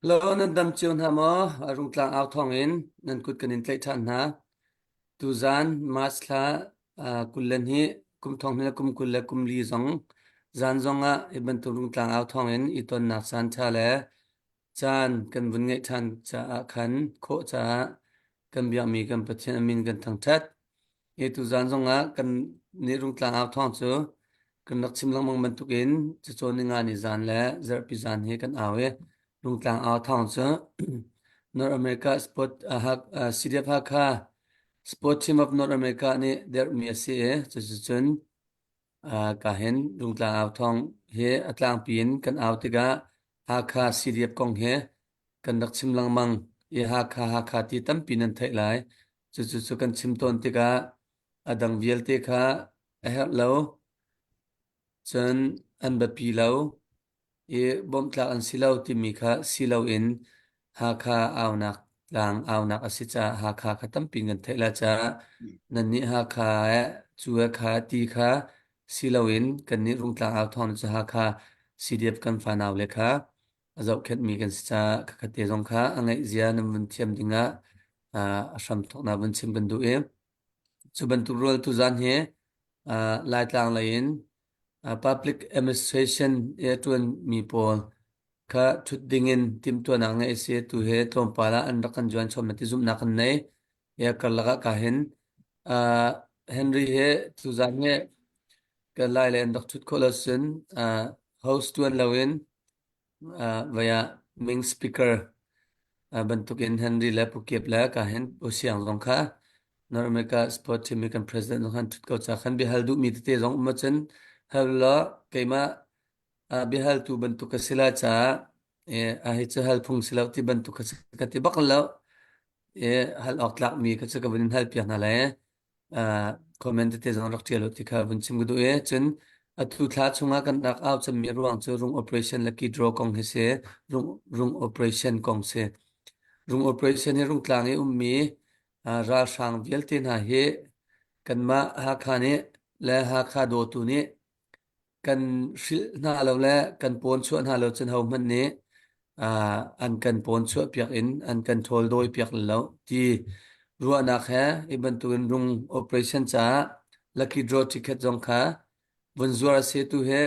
Hello, nan dam cio hna maw? Rungtlang au thawng in nan kut kan in tlaih ṭhan hna. Tuzaan March thla 22 kum thong hnih le kum 24 zong zan zong ah hi bantuk rungtlang au thawng in i tonnak caan ṭha le caan kan vun ngeih ṭhan caah khan khawh caah kan biakmi kan Pathian a min kan thangṭhat. Hi tuzaan zongah kan nih Rungtlang au thawng cu kan rak chim lengmang bantukin cacawn ninga ni zan le zarhpi zan hi kan au i Rungtlang au thawng cu North America Sport uh, CDF Hakha Sport Team of North America nih derhmi a si i cuticun uh, ka hin Rungtlang au thawng hi a tlangpi in kan au tikah Hakha CDF kong hi kan rak chim lengmang i Hakha Hakha ti tampi nan theih lai. Cucu cu kan chim tawn tikah a dang vialte kha a herh lo, cun an biapi lo i bawmhtlak an si lo timi kha si loin Hakha aunak tlang aunak a si caah Hakha kha tampi kan theih lai caah nannih Hakha eh cu eh kha ti kha si loin kannih Rungtlang au thawng cu Hakha CDF kan fanau le kha a zohkhenhmi kan si caah khakhatte zong kha a ngeih zia nan vun thiam dingah a hramthawknak vun chim kan duh i cu bantuk rual tuzan hi Laitlang lei in public administration i a ṭuanmi pawl kha ṭhut dingin timhtuahnak ngeih a si. Tu hi tlawmpal ah an rak kan zuan chom ti zumhnak kan nei. Ya karlak ah ka hin Henry he tuzan hi ka lai le an rak ṭhut khawh lo cun host ṭuan loin Vai ah ming speaker bantukin Henry le Pu Kiep le ka hin Pu Siang zong kha North America Sport Team i kan president zong khan ṭhut ko ca khan biahal duhmi tete zong um ahcun hal law keimah biahaltu bantuk ka si lai caah a hi cu hal phung si lo ti bantuk kha ka ti bak lo i hal awk tlakmi kha cu ka vun in hal piak hna lai. Comment tete zong rak ṭial u ti kha vun chim ka duh i cun atu thla chungah kan rak au cemmi ruang cu rung operation le key-draw kong hi si rung, rung operation kong si rung operation hi rungtlang i ummi ralhrang vialte hna hi kanmah Hakha nih le Hakha dawtu nih kan hrilh hna lo le kan pawn chuah hna lo cun hohmanh nih an kan pawn chuah piak in an kan ṭhawl dawi piak lo ti ruahnak he hi bantukin rung operation caah lucky draw ticket zong kha vun zuar a si tu hi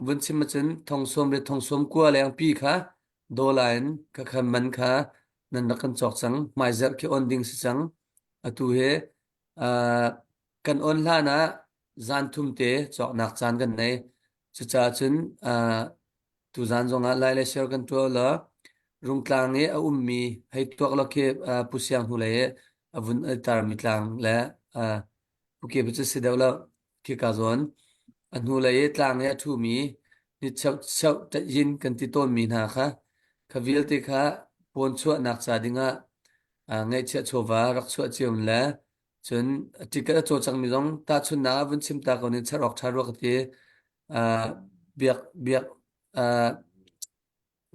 vun chim ahcun thong sawm le thong sawm kua leng pi kha dollar in ka khan man kha nan rak kan cawk cang hmaizarh khi on ding si cang atu hi Kan on hlan ah zan thum te cawknak caan kan nei. Cucaah cun tuzan zongah lai le share kan tuah law Rungtlang i a ummi hei tuak law khi Pu Siang hnulei i a vun tarmi tlang le Pu Ke cu si deuh lo khika zawn a hnulei i tlang i a ṭhumi ni cheuh cheuh yin kan ti tawnmi hna kha kha vialte kha pawn chuahnak ca dingah ngaihchiah chawva rak chuah cio le Cun ticket a caw cangmi zong tahchunhnak ah vun chim ta ko ning char awk ṭha rua ka ti. Uh, biak biak uh,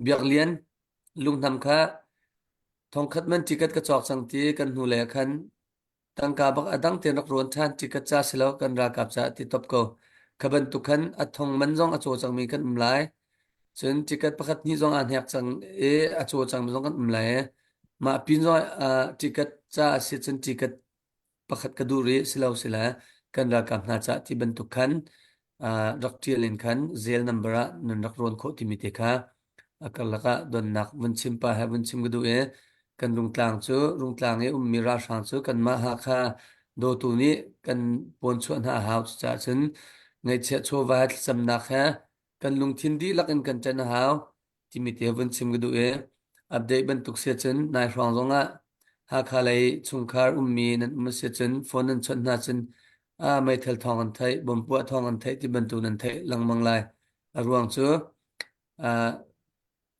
biak lian lunghnam kha thongkhat man ticket ka cawk cang ti kan hnu le khan tangka bak a dang tein rak rawn ṭhan ticket ca si lo kan ralkap ca ti top ko. Kha bantuk khan a thong man zong a caw cangmi kan um lai. Cun ticket pakhat hnih zong aa hnek cang i a caw cangmi zong kan um lai. Mah pin zong ah ticket ca a si cun ticket pakhat ka duh rih si lo si le kan ralkap hna cah ti bantuk khan rak ṭial in khan zel number ah nan rak rawn khawh timi te kha a karlak ah donnak vun chim pa he vun chim ka duh i kan Rungtlang cu Rungtlang i ummi ralhrang cu kanmah Hakha dawtu nih kan pawnchuah hna a hau cucaah cun ngaihchiah chawva he thlacamnak he kan lungthin dihlak in kan ṭan a hau timi te vun chim ka duh i update bantuk si cun nai hrawng zongah Hakha lei chungkhar ummi nan um si cun phone nan chawnh hna cun a meithal thawng an theih bom puah thawng an theih ti bantuk nan theih lengmang lai a ruang cu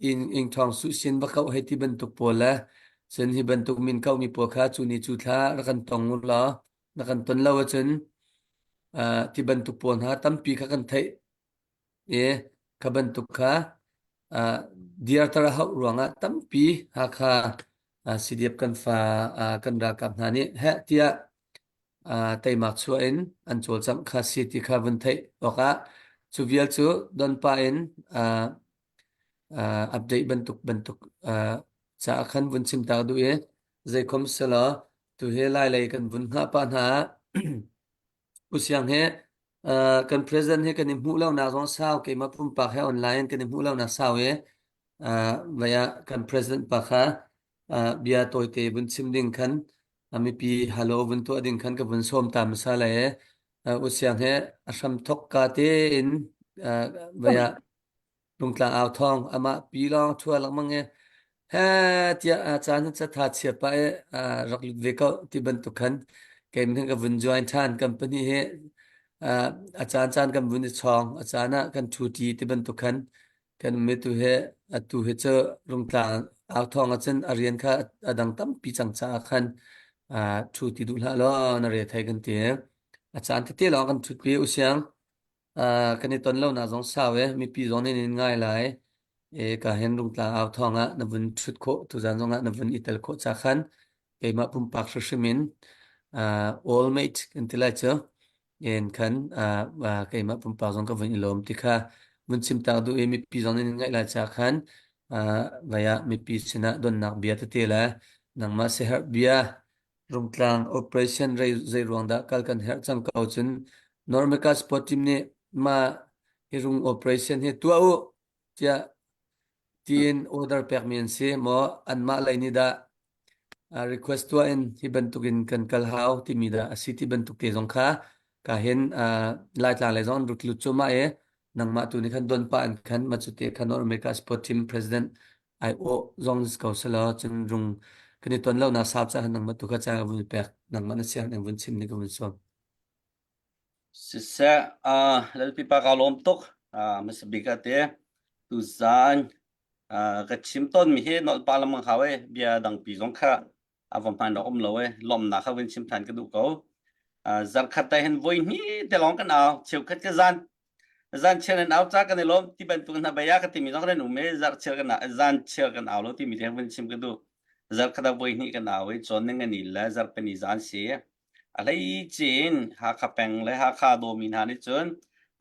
inn ing thawng su sin va kauh hei ti bantuk pawl le cun hi bantuk min kauh mi pawl kha cu ni cu thla rak kan tong u law na kan ton lo ahcun ti bantuk pawl hna tampi kha kan theih i kha bantuk kha dirter a hauh ruangah tampi Hakha CDF kan fa kan ralkap hna nih heh tiah teimak chuah in an cawlcangh kha si ti kha vun theih awkah cu vial cu donpa in. Update bantuk bantuk caah khan vun chim ta duh i zeikhom selaw tu hi lai lei kan vun hngah pah hna Pu Siang he kan president he kan i hmuh lo nak zong sau keimah pumpak he online kan i hmuh lo nak sau i vai ah kan president pa kha bia tawite vun chim ding khan mipi halo vun tuah ding khan ka vun sawm ta hmasa le U Siang he a hram thok ka tein vai ah Rungtlang au thawng amah pi lawng thua lengmang i he tiah a caan cu tha chia pah i rak lut ve ko ti bantuk khan keimah hin ka vun join ṭhan company hi a caan caan kan vun i chawng a caan ah kan ṭhu ṭi ti bantuk khan kan um i tu hi atu hi cu Rungtlang au thawng ahcun a rian kha a dang tampi cang caah khan ṭhu ti duh hlah law na re thei kan ti. A caan tete lawng kan ṭhutpi u siang. Kan i ton lonak zong sau e mipi zong nih nan ngai lai e ka hen rungtlang au thawng ah na vun ṭhut khawh tuzan zong ah na vun i tel khawh ca khan keimah pumpak hrimhrim in all mate kan ti lai cu en khan keimah pumpak zong ka vun i lawm ti kha vun chim tak duh i mipi zong nih nan ngaih lai ca khan vai ah mipi sinah donnak bia tete le nangmah siaherh bia Rungtlang operation rei zeiruang dah kal kan herh cang ko cun North Sport team nih mah hi rung operation hi tuah u tiah tiin order pekmi an si maw anmah lei nih dah request tuah in hi bantukin kan kal hau timi dah a si ti bantuk te zong kha ka hin Laitlang lei zong an rak lut cuahmah i nangmah tu nih khan don pah in khan mah cu te kha North America Sport Team President ai awh zong si ko selaw cun rung kan i ton lo nak sau caah nangmah tu kha caan ka vun pek nangmah na siang in vun chim ni ka vun sawm. Siseh, Lalpipa ka lawm tuk. Hmasa bik ah te tuzaan ka chim tawnmi hi nolh pa lamang hau e bia dangpi zong kha a va hmaan awk um lo e lawmnak kha vun chim than ka duh ko. Zarkhat te hin voi hnih te lawng kan au cheukhat ka zan zan chiar nan au ca kan i lawm ti bantuk hna baya ka timi zong kan um i zarh chiar kan zan chiar kan au lo timi te vun chim ka duh. Zarkhat ah voi hnih kan au i cawn ning ani le zarhpini zan si. A hlei cin Hakha peng le Hakha dawmi hna nih cun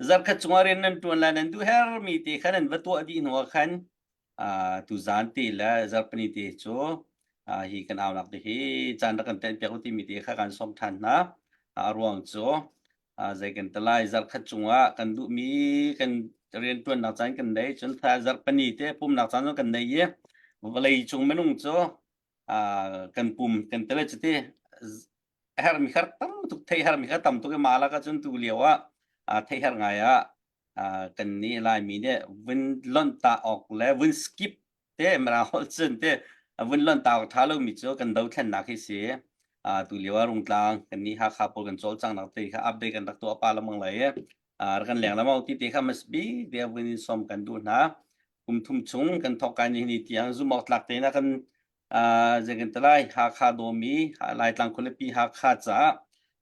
zarkhat chungah rian nan ṭuan lai nan duh hermi te kha nan va tuah dih hnu ah khan tuzaan te le zarhpini te cu hi kan aunak te hi caan rak kan tenh piak u timi te kha kan sawm ṭhan hna. A ruang cu zei kan ti lai zarkhat chungah kan duhmi kan rianṭuannak caan kan nei cun zarhpini te pumnak caan zong kan nei i vawlei cung minung cu kan pum kan tele cuti hermi kha tam tuk thei hermi kha tam tuk i mah lak ahcun tu lio ah thei her ngai ah kan nih Laimi nih vun lonh ta awk le vun skip te Mirang holh cun te vun lonh ta awk ṭha lomi cu kan dothlennak hi si. Tu lio ah Rungtlang kan nih Hakha pawl kan cawlcanghnak te kha update kan rak tuah pa lengmang lai i rak kan leng lengmang ti te kha mas bi te vun in sawm kan duh hna. Kum thum chung kan thawk kai ni ni tiang zumh awk tlak tein kan zei kan ti lai Hakha dawmi Laitlang khualipi Hakha caah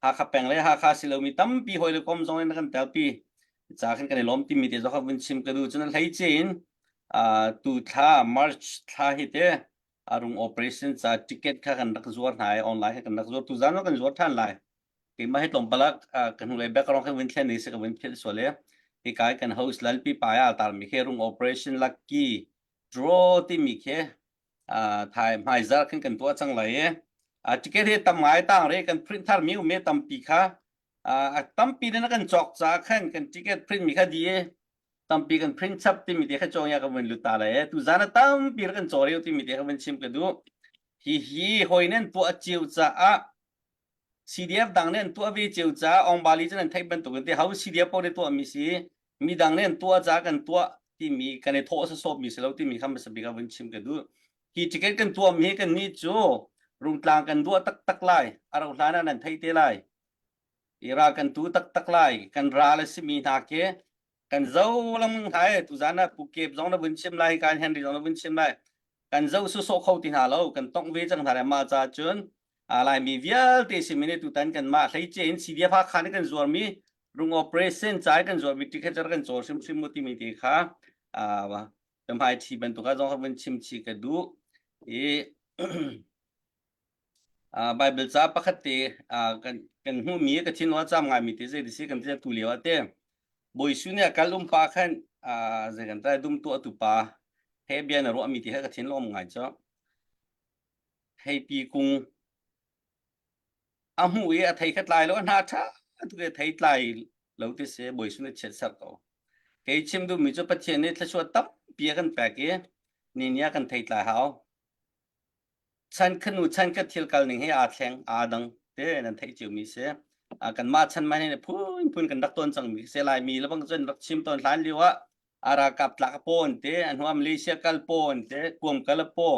Hakha peng le Hakha si lomi tampi hawi le kom zong in kan telpi ca khan kan i lawm timi te zong kha vun chim ka duh cun hleice in tu thla March thla hi te arung operation ca ticket kha kan rak zuar hna i online kha kan rak zuar tu zan kan zuar than lai keimah hi tlawmpal ah ka hnulei background kha vun thlen ni se ka vun philh sual i hi kai kan host lalpi pa ya tar mi khe rung operation lucky draw timi khi thai hmaizar khin kan tuah cang lai i ticket hi tam ngai tang re kan print thar mi um tampi kha a tampi na kan cawk ca khan kan ticket print mi kha di tampi kan print chap timi te kha cawng ya ka vun lut ta lai tu zan a tampi kan caw reu timi te kha vun chim ka duh hi hi hoi nan tuah cio caah CDF dang nih an tuah ve cio caah Aung cu nan theih bantuk in te ho CDF paoh nih tuahmi si midang nih an tuah caah kan tuah timi kan i thawh sawsawhmi si lo timi kha hmasa bik ah vun chim ka duh. Hi ticket kan tuahmi hi kannih cu Rungtlang kan duah taktak lai a rauh hlan ah nan theih te lai. I ral kan tu taktak lai kan ral a simi hna khi kan zo lengmang hna i tuzan ah Pu Kep zong na vun chim lai kan Henry zong na vun chim lai kan zoh sawsawh kho ti hna lo kan tongh ve cang hna le mah caah cun Laimi vialte simi nih tutan kanmah hleice in CDF Hakha nih kan zuarmi rung operation ca i kan zuarmi ticket kan caw hrimhrim mu timi te kha hmai thi bantuk ah zong vun chim chi ka duh i Bible ca pakhat te kan kan hmuhmi ka thinlung a cam ngaimi te zei ti si kan ti tu lio ah te Bawi Su nih a kal um pa khan zei kan tai dum tuah tu pa. He bia na ruahmi ti he ka thin lawm ngai cu. Theipi kung a hmuh i a thei kha tlai lo a hna ṭha tuk i thei tlai lo ti si bawi sun a chiat ser ko. Kei chim duhmi cu Pathian nih thluachuah tampi a kan pek i ni ni ah kan thei tlai hau. Chan khanu chan ka thil kal ning hi aa thleng aa dang te nan theih cio mi si. Kanmah chan man hi phun phun kan rak tawn cang mi si Laimi lebang cun rak chim tawn hlan lio ah a ralkap tlak a paw an ti a hnu ah Malaysia kal paw an ti kuam kal a paw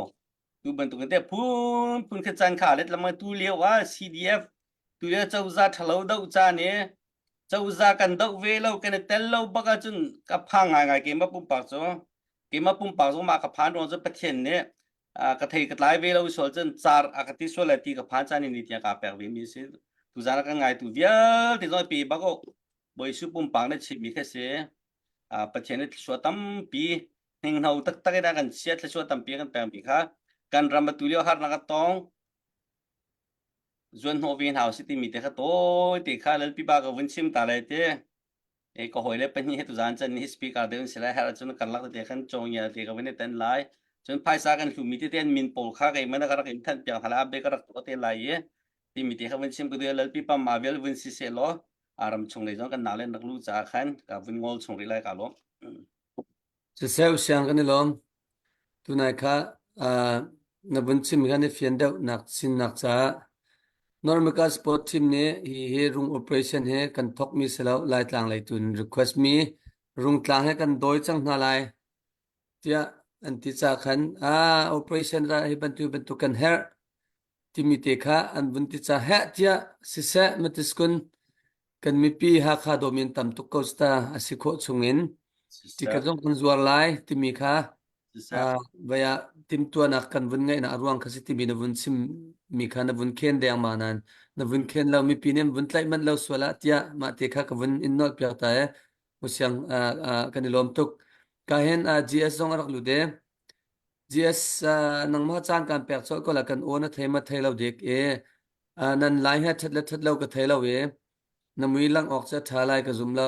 tu bantuk in te phun phun kha chan kha let lamang tu lio ah CDF tu lio cozah thalo do caan i cozah kan doh ve lo kan i tel lo bak ahcun ka phang ngaingai keimah pumpak cu keimah pumpak zong mah ka phan ruang cu Pathian nih ka thei ka tlai ve lo sual cun car a ka ti sual lai ti ka phan caan ni tiang ka pek ve mi si tuzan a kan ngaitu vialte zong pe bak ok Bawi Jesuh pumpak na chimmi kha si Pathian nih thluachuah tampi hninghno taktak in a kan chiah thluachuah tampi a kan pekmi kha kan ram atu lio harnak a tong zuan hnawh ve hna usih timi te kha tawi te kha lalpi ba ka vun chim ta lai te e ka hawi le pahnih he tuzan chan ni speaker deuh si lai her cun karlak te khan chong ya te ka vun ten lai cun phaisa kan hlumi te ten min pawl kha kei mana ka rak in than piang hala be ka rak to te lai i timi te kha vun chim ka du lalpi pam ma vel vun si se law aram chung lei zong kan nau le nak lu ca khan ka vun ngol chung rih lai ka lawm. Siseh siang kan i lawm. Tunai kha na vun chim khan i fian deuh nak sinnak caah North America Sport Team nih hi hi rung operation he kan thawk mi si lo Laitlang lei tu in request mi rungtlang he kan dawi cang hna lai tiah an ti ca khan ah operation ra hi bantuk bantuk kan herh timi te kha an vun ti ca heh tiah siseh matiskun kan mipi Hakha dawmin tam tuk ko sta a si khawh chungin ticket zong kan zuar lai timi kha vaya timtuanak kan vun ngeihnak a ruang kha si timi na vun chim mi kha na vun khen deng ma nan na vun khen lo mipi nih an vun tlaih manh lo sual ah tiah mah te kha ka vun in nolh piak ta e musiang kan i lawm tuk ka hen GS zong a rak lut e GS nangmah caan kan pek colh ko la kan aw na thei ma thei lo dik e nan lai he ṭhat le ṭhat lo ka thei lo i na mui langh awk cu a ṭha lai ka zum lo.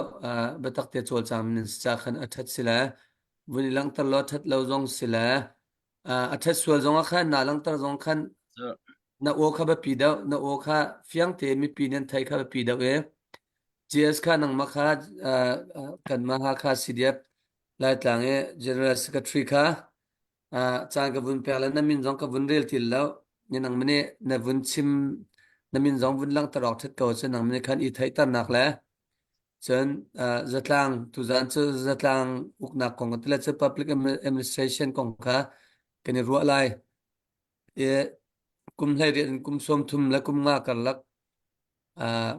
Biatak te cawlcang in ca khan a ṭhat si le vun i langhter law ṭhat lo zong si le a ṭhat sual zong ah khan naa langhter zong khan na aw kha biapi deuh na aw kha fiang tein mipi nih an theih kha biapi deuh i GS kha nangmah kha kanmah Hakha CDF Laitlang i General Secretary kha caan ka vun pek le na min zong ka vun rel ti lo. Ni nang mani na vun chim na min zong vun langhter awk ṭhat ko cun nang mani khan i theihternak le cun zatlang tuzaan cu zatlang uknak kong ti le cu public administration kong kha kan i ruah lai. I kum 18 in kum 30 le kum nga karlak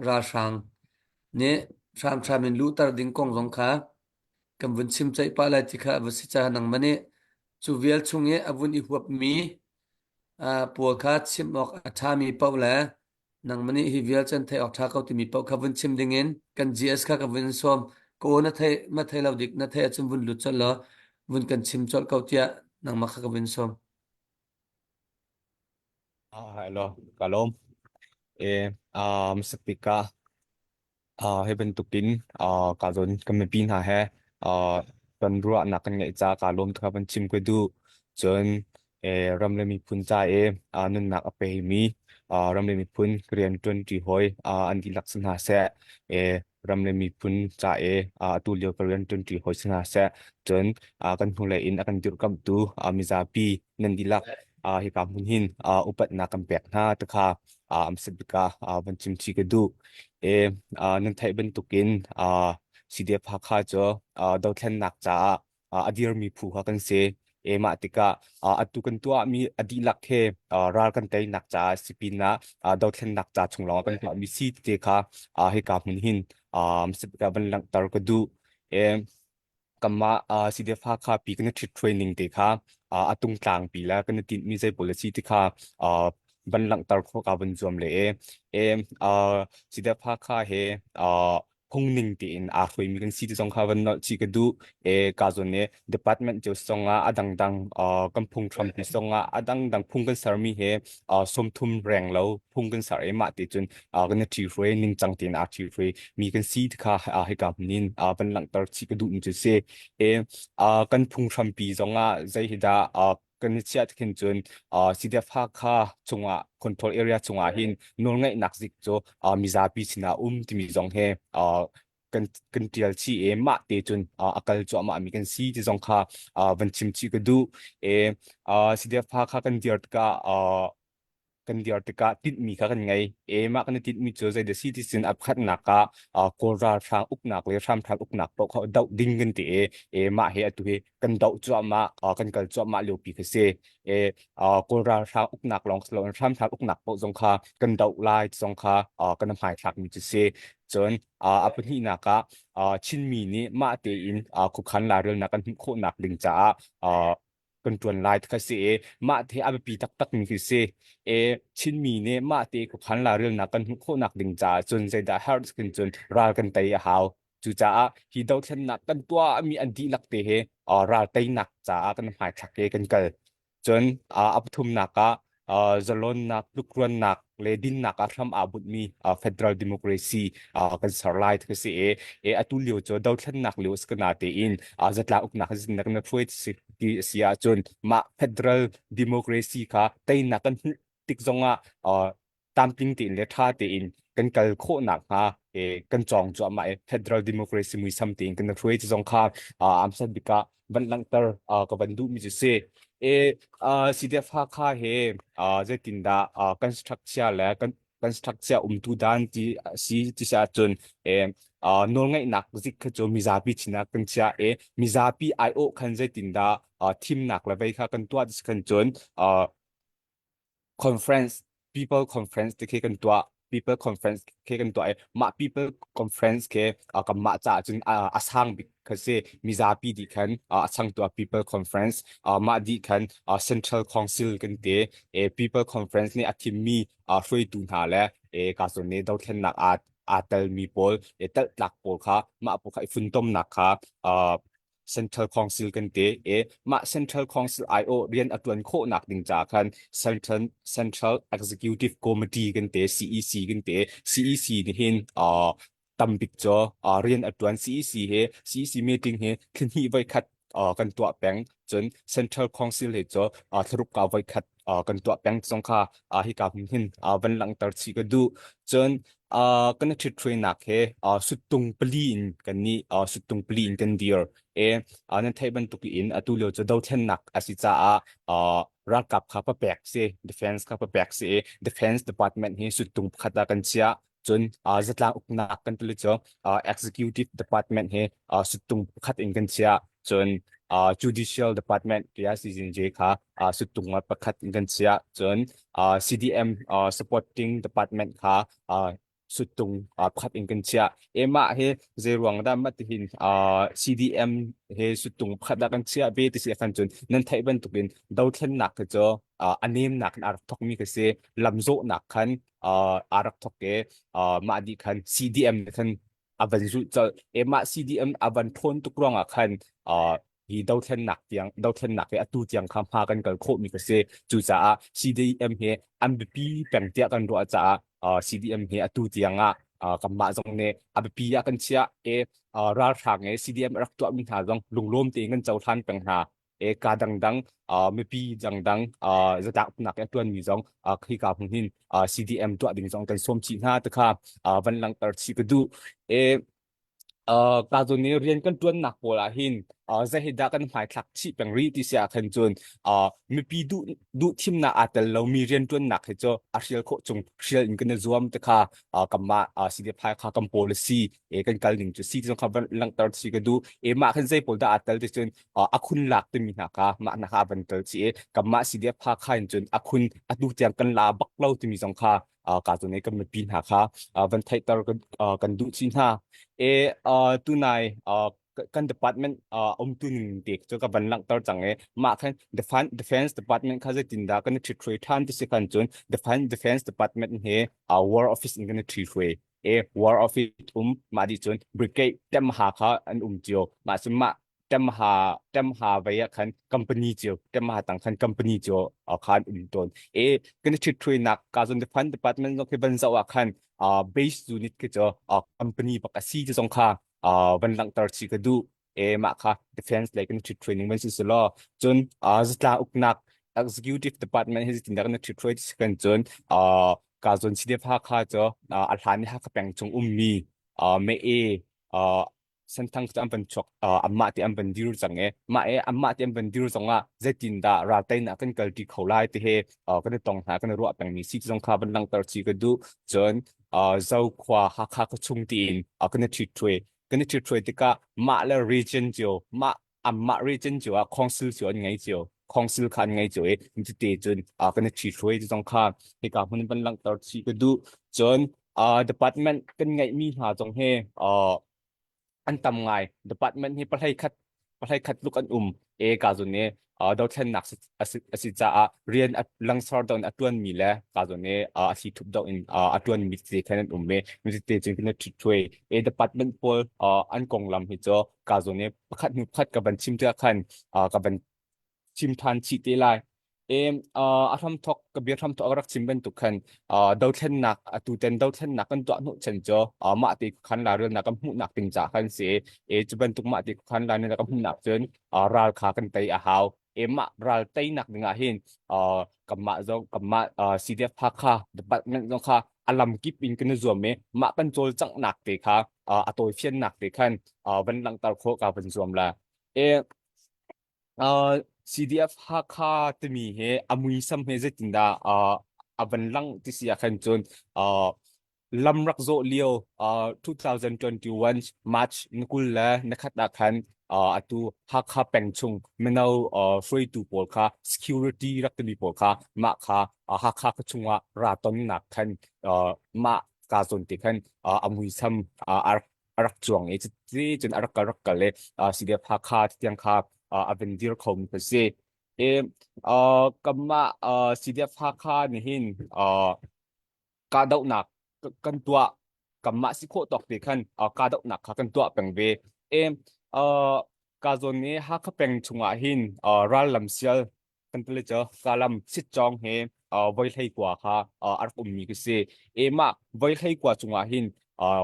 ralhrang nih hramhram in luhter ding kong zong kha kan vun chim ceih pah lai ti kha a va si caah nangmah nih cu vial chung i a vun i huapmi pawl kha chim awk a ṭhami paoh le nangmah nih hi vial can theih awk ṭha ko timi paoh kha vun chim dingin kan GS kha ka vun sawm ka aw na thei ma thei lo dik na thei ahcun vun lut colh law vun kan chim colh ko tiah nangmah kha ka vun sawm. Hello, ka lawm. E, um, speaker, hi bantukin ka zawn kan mipi hna he kan ruahnak kan ngeih ca ka lawm kha van chim ka duh. Cun ram le miphun ca i nunnak a pemi ram le miphun rian ṭuanṭi hawi an dihlak si hna seh. Ram le miphun ca i atu lio ka rian ṭuanṭi hawi si hna seh. Cun kan hnulei in a kan dirhkamhtu mizapi nan dihlak hika hmun hin upatnak kan pek hna ti kha am si bik ah van chim chih ka duh. E, nan theih bantukin CDF Hakha cu dothlennak caah a dirmi phu kha kan si. E mah tikah atu kan tuahmi a dihlak he ral kan teinak caah si pinah dothlennak ca chung lawng kan tuahmi si te kha hika hmun hin si bik ah van langhter ka duh. E, kanmah CDF Hakha pi kan i ṭhit ning te kha a tungtlang pi le kan i tinhmi zei pawl a si ti kha van langhter khawh ka van zuam le e. E CDF Hakha he. phungning tein aa hruaimi kan si ti zong kha van nolh chih ka duh. E ka zawn i department cio zong ah a dangdang kan phunghrampi zong ah a dangdang phung kan sermi he 30 reng lo phung kan ser i mah ti cun kan i ṭhihruai ningcang tein aa ṭhihruai mi kan si ti kha hika hmun in van langhter chih ka duhmi cu si. E kan phunghrampi zong ah zei hi dah kan i chiah khin cun CDF Hakha chungah control area chungah hin nawlngeihnak zik cu mizapi sinah um timi zong he kan kan tial chih i mah te cun a kal cuahmah mi kan si ti zong kha van chim chih ka duh. E CDF Hakha kan dir tikah kan dir tikah tinhmi kha kan ngei. E mah kan i tinhmi cu zeidah si ti sin a pakhatnak ah Kawl ralhrang uknak le hramhram uknak paoh kha doh ding kan ti i e mah hi atu hi kan doh cuahmah kan kal cuahmah liopi kha si. E Kawl ralhrang uknak lawng si loin hramhram uknak paoh zong kha kan doh lai ti zong kha kan hmaithlakmi cu si. Cun a pahnihnak ah Chinmi nih mah tein khuakhan lairelnak kan hmuh khawhnak ding caah kan ṭuan lai kha si i mah te a biapi taktak mi khi si. E Chinmi nih mah te khuakhan lairelnak kan hmuh khawhnak ding caah cun zeidah herh kin cun ral kan tei a hau. Cucaah hi dothlennak kan tuahmi an dihlak te hi ral teinak caah kan hmaithlak i kan kal. Cun a pathumnak ah zalonnak, tlukruannak le dinnak ah hram aa bunhmi federal democracy kan ser lai ti si i atu lio cu dothlennak lio a si na tein zatlang uknak zinnak na hruai ti a si ahcun mah federal democracy kha teinak kan hmuh tik zongah tlamtling tein le ṭha tein kan kal khawh nakhnga kan cawng cuahmah i federal democracy muisam tein kan hruai ti zong kha amsat bik ah van langhter ka van duhmi cu si. E CDF Hakha he zeitindah kan structure le kan kan structure umtu dan ti si ti si ahcun e nawlngeihnak zik kha cu mizapi chin ah kan chiah i mizapi aiawh khan zeitindah thimnak le vei kha kan tuah ti si khan cun conference people conference te khi kan tuah people conference khi kan tuah i mah people conference khi kanmah caah cun a sang bik kha si mizapi dih khan a changtu ah people conference mah dih khan central council kan ti e people conference nih a thimmi hruaitu hna le e ka zawn nih dothlennak aa aa telmi pawl e teltlak pawl kha mah pawl kha i funtomnak kha Central Council kan ti i mah Central Council aiawh rian a ṭuan khawhnak ding ca khan Central Central Executive Committee kan ti CEC kan ti CEC nih hin uh, tambik cu uh, rian a ṭuan CEC he CEC meeting hi thlahnih voikhat uh, kan tuah peng cun Central Council he cu uh, thlaruk ka voikhat uh, kan tuah peng zong kha uh, hika hmun hin uh, van langhter chih ka duh cun uh, kan ṭhitṭhuainak he uh, suttung pali in kan nih uh, suttung pali in kan dir e uh, nan theih bantuk in atu lio cu dothlennak a si caah uh, ralkap kha papek si defense kha papek si i defense department hi suttung pakhat ah kan chiah cun uh, zatlang uknak kan tili cu uh, executive department hi uh, suttung pakhat in kan chiah cun uh, judicial department tiah CCJ kha uh, suttung pakhat in kan chiah cun uh, CDM uh, supporting department kha uh, suttung uh, pakhat in kan chiah emah he zeiruang dah mah tihin uh, CDM he suttung pakhat dah kan chiah ve ti si khan cun nan theih bantukin dothlennak khi cu uh, a nemnak in a rak thokmi khi si lamzawhnak khan uh, a rak thok i uh, mah dih khan CDM khan a van zulh colh e mah CDM a van ṭhawn tuk ruangah khan uh, hi dothlennak tiang dothlennak hi atu tiang kha hma kan kal khawhmi ka si cucaah CDM hi an biapi peng tiah kan ruah caah uh, CDM hi atu tiang ah uh, kanmah zong nih a biapi ah kan chiah e uh, ralhrang e CDM rak tuahmi hna zong lunglawm tein kan cohlan peng hna e ka dangdang uh, mipi dangdang uh, zatlaknak a tuanmi zong uh, khika hmun hin uh, CDM tuah ding zong kan sawm chih hna te kha uh, van langhter chih ka duh e uh, ka zawn nih rian kan tuannak pawl ah hin uh, zei hi dah kan hmaithlak chih peng rih ti si ah khan cun uh, mipi duh duh thimnak aa tel lomi rian tuannak hi cu a hrial khawh chung hrial in kan i zuam te kha uh, kanmah uh, CDF kha kan policy e kan kal ning cu si ti zong kha van langhter si ka duh e mah khan zei pawl dah aa tel ti cun a khun lak timi hna kha mah hna kha a van tel chih i kanmah CDF pha kha in cun a khun atu tiang kan la bak lo timi zong kha ka cun kan mipi hna kha van theihter kan duh chih hna e tunai kan department umtu ning te cu ka van langhter cang i mah khan defense department kha zeitindah kan i ṭhithruai ṭhan ti si khan cun defense department he war office in kan i ṭhithruai. E war office um mah di cun brigade temha kha an um cio. Mah cun mah temha temha vei ah khan company cio temha tang khan company cio khan um tawn. E kan i ṭhitṭhuinak ka zon defense department zong khi van zoh ah khan base unit khi cu company bak a si ti zong kha van langhter chi ka duh. E mah kha defense lei kan ṭhit training van si selaw cun zatlang uknak executive department hi zeitindah kan ṭhit hruai ti si kan cun ka zawn CDF Hakha cu a hlan i Hakha peng chung ummi me Senthang cu an van chuak anmah te an van dir cang i mah i anmah te an van dir zong ah zeitindah ralteinak kan kalṭi kho lai ti hi kan i tong hna kan i ruah pengmi si ti zong kha van langhter chi ka duh. Cun Zokhua Hakha khuachung tiin kan i ṭhit kan i ṭhithruai tikah mah le region cio mah anmah region cio ah council cio an ngei cio council kha an ngei cio i cuti cun kan i ṭhithruai ti zong kha hika hmun van langhter chih ka duh. Cun department kan ngeihmi hna zong hi an tam ngai. Department hi pahlei khat pahlei khat tluk an um e ka zun i dothlennak a si caah rian a langsar deuh in a ṭuanmi le ka zun i a thli thup deuh in a ṭuanmi tete khan an um i tete cun kan i ṭhitṭhuai e. Department pawl an konglam hi cu ka zun i pakhat hnu pakhat ka van chim tikah khan ka van chim ṭhan chih te lai. A hramthok ka bia hramthok a rak chim bantuk khan dothlennak atu ten dothlennak kan tuah hnawh chan cu mah te khan la relnak kan hmuhnak ding ca khan si e. Cu bantuk mah te khan la kan hmuhnak cun ral kha kan tei a hau e. Mah ral teinak ding ah hin kanmah zong kanmah CDF Hakha department zong kha a lam kip in kan i zuam i mah kan cawlcanghnak te kha a tawifiannak te khan van langhter khawh ka van zuam la e. CDF Hakha timi hi a muisam he zeitindah a van langh ti si ah khan cun lam rak zawh lio 2021 March ni 20 le ni khat ah khan atu Hakha peng chung mino hruaitu pawl kha security rak timi pawl kha mah kha Hakha khua chungah ra tonnak khan mah ka zawn te khan a muisam a rak a rak cuang i cuti cun a rak kal rak kal i CDF Hakha tiang kha a van dir khomi kha si. I kanmah CDF Hakha nih hin kahdohnak kan tuah kanmah si khawh tawk te khan kahdohnak kha kan tuah peng ve. I ka zawn i Hakha peng chungah hin ral lam sial kan tile cu Kalam sitcawng he voi hlei kua kha a rak ummi ka si. E mah voi hlei kua cungah hin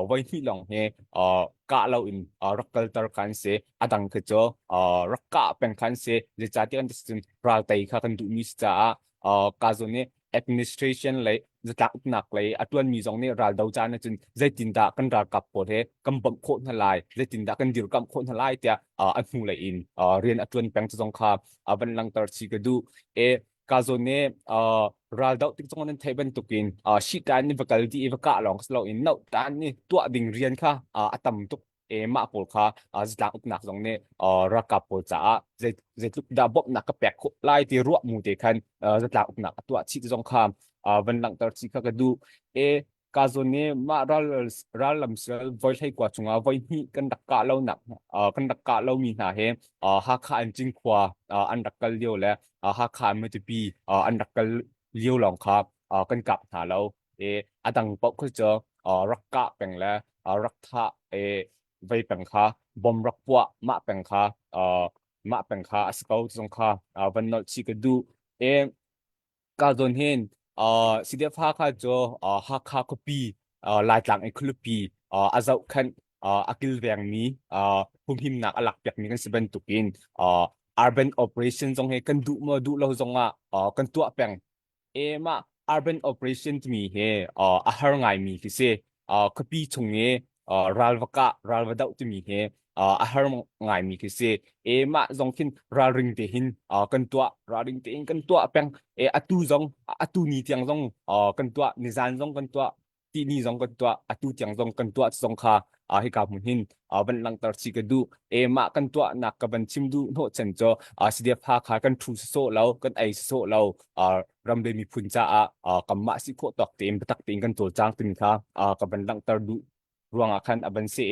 voi hnih lawng he kah lo in rak kalter khan si. A dang khi cu rak kah peng khan si. Zeicahtiah kan cun raltei kha kan duhmi si caah ka zawn i administration lei zatlak uknak lei a tuanmi zong nih raldo caan ahcun zeitindah kan ralkap pawl he kan bawmh khawh hna lai, zeitindah kan dirkamh khawh hna lai tiah a hnu lei in rian a tuan peng cu zong kha a van langhter chi ka duh. E ka zawn ne raldoh tik zong nan theih bantukin shi tan ni va kal di i va kah lawng si loin no tan ni tuah ding rian kha a tam tuk e. Mah pawl kha zatlang uknak zong nih ralkap pawl caah zeitluk dah bawmhnak ka pek khawh lai ti ruah mu te khan zatlang uknak a tuah chih zong kha van langhter chih kha ka duh. E ka zawn nih mah ral ral lam sal voi hlei kua chungah voi hnih kan rak kah lo nak kan rak kah lomi hna he Hakha an Cinkhua an rak kal lio le Hakha Matupi an rak kal lio lawng kha kan kap hna lo e. A dang paoh kha cu rak kah peng le rak thah e vei peng kha bom rak puah mah peng kha mah peng kha a si ko zong kha van nolh chih ka duh e. Ka zawn hin CDF Hakha cu Hakha khuapi Laitlang i khualipi a zohkhenh a kilvengmi humhimnak a lakpiakmi kan si bantukin urban operation zong hi kan duh maw duh lo zongah kan tuah peng. E mah urban operation timi hi a har ngaimi khi si. Khuapi chung i ral va kah, ral va doh timi hi a har ngaimi khi si. E mah zong khin ralring te hin kan tuah, ralring tein kan tuah peng. E atu zong atu ni tiang zong kan tuah, nizan zong kan tuah, tihni zong kan tuah, atu tiang zong kan tuah zong kha hika hmun hin van langhter chi ka duh. E mah kan tuahnak ka van chim duh hnawh chan cu CDF Hakha kan thu sawsawh lo, kan ei sawsawh lo, ram le miphun caah kanmah si khawh tawk tein biatak tein kan cawlcang timi kha ka van langhter duh ruangah khan a van si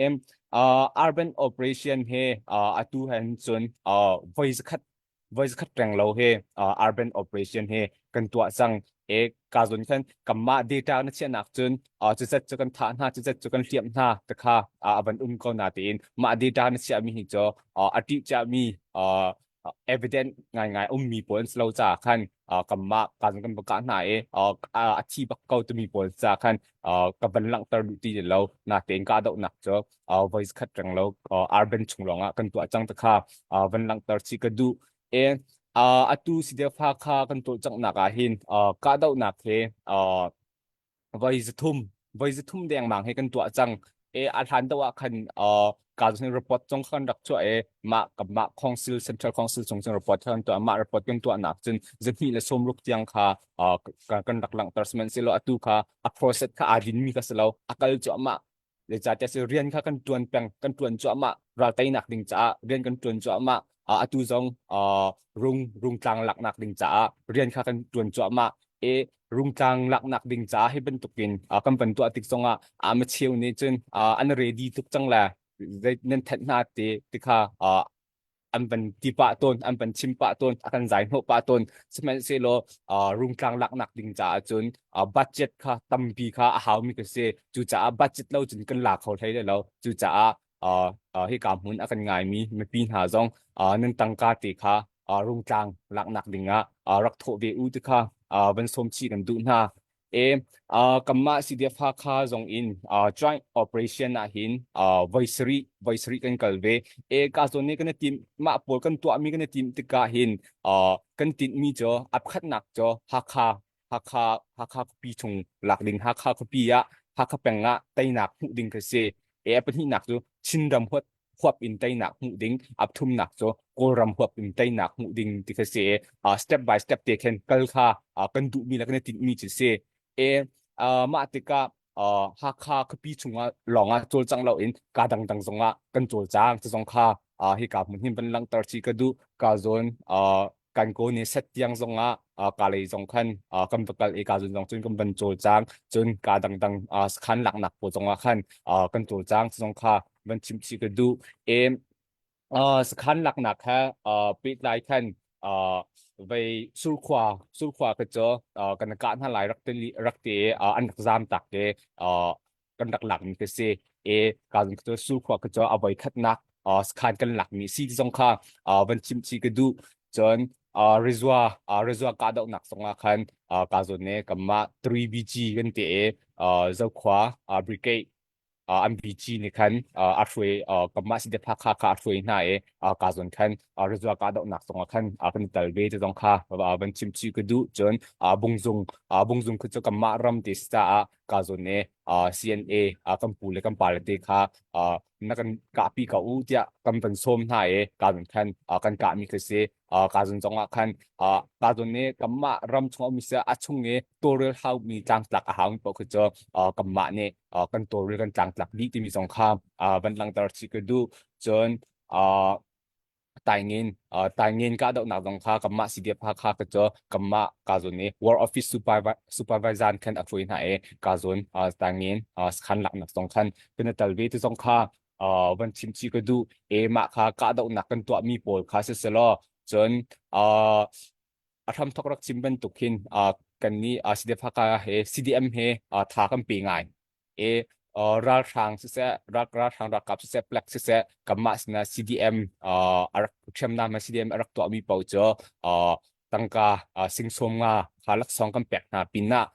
i urban operation he atu hen cun voi zakhat voi zakhat reng lo he urban operation he kan tuah cang. E ka zon khan kanmah data na chiahnak cun cucet cu kan thah hna cucet cu kan hliamh hna te kha a van um ko na tiin mah data na chiahmi hi cu a ṭih ciami evident ngaingai ummi pawl an si lo caah khan kanmah ka zon kan va kah hna i a thi bak ko timi pawl caah khan ka van langhter duh ti lo natein kahdohnak cu voi khat reng lo urban chung lawngah kan tuah cang te kha van langhter chih ka duh. E atu CDF Hakha kan cawlcanghnak ah hin kahdohnak he voi zathum voi zathum dengmang he kan tuah cang. E a hlan deuh ah khan ka zong report zong khan rak chuah e mah mah council central council chung cun report khan tuah mah report kan tuahnak cun zahnih le sawmruk tiang kha kan rak langhter sihmanhsehlaw atu kha a process kha aa dinmi kha si lo a kal cuahmah. Zeicahtiah si rian kha kan ṭuan peng, kan ṭuan cuahmah, ral teinak ding caah rian kan ṭuan cuahmah. Atu zong rung rungtlang laknak ding caah rian kha kan ṭuan cuahmah. E rungtlang laknak ding caah hi bantukin kan van tuah tik zongah a cheu nih cun an ready tuk cang le zei nan thanh hna ti ti kha an van ti pah tawn, an van chim pah tawn, a kan zai hnawh pah tawn. Sihmanhsehlaw rungtlang laknak ding caah cun budget kha tampi kha a haumi ka si. Cucaah budget lo cun kan la kho hlei lo. Cucaah hika hmun a kan ngaimi mipi hna zong nan tangka te kha rungtlang laknak dingah rak thawh ve u ti kha van sawm chih kan duh hna. E kanmah CDF Hakha zong in joint operation ah hin voi sarih voi sarih kan kal ve. E ka zawn nih kan i tim mah pawl kan tuahmi kan i tim tikah hin kan tinhmi cu a pakhatnak cu Hakha Hakha Hakha khuapi chung lak ding Hakha khuapi ah Hakha peng ah teinak hmuh ding ka si. E a pahnihnak cu Chinram huat huap in teinak hmuh ding a thumnak cu Kawlram huap in teinak hmuh ding ti kha si step by step te khin kal kha kan duhmi le kan i tinhmi cu si e mah tikah Hakha khuapi chungah lawngah cawlcang loin ka dangdang zongah kan cawlcang ti zong kha hika hmun hin van langhter chi ka duh ka zawn kan ko ni set tiang zongah ka lei zong khan kan va kal i ka zun zong cun kan van cawlcang cun ka dangdang sakhan laknak pawl zongah khan kan cawlcang zong kha van chim chih ka duh e sakhan laknak kha pehtlai khan vei surkhua surkhua ka cu kan kah hna lai rak te rak te an rak zam tak te kan rak lakmi ka si e ka cu surkhua ka cu a voi khatnak sakhan kan lakmi si zong kha van chim chih ka duh cun Rizwa Rizwa kahdohnak zongah khan ka zawn ne kanmah 3BG kan ti i Zokhua Brigade an BG nih khan a hruai kanmah si Hakha kha a hruai hna i ka zawn khan Rizwa kahdohnak zongah khan kan i tel ve ti zong kha van chim chih ka duh cun Bungzung Bungzung khu cu kanmah ram te si caah ka zawn i CNA kan pu le kan pa le te kha na kan kahpi ko u tiah kan van sawm hna i ka zawn khan kan kahmi khi si ka zawn zongah khan ka zawn nih kanmah ram chung um si a chung i tawlrel haumi tlangtlak a haumi paoh khi cu kanmah nih kan tawlrel kan tlangtlak dih timi zong kha van langhter chih ka duh cun Taingin Taingin kahdohnak zong kha kanmah CDF Hakha ka cu kanmah ka zawn i War Office Supervisor khan a hruai hna i ka zawn Taingin sakhan laknak zong khan kan i tel ve ti zong kha van chim chih ka duh e mah kha kahdohnak kan tuahmi pawl kha siselaw cun a hramthok rak chim bantuk hin kan nih CDF Hakha he CDM he tha kan pe ngai e ralhrang siseh ralhrang ralkap siseh plek siseh kanmah sinah CDM a rak hriamnam CDM a rak tuahmi paoh cu tangka sing sawm nga kha laksawng kan pek hna pinah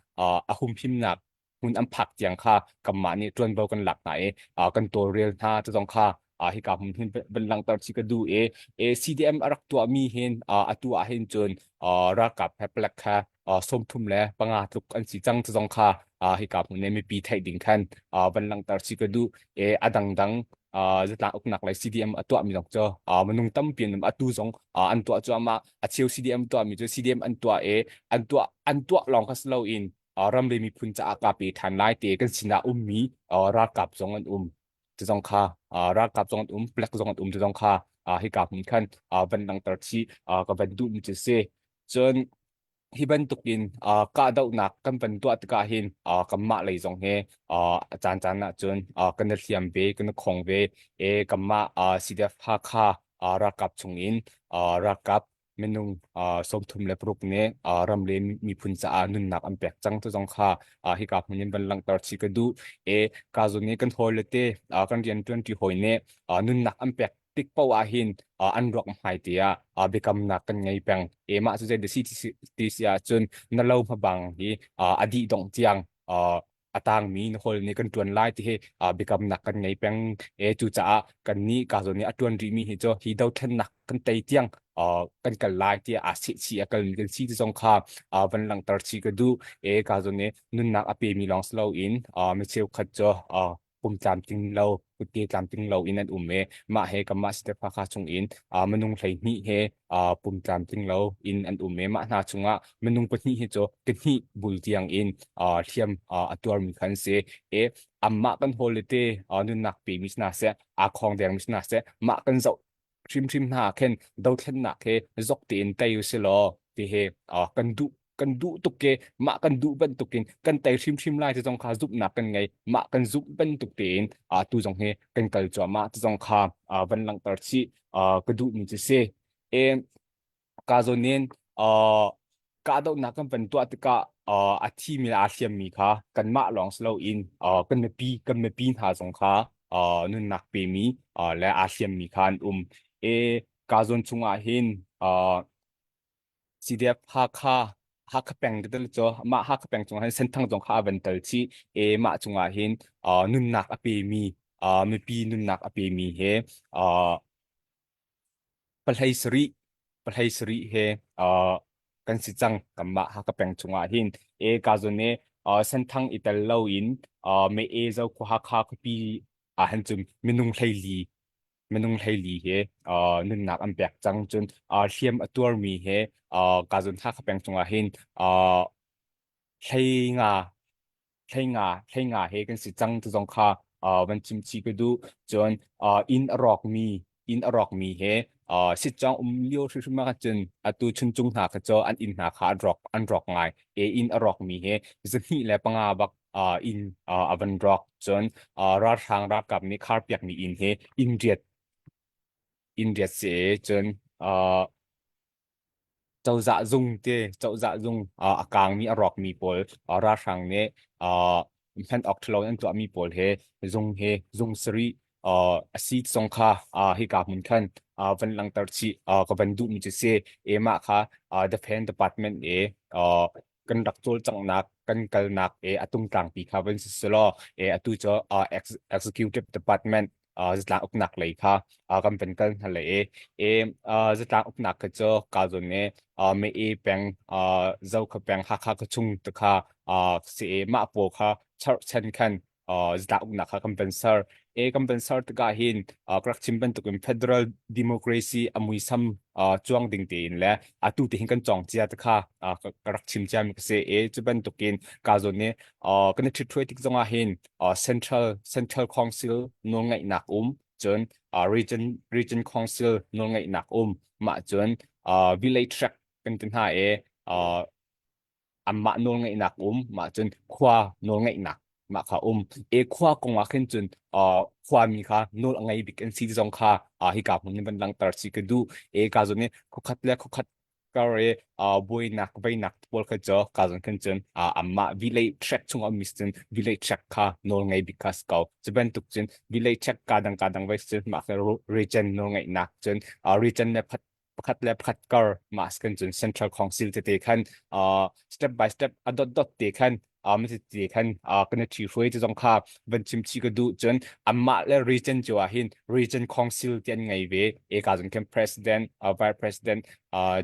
a humhimnak hmun an phak tiang kha kanmah nih ṭuanvo kan lak hna i kan tawlrel hna cu zong kha hika hmun hin van langhter chi ka duh i CDM a rak tuahmi hin atu ah hin cun ralkap he palek kha 35 tluk an si cang cu zong kha hika hmun i mipi theih ding khan van langhter chi ka duh i a dangdang zatlang uknak lei CDM a tuahmi zong cu minung tampi an um atu zong an tuah cuahmah a cheu CDM tuahmi cu CDM an tuah i an tuah an tuah lawng kha si loin ram le miphun caah kaa pe ṭhan lai te kan sinah ummi ralkap zong an um cu zong kha ralkap zong an um plek zong an um cu zong kha hika hmun khan van langhter chih ka van duhmi cu si cun hi bantukin kahdohnak kan van tuah tikah hin kanmah lei zong hi a caancaan ahcun kan i hliam ve kan i khong ve e kanmah CDF Hakha ralkap chungin ralkap. minung 36 nih ram le miphun caah nunnak an pek cang tu zong kha hika hmun in van langhter chih ka duh. E ka zun i kan hawi le te kan rian ṭuanṭi hawi nih nunnak an pek tik paoh ah hin an ruak hmai te ah biakamnak kan ngei peng. E mah cu zei si ti si ahcun na lo hmabang hi a dih dongh tiang a tangmi na hawl nih kan ṭuan lai ti hi biakamnak kan ngei peng. E cucaah kan nih ka zawn nih a ṭuan rihmi hi cu hi dothlennak kan tei tiang kan kal lai tiah aa sehchih a kalmi kan si ti zong kha van langhter chih ka duh. E ka zawn nih nunnak a pemi lawng si loin mi cheukhat cu pum tlamtling lo kutke tlamtling lo in an um i mah he kanmah Sitepha chung in minung 12 he pum tlamtling lo in an um i mah hna chungah minung pahnih hi cu kahnih bul tiang in hliam a tuarmi kha an si i anmah kan hawl le te nunnak pemi si hna seh aa khawng dengmi si hna seh mah kan zoh hrimhrim hna ah khin dothlennak hi zok tein tei u si law ti hi kan duh kan duh tuk ke mah kan duh bantukin kan tei hrimhrim lai ti zong kha zumhnak kan ngei mah kan zumh bantuk tein tu zong hi kan kal cuahmah ti zong kha van langhter chih ka duhmi cu si. E ka zawn in kahdohnak kan van tuah tikah a thimi le aa hliammi kha kanmah lawng si loin kan mipi hna zong kha nunnak pemi le aa hliammi kha an um. E ka zawn chungah hin CDF Hakha Hakha peng ka tel cu mah Hakha peng chungah hin Senthang zong kha a van tel chih. E mah chungah hin nunnak a pemi mipi nunnak a pemi he Pahlei sarih, pahlei sarih he kan si cang kanmah Hakha peng chungah hin. E ka zawn i Senthang i tel loin Meh-e Zokhua Hakha khuapi ah hin cun minung 14 minung 14 he nunnak an pek cang. Cun hliam a tuarmi he ka zawn Hakha peng chungah hin 15 hleinga he kan si cang ti zong kha van chim chih ka duh. Cun inn a rawkmi inn a rawkmi he sitcawng um lio hrimhrim ah cun atu chuncung hna kha cu an inn hna kha an rawk an rawk ngai. E inn a rawkmi he 205 bak inn a van rawk. Cun ralhrang ralkap nih kharpiakmi inn he inn riat inn riat si cun Cozah zung te cozah zung a kaangmi a rawkmi pawl ralhrang nih hman awk ṭhalo in an tuahmi pawl he zung he zung sarih a si zong kha hika hmun khan van langhter chih ka van duhmi cu si. E mah kha Defense Department i kan rak cawlcanghnak kan kalnak e a tungtlangpi kha van si selaw e atu cu executive department zatlang uknak lei kha kan van kal hna le e e zatlang uknak kha cu ka zawn e me e peng Zokha peng Hakha ka chung te kha si e mah pawl kha charhchan khan zatlang uknak kha kan van ser e kan van ser tikah hin ka rak chim bantukin federal democracy a muisam cuang ding tein le atu te hin kan cawng cia te kha ka rak chim cia mi ka si e cu bantukin ka zawn nih kan i ṭhitṭhuai tik zongah hin central central council nawlngeihnak um cun region region council nawlngeihnak um mah cun village track kan ti hna i anmah nawlngeihnak um mah cun khua nawlngeihnak mah kha um e khua kong ah khin cun khuami kha nawl a ngei bik an si ti zong kha hika hmun in van langhter si ka duh e ka zon i khuakhat le khuakhat kar i buainak veinak pawl kha cu ka zon khin cun anmah village track chung ah mis cun village track kha nawl ngei bik kha si ko cu bantuk cun village track ka dang ka dang vai cun mah kha region nawl ngeihnak cun region le phat pakhat le pakhat kar mah kan cun central council tete khan step by step a dot dot te khan um te khan kan i ṭhi hruai ti zong kha van chim chih ka duh cun amah le region cio ah hin region council ti an ngei ve e ka zong khin president vice president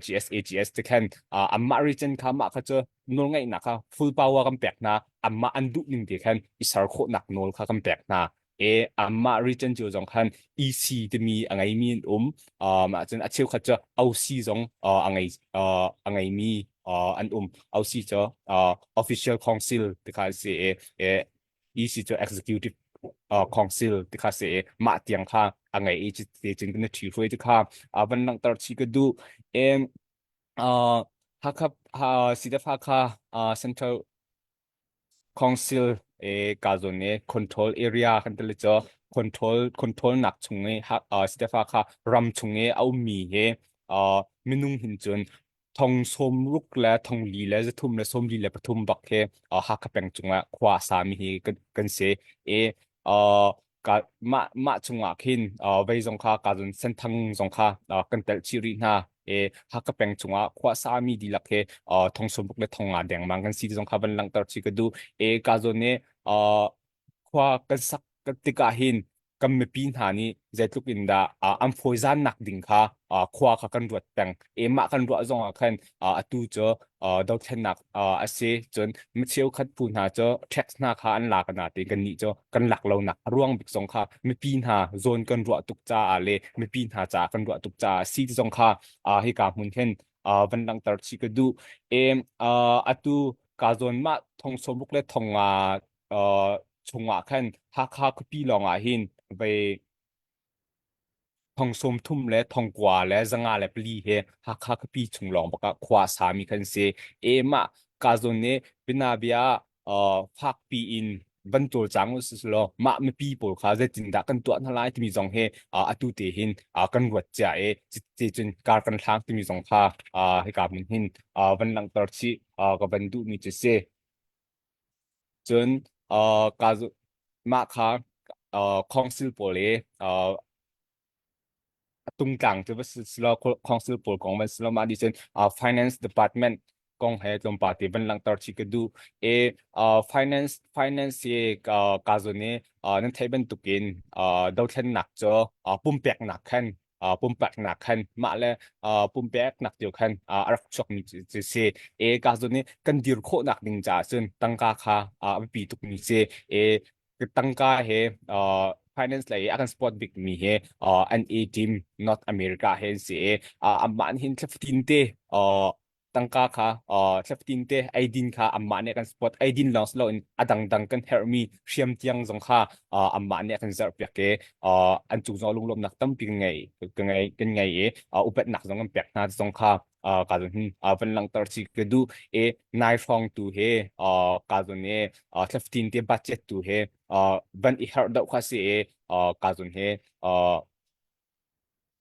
GSAGS te khan amah region kha mah kha cu nawlngeihnak kha full power kan pek hna amah an duh ning te khan i ser khawhnak nawl kha kan pek hna e amah region cio zong khan EC timi a ngeimi an um um ahcun a cheukhat cu OC zong a ngei a ngeimi an um OC cu official council ti kha si e e EC cu executive council ti kha si e mah tiang kha a ngei i te cun kan ṭhi hruai ti kha van langhter chi ka duh e Hakha CDF Hakha Central Council e ka zawn i control area kan ti cu control control nak chung i Sitefa kha ram chung i a ummi hi. Minung hin cun thong sawmruk le thong li le zathum le sawmli le pathum bak he Hakha peng cungah khua a sami hi kan si. I ka mah mah chungah khin vei zong kha ka zon senthang zong kha kan telh chih rih hna. E Hakha peng chungah khua sami dihlak he thong sawmruk le thong nga dengmang kan si zong kha van langhter chih ka duh. E ka zawn i khua kan sak tikah hin kan mipi hna nih zeitluk in dah an fawizannak ding kha khua kha kan ruat peng. E mah kan ruah zong ah khan atu cu dothlennak a si. Cun mi cheukhat phu hna cu tax hna kha an lak na te kan nih cu kan lak lo nak a ruang bik zong kha mipi hna zawn kan ruah tuk caah le mipi hna caah kan ruah tuk caah si zong kha hika hmun hin van langhter chih ka duh. E atu ka zawn mah thong sawmruk le thong nga chungah khan Hakha khuapi lawngah hin vei thong 30 le thong kua le zanga le pali he Hakha khuapi chung lawng bakah khua sami kan si. E mah ka zawn nih pinabia fakpi in van cawlcang u law mah mipi pawl kha zeitindah kan tuah hna lai timi zong hi atu te hin kan ruat cia i ti cun kar kan hlang timi zong kha hika hmun hin van langhter chih ka van duhmi cu si. Cun ka mah kha council pawl i a tungtlang cu va si law council pawl kong van si law mah nih cun finance department kong he tlawmpal te van langhter chih ka duh. E finance finance hi ka zawn i nan theih bantukin dothlennak cu pumpeknak khan pumpeknak khan mah le pumpeknak cio khan a rak chuakmi cu si. E ka zawn i kan dir khawhnak ding caah cun tangka kha a biapi tukmi si. E tangka he finance lei a kan support bik mi he NA team North America he an si i amah nih hin thlafatin te tangka kha thlafatin te eidin kha amah nih kan support eidin lawng si loin a dangdang kan herhmi hriam tiang zong kha amah nih a kan zarhpiak i an cung zong lunglawmhnak tampi kan ngei kan ngei kan ngei i upatnak zong kan pek hna zong kha ka zon hin van langhter chi ka duh i nai hrawng tu he ka zon i thlafatin te budget tu he van i herh deuh kha si i ka zon he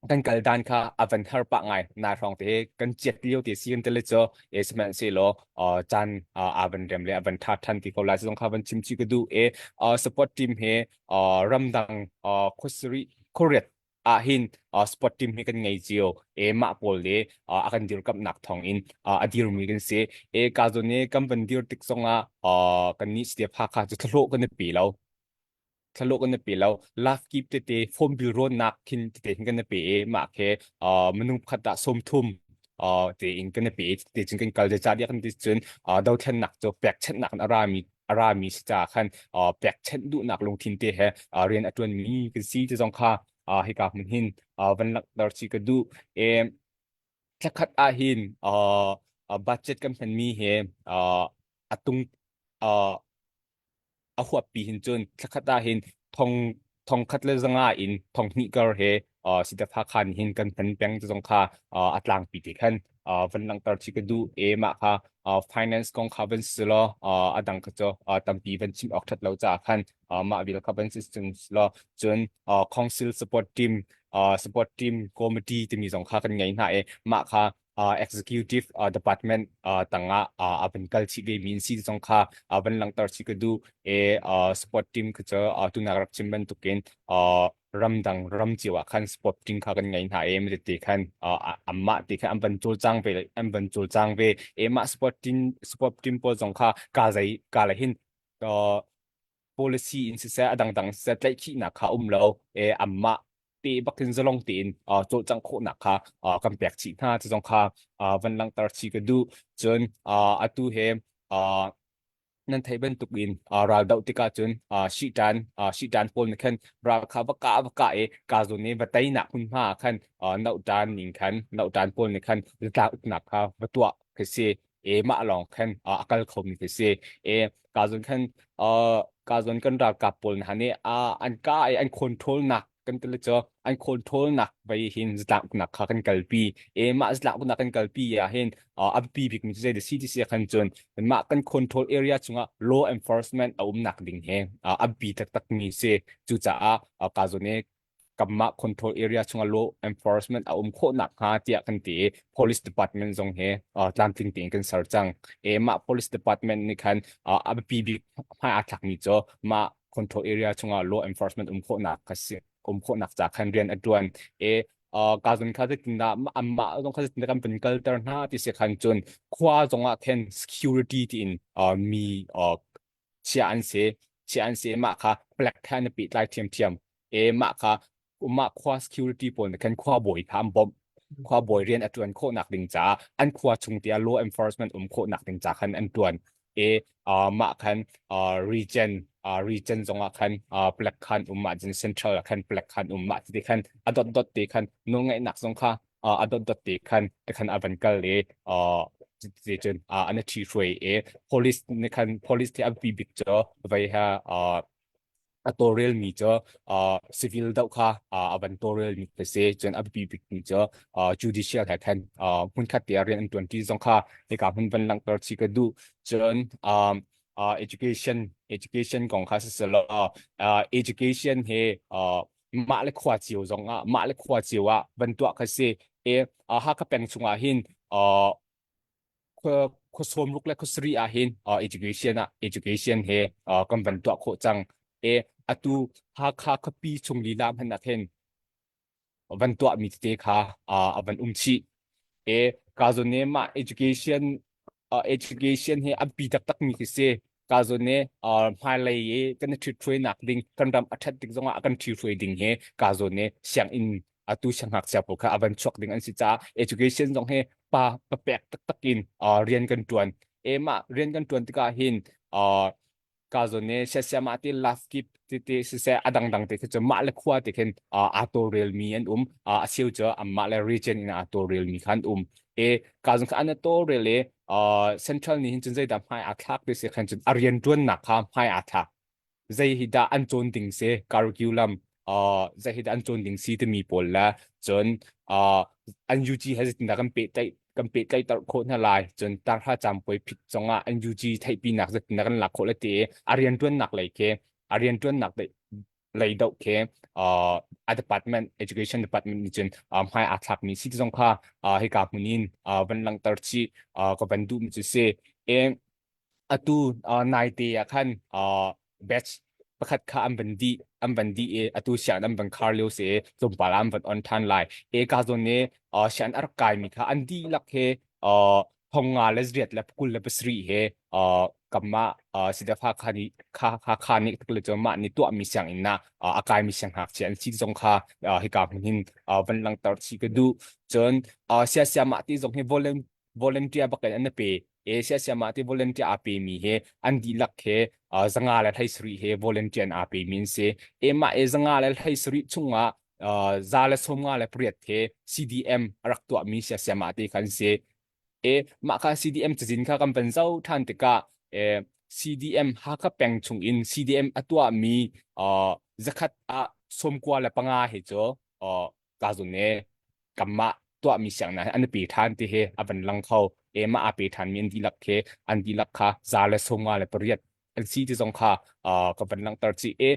kan kal dan kha a van har pah ngai nai hrawng te kan chiat lio te si kan tele cho e sihmanhsehlaw caan a van rem le a van tha than ti ko lai zong kha van chim chi ka duh e support team he ramdang khuasari khuariat ah hin sport team hi kan ngei cio e mah pawl le a kan dirkamnak thawng in a dirmi kan si e ka zawn i kan van dir tik zongah kan nih step Hakha cu thlahlawh kan i pe lo thlahlawh kan i pe lo love keep tete phone bill rawnnak khin tete hin kan i pe i mah khi minung pakhat ah 30 tein kan i pe te cun kan kal zeicah kan ti cun dothlennak cu pekchanhnak in a rami a rami si caah khan pekchanh duhnak lungthin te he rian a ṭuanmi kan si ti zong kha hika hmun hin van langhter chih ka duh. E, thlakhat ah hin budget kan hmanmi he a tung a huappi hin cun thlakhat ah hin thong thong khat le zanga in thong hnih kar he sitafa khan hin kan hman peng ti zong kha a tlangpi te khan van langhter chi ka duh e mah kha finance kong kha van si law a dang kha cu tampi van chim awk that lo caah khan mah vial kha van si law cun council support team support team committee timi zong kha kan ngei hna i mah kha executive department tangah a van kal chih ve mi in si zong kha van langhter chih ka duh e support team kha cu tunak rak chim bantukin ramdang ram cio ah khan sport team kha kan ngei hna e mi te khan amah te khan an van cawlcang ve an van cawlcang ve e mah sport team sport team pawl zong kha ka zei ka le hin policy in siseh a dangdang siseh tlaihkhihnak kha um lo e amah te bakin zalong tein cawlcangh khawhnak kha kan pek chih hna ti zong kha van langhter chih ka duh cun atu he nan theih bantuk in ral doh tikah cun shihtan shihtan pawl nih khan ral kha va kah va kah i ka zawn i va teinak hmunhma ah khan nohtan ning khan nohtan pawl nih khan zatlang uknak kha va tuah khi si e mah lawng khan a kal khomi khi si e ka zawn khan ka zawn kan ralkap pawl hna nih an kah i an control nak kan ti le cu an control nak vai hin zatlang uknak kha kan kalpi e mah zatlang uknak kan kalpi ah hin a biapi bik mi cu zei si ti si khan cun mah kan control area chungah law enforcement a umnak ding he a biapi taktak mi si cucaah ka zawn i. Kanmah control area chungah law enforcement a um khawh nakhnga tiah kan ti i police department zong hi tlamtling tein kan ser cang. E mah police department nih khan a biapi bik hmai aa thlakmi cu mah control area chungah law enforcement um khawhnak kha si um khawhnak ca khan rian a ṭuan. E ka zon kha zeitindah anmah zong kha zeitindah kan van kalter hna ti si khan cun khua zongah khin security tiin mi chia an si chia an si mah kha black kha na pehtlai ṭhiamṭhiam e mah kha mah khua security pawl nih khan khua bawi kha an bawmh khua bawi rian a ṭuan khawhnak ding caah an khua chung tiah law enforcement um khawhnak ding ca khan an ṭuan e mah khan region region zongah khan black khan um mah cun central ah khan black khan um mah ti khan a dot dot te khan nawlngeihnak zong kha a dot dot te khan te khan a van kal i ti cun an i ṭhihruai i police nih khan police te a biapi bik cu vei ha a tawlrelmi cu civil doh kha a van tawlrelmi a si cun a biapi bikmi cu judicial he khan hmunkhat te ah rian an ṭuanṭi zong kha hika hmun van langhter chih ka duh cun education education kong kha siselaw education he mah le khua cio zong ah mah le khua cio ah van tuah kha si e Hakha peng chungah hin khua sawm ruk le khua sarih ah hin education ah education he kan van tuah khawh cang e atu Hakha khuapi chung lila hmanh ah khin van tuah mi tete kha a van um chih e ka zawn ne mah education education hi a biapi taktak mi khi si ka zawn ne hmailei i kan i ṭhithruainak ding kan ram a ṭhat tik zongah a kan ṭhihruai ding hi ka zawn ne sianginn atu siangngakchia pawl kha a van chuak ding an si caah education zong hi pa papek taktak in rian kan ṭuan e mah rian kan ṭuan tikah hin ka zawn i siasiamah ti love kip tete siseh a dangdang te khi cu mah le khua te khin aa tawlrelmi an um a cheu cu anmah le region in aa tawlrelmi kha an um e ka zong kha an tawlrel i central nih hin cun zeidah hmai aa thlak ti si khan cun a rianṭuannak kha hmai aa thlak zei hi dah an cawn ding si curriculum zei hi dah an cawn ding si timi pawl le cun an UG he zeitindah kan pehtlaih kan pehtlaihter khawh hna lai cun tarha caampuai phit zongah an UG theihpinak zeitindah kan lak khawh le ti a rianṭuannak lei khi a rianṭuannak lei doh khi a department education department nih cun hmai aa thlakmi si ti zong kha hika hmun in van langhter chih ka van duhmi cu si atu naite ah khan batch pakhat kha an van dih an van dih i atu sianginn an van khar lio si i tlawmpal ah an van on ṭhan lai. E ka zawn i sianginn a rak kaimi kha an dihlak he thong nga le riat le 27 he kamah CDF Hakha nih Hakha nih le cu mah nih tuahmi sianginn ah a kaimi siangngakchia an si zong kha hika hmun hin van langhter chih ka duh. Cun siasia mah ti zong hi volunteer bak in an pe Asia siama ti volunteer aa pe mi he an dihlak he zanga le hlei sarih he volunteer an aa pe mi an si e mah e zanga le hlei sarih chungah za le sawm nga le pariat he CDM a rak tuah mi sia siama te khan si e mah kha CDM cazin kha kan van zoh than tikah e CDM Hakha peng chung in CDM a tuah mi zakhat ah sawmkua le panga he cu ka zun e kanmah tuahmi sianginn an i pe ṭhan ti hi a van lang kho. E mah aa pe ṭhanmi an dihlak khi an dihlak kha za le 58 an si ti zong kha ka van langhter chih. E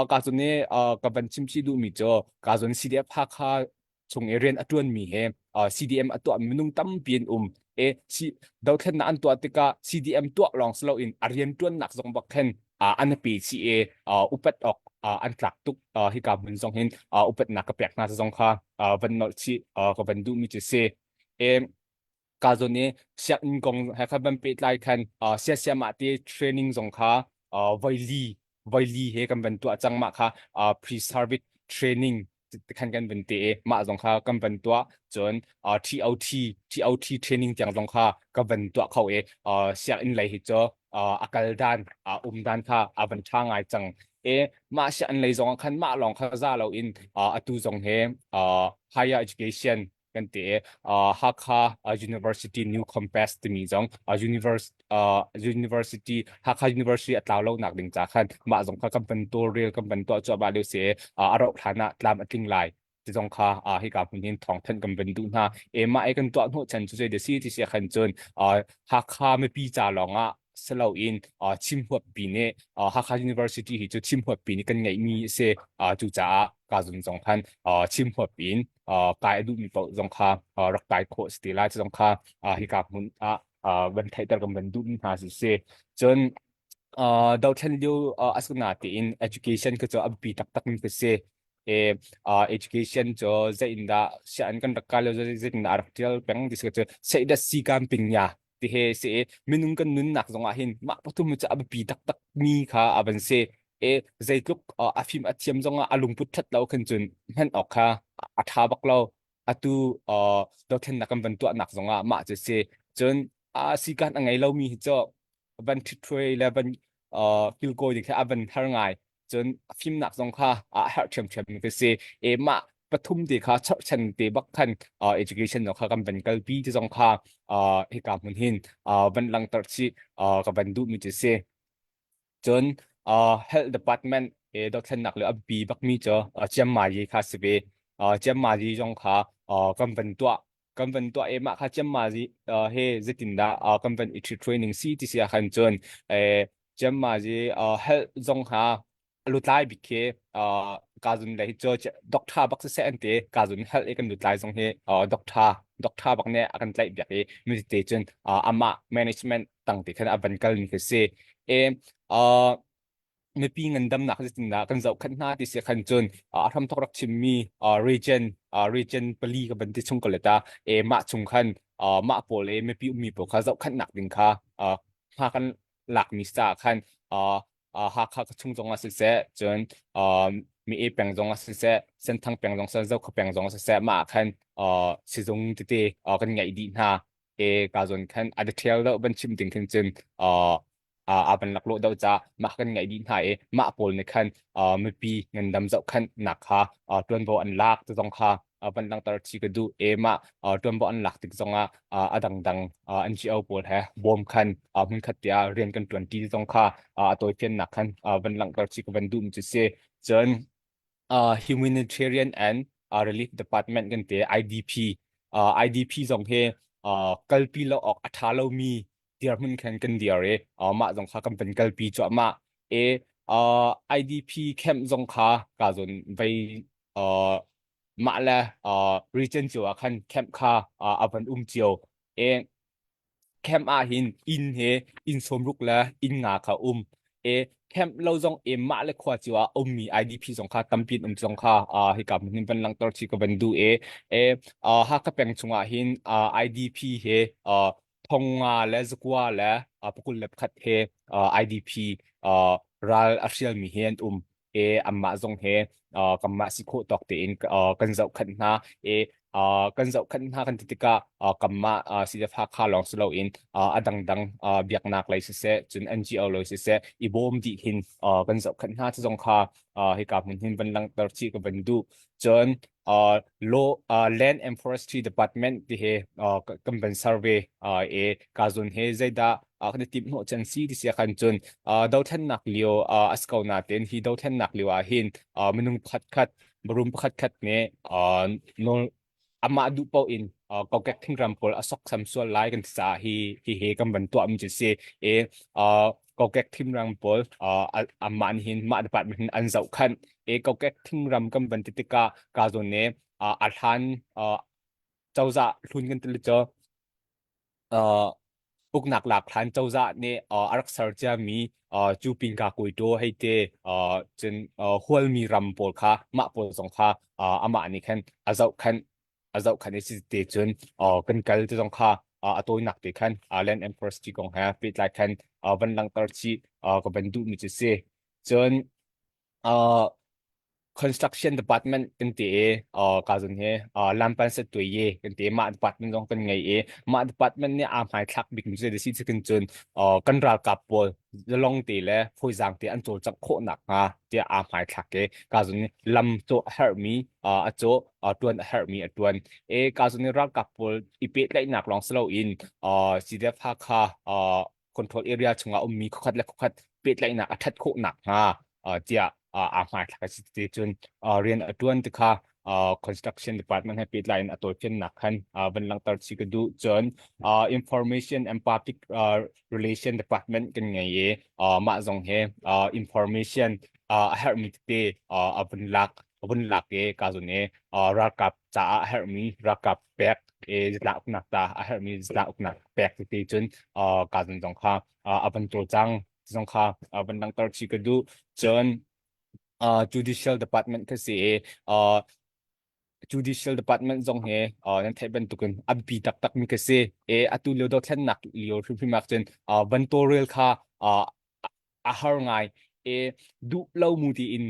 ka cun nih ka van chim chih duhmi cu ka zun CDF Hakha chung i rian a ṭuanmi he CDM a tuahmi minung tampi an um. E si dothlennak an tuah tikah CDM tuah lawng si loin a rian ṭuannak zong bak khin an pe chih i upat awk an tlak tuk hika hmun zong hin upatnak ka pek hna zong kha van nolh chih ka van duhmi cu si e ka zawn i sianginn kong he khan van pehtlai khan siasiamah te training zong kha voili voili he kan van tuah cang mah kha pre-service training khan kan van te i mah zong kha kan van tuah cun TOT TOT training tiang zong kha ka van tuah kho i sianginn lei hi cu a kal dan a um dan kha a van ṭha ngai cang e mah sianginn lei zong ah khan mah lawng kha za lo in atu zong he higher education kan ti i Hakha University New Compass timi zong university university Hakha University a tlau lo nak ding ca khan mah zong kha kan van tawlrel kan van tuah cuahmah lio si a rauh hlan ah tlam a tling lai ti zong kha hika hmun hin thawng thanh kan van duh hna e mah e kan tuah hnawh chan cu zei da si ti si khan cun Hakha mipi ca lawng ah. si loin Chin huappi nih Hakha University hi cu Chin huappi nih kan ngeihmi a si. Cucaah ka zun zong khan Chin huappi in kai a duhmi paoh zong kha rak kai khawh si ti lai. Cu zong kha hika hmun ah van theihter kan van duhmi hna si si. Cun dothlen lio a si natein education kha cu a biapi taktakmi ka si. E education cu zei in dah sian kan rak kai lio zei in dah a rak tial peng ti si cu sei da si kan ping ya ti he si i minung kan nunnak zong ah hin mah pathum cu a biapi taktak mi kha a van si. E zeitluk a fim a thiam zong ah a lungput that lo khan cun hman awk kha a tha bak lo. Atu dothlennak kan van tuahnak zong ah mah cu si. Cun a sikan a ngei lomi hi cu van ṭhitṭhuai le van kilkawi ding khi a van har ngai. Cun fimnak zong kha a herh ṭhiamṭhiam mi ka si. E mah pathum te kha chorhchan te bak khan education kha kan van kalpi ti zong kha hika hmun hin van langter chih ka van duh mi cu si. Cun health department e dothlennak le a biapi bakmi cu ciammai kha si ve. Ciammai zong kha kan van tuah kan van tuah e mah kha ciammazi he zeitindah kan van i ṭhit ning si ti si ah khan cun ciammazi health zong ha lutlai bik khi kazun le hi cu doctor bak siseh an ti kazun health i kan lutlai zong hi doctor doctor bak nih a kan tlaih biak i mi te cun amah management tang te khan a van kal mi khi si e mipi ngandamnak zeitindah kan zohkhenh hna ti si khan cun a hramthok rak chimmi region region pali ka van ti chung ko le ta e mah chung khan mah pawl e mipi ummi pawl kha zohkhenhnak ding kha hma kan lakmi ca khan Hakha ka chung zong ah siseh cun mi e peng zong ah siseh Senthang peng zong siseh Zokhua peng zong ah siseh mah khan sizung tete kan ngeih dih hna e ka zawn khan a detail deuh van chim ding khin cun aa van laklawh deuh ca mah kan ngaih dih hna i mah pawl nih khan mipi ngandam zohkhenhnak kha ṭuanvo an lak ti zong kha van langhter chih ka duh e mah ṭuanvo an lak tik zongah a dangdang NGO pawl he bawm khan hmunkhat tiah rian kan ṭuan ti zong kha a tawifiannak khan van langhter chih ka van duh mi cu si. Cun humanitarian and relief department kan ti IDP IDP zong hi kalpi lo awk a ṭha lomi dirhmun khan kan dir i mah zong kha kan van kalpi cuahmah i IDP camp zong kha ka zawn vei mah le region cio ah khan camp kha a van um cio i camp ah hin inn he inn sawmruk le inn nga kha um i camp lo zong i mah le khua cio ah ummi IDP zong kha tampi an um zong kha hika hmun hin van langhter chih ka van duh i Hakha peng chungah hin IDP he thonga le zakua le 21 he IDP ral a hrialmi he an um e anmah zong he kanmah si khawh tawk tein kan zohkhenh hna e kan zohkhenh hna kan ti tikah kanmah CDF Hakha lawng si loin a dangdang biaknak lei siseh cun NGO lei siseh i bawm dih hin kan zohkhenh hna cu zong kha hika hmun hin van langhter chih ka van duh. Cun law land and forestry department ti he kan van survey e kazun he zeidah kan i timh hnawh chan si ti sia khan cun dothlennak lio a si ko nain hi dothlennak lio ah hin minung pakhat khat barum pakhat khat nih nawl amah duh paoh in kokek thingram pawl a soksam sual lai kan ti caah hi hi he kan van tuah mi cu si e kokek thingram pawl amah nih hin mah department hin an zohkhanh e kokek thingram kan van ti tikah ka zawn ne a hlan cozah hlun kan ti cu uknak lak hlan cozah nih a rak ser ciami cu pinka kuito hei te cun hualmi ram pawl kha mah pawl zong kha amah nih khan a zohkhanh a zohkhanh i te cun kan kal te zong kha a tawinak te khan land and forestry kong he pehtlai khan van langhter chih ka van duhmi cu si. Cun construction department kan ti i ka zun hi lampan set tui ye kan ti mah department zong kan ngei i mah department nih aa hmaithlak bik mi cu si kan cun kan ralkap pawl zalong te le fawizaang te an cawlcangh khawh nakhnga tiah aa hmaithlak i ka zun lam cawh a herhmi a cawh ṭuan a herhmi a ṭuan e ka zun ralkap pawl i pehtlaihnak lawng si loin CDF Hakha control area chungah ummi khuakhat le khuakhat pehtlaihnak a ṭhat khawh nakhnga tiah aa hmaithlak a si ti cun rian a ṭuan ti kha. construction department he pehtlai in a tawifiannak khan van langhter chih ka duh. Cun information and public relation department kan ngei i mah zong he information a herhmi tete a vun lak a vun lak i ka zun i ralkap caah a herhmi ralkap pek i zatlang uknak ta a herhmi zatlang uknak pek tete cun ka zun zong kha a van cawlcang zong kha van langhter chih ka duh. Cun judicial department kha si i judicial department zong hi nan theih bantukin a biapi taktak mi kha si i atu lio dothlennak lio hrimhrim ah cun van tawlrel kha a har ngai i duh lo mu tiin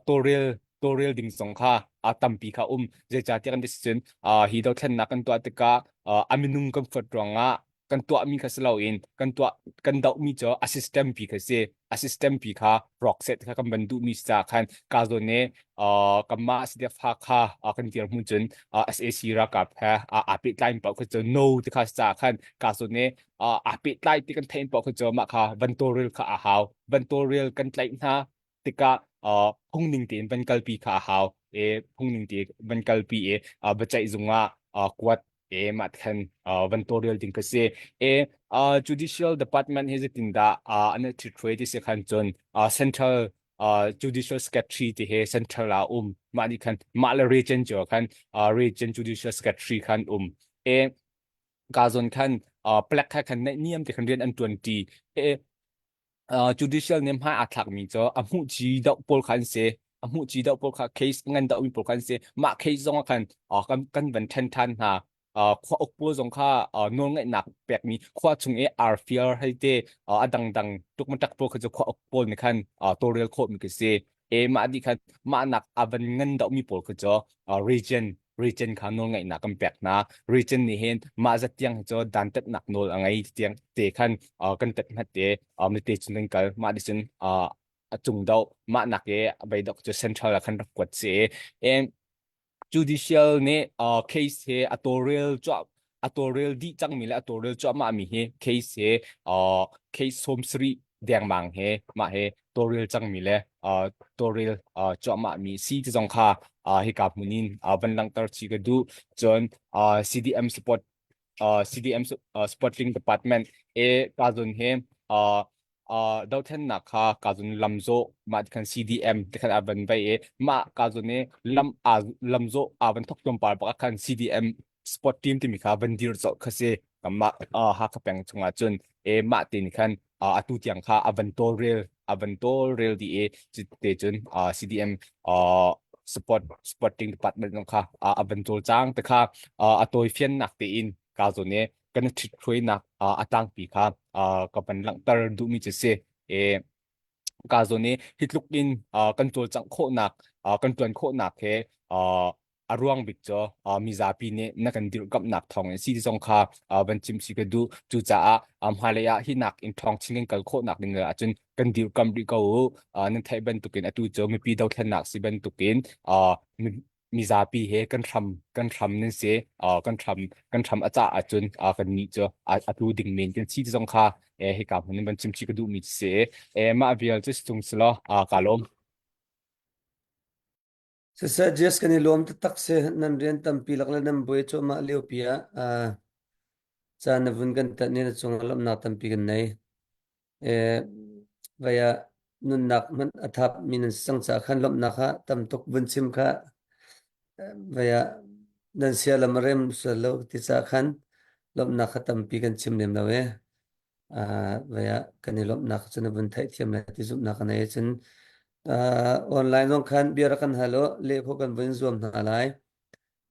tawlrel tawlrel ding zong kha a tampi kha um. Zeicahtiah kan ti cun hi dothlennak kan tuah tikah a minung kan fuat ruangah kan tuahmi kha si loin kan tuah kan dohmi cu a system pi kha si. A system pi kha rock set kha kan van duhmi si caah khan ka zawn ne kanmah CDF Hakha kan dirhmun cun SAC ralkap he aa pehtlai paoh kha cu no ti kha si caah khan ka zawn ne aa pehtlai ti kan theih paoh kha cu mah kha van tawlrel kha a hau. Van tawlrel kan tlaih hna tikah phungning tein van kalpi kha a hau e phungning te van kalpi i biaceih zung ah kuat e mah khan van tawlrel ding ka si. E judicial department hi zeitindah an ṭhithruai ti si khan cun central judicial secretary ti he central ah um. Mah nih khan mah le region cu khan region judicial secretary khan um. E ka zon khan plek kha khan naih niam te khan rian an ṭuan ṭi. E judicial nih hmai aa thlakmi cu a hmuh ci doh pawl kha an si. A hmuh ci doh pawl kha case ngan dohmi pawl kha an si. Mah case zong ah khan kan kan van ṭhen ṭhan hna. Khua uk pawl zong kha nawlngeihnak pekmi khua chung i arfiar hei te a dangdang tukmatak pawl kha cu khua uk pawl nih khan tawlrel khawhmi khi si. E mah dih khan mah nak a van ngan dohmi pawl kha cu region region kha nawlngeihnak kan pek hna. Region nih hin mah zat tiang hi cu dantatnak nawl a ngei tiang te khan kan tat hmat te mite cun kan kal. Mah nih cun a cung doh mah nak i a bei dok cu central ah khan rak kuat si. And judicial nih case he a tawlrel cuah a tawlrel dih cangmi le a tawlrel cuahmah mi hi case he case 70 dengmang he mah he tawlrel cangmi le tawlrel cuahmah mi si ti zong kha hika hmun in van langhter chih ka duh. Cun CDM support CDM supporting department e ka zun he dothlennak kha ka zun lamzawh mah khan CDM ti khan a van vai i mah ka zun i lam a lamzawh a van thok tlawmpal bak khan CDM sport team timi kha van dir cawh kha si. Mah Hakha peng chungah cun e mah te nih khan atu tiang kha a van tawlrel a van tawlrel dih i te cun CDM support supporting department zong kha a van cawlcang te kha a tawifiannak tein ka zawn i kan i ṭhithruainak a tlangpi kha ka van langhter duhmi cu si. E ka zawn i hi tluk in kan cawlcangh khawhnak kan ṭuan khawhnak he a ruang bik cu mizapi nih na kan dirhkamhnak thawng in si ti zong kha van chim si ka duh. Cucaah hmailei ah hi nak in ṭhawng chin kan kal khawhnak ding ahcun kan dirhkamh rih ko u. Nan theih bantukin atu cu mipi dothlennak si bantukin mizapi he kan hram kan hram nan si. Kan hram kan hram a cah ahcun kan nih cu a tlu ding men kan si ti zong kha hika hmun in van chim chih ka duhmi si. Mah vial cu si tung si law kaa lawm. Siseh Jess kan i lawm taktak si. Nan rian tampi lak le nan buai cuahmah liopi ah caan na vun kan tanh i na cungah lawmhnak tampi kan nei. Vai ah nunnak hmanh a thap mi nan si cang caah khan lawmhnak kha tam tuk vun chim kha vai ah nan sia lam a rem sual lo ti caah khan lawmhnak kha tampi kan chim lem lo e. Vai ah kan i lawmhnak cu na vun theihthiam lai ti zumhnak ka nei. Cun online zong khan bia rak kan hal u, leh khawh kan vun zuam hna lai.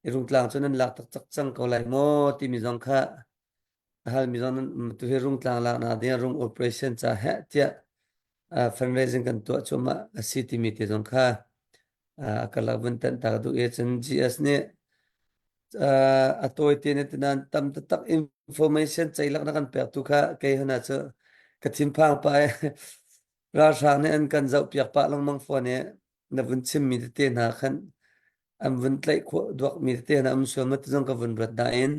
I Rungtlang cu nan lak taktak cang ko lai maw timi zong kha a halmi zong nan tu hi Rungtlang laknak ding ah rung operation ca heh tiah fundraising kan tuah cuahmah a si timi te zong kha a karlak vun tanh ta ka duh i cun GS nih a tawi te ne tinan tam taktak information ceilak na kan pek tu kha kei hana cu ka thinphang pa i ralhrang nih an kan zoh piak pah lengmang fawn i na vun chimmi tete hna khan an vun tlaih khawh duakmi tete hna um sual ma ti zong ka vun ruat nain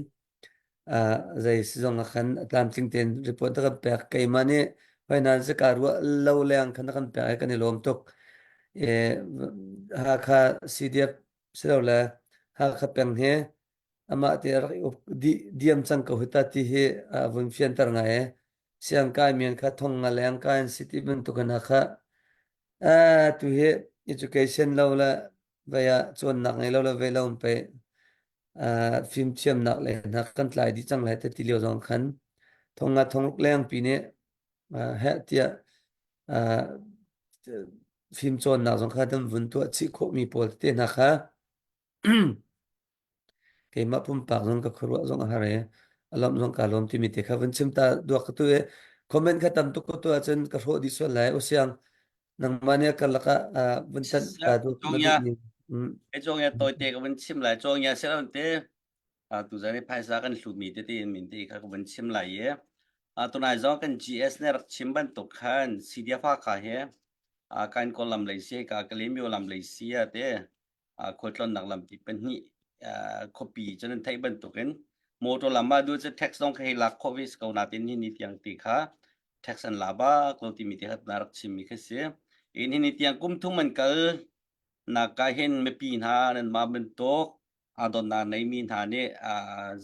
zei si zong ah khan a tlamtling tein report na kan pek. Keimah nih hoi nan si ka ruah lo leng khan na kan pek i kan i lawm tuk. Hakha CDF. Silole Hakha peng hi amah te rak i uk dih diam cang ko hi ta ti hi a vun fianter ngai i siangkai men kha thong nga leng kai an si ti bantuk in Hakha tu hi education lo le vei ah cawnnak ngei lo le vei lo pei fimthiamnak le hna kan tlai dih cang lai te ti lio zong khan thong nga thong ruk leng pi nih heh tiah fimcawnnak zong kha kan vun tuah chih khawhmi pawl tete hna kha keimah pumpak zong ka khuaruah zong a har i a lawmh zong kaa lawm timi te kha vun chim ta duak ka tu i comment kha tam tuk ko tu ahcun ka hrawh dih sual lai usiang nangmah nih karlak ah vun thanh ta duak na duh ni. Cawng ya tawite ka vun chim lai cawng ya sel te tuzan i phaisa kan hlutmi tete in min te kha ka vun chim lai i tunai zong kan GS nih rak chim bantuk khan CDF Hakha he kan Kawllam lei si ka Kalaymyo lam lei si a te khualtlawnnak lampi pahnih khuapi cun an theih bantukin motor lam ah du cu tax zong kha hei lak khawh ve si ko natin hi ni tiang ti kha tax an la bak lo timi te kha na rak chimmi kha si. In hi ni tiang kum thum an kal nak ka hin mipi hna nan mah bantuk aa dawtnak neimi hna nih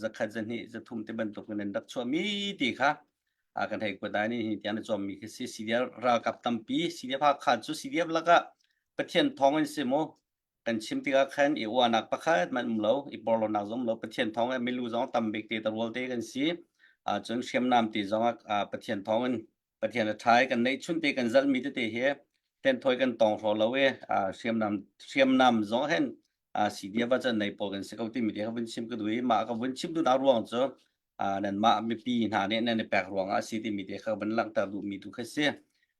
zakhat zahnih zathum te bantuk in an rak chuahmi ti kha kan hei kuat ai ni tiang na cawmmi khi si CDF ralkap tampi CDF Hakha cu CDF lakah Pathian thawng in si mu kan chim tikah khan i uanak pakhat man um lo i porlonak zong lo Pathian thawng in milu zong tam bik te tarual te kan si cun hriamnam ti zong ah Pathian thawng in Pathian a ṭha i kan neihchun te kan zalhmi tete hi tenthawi kan tong hraw lo i hriamnam hriamnam zong hin CDF ah cun nei pawl kan si ko timi te kha vun chim ka duh i mah ka vun chim duhnak ruang cu nanmah mipi hna nih nan i pek ruang ah a si timi te kha vun langhter duhmi tu kha si.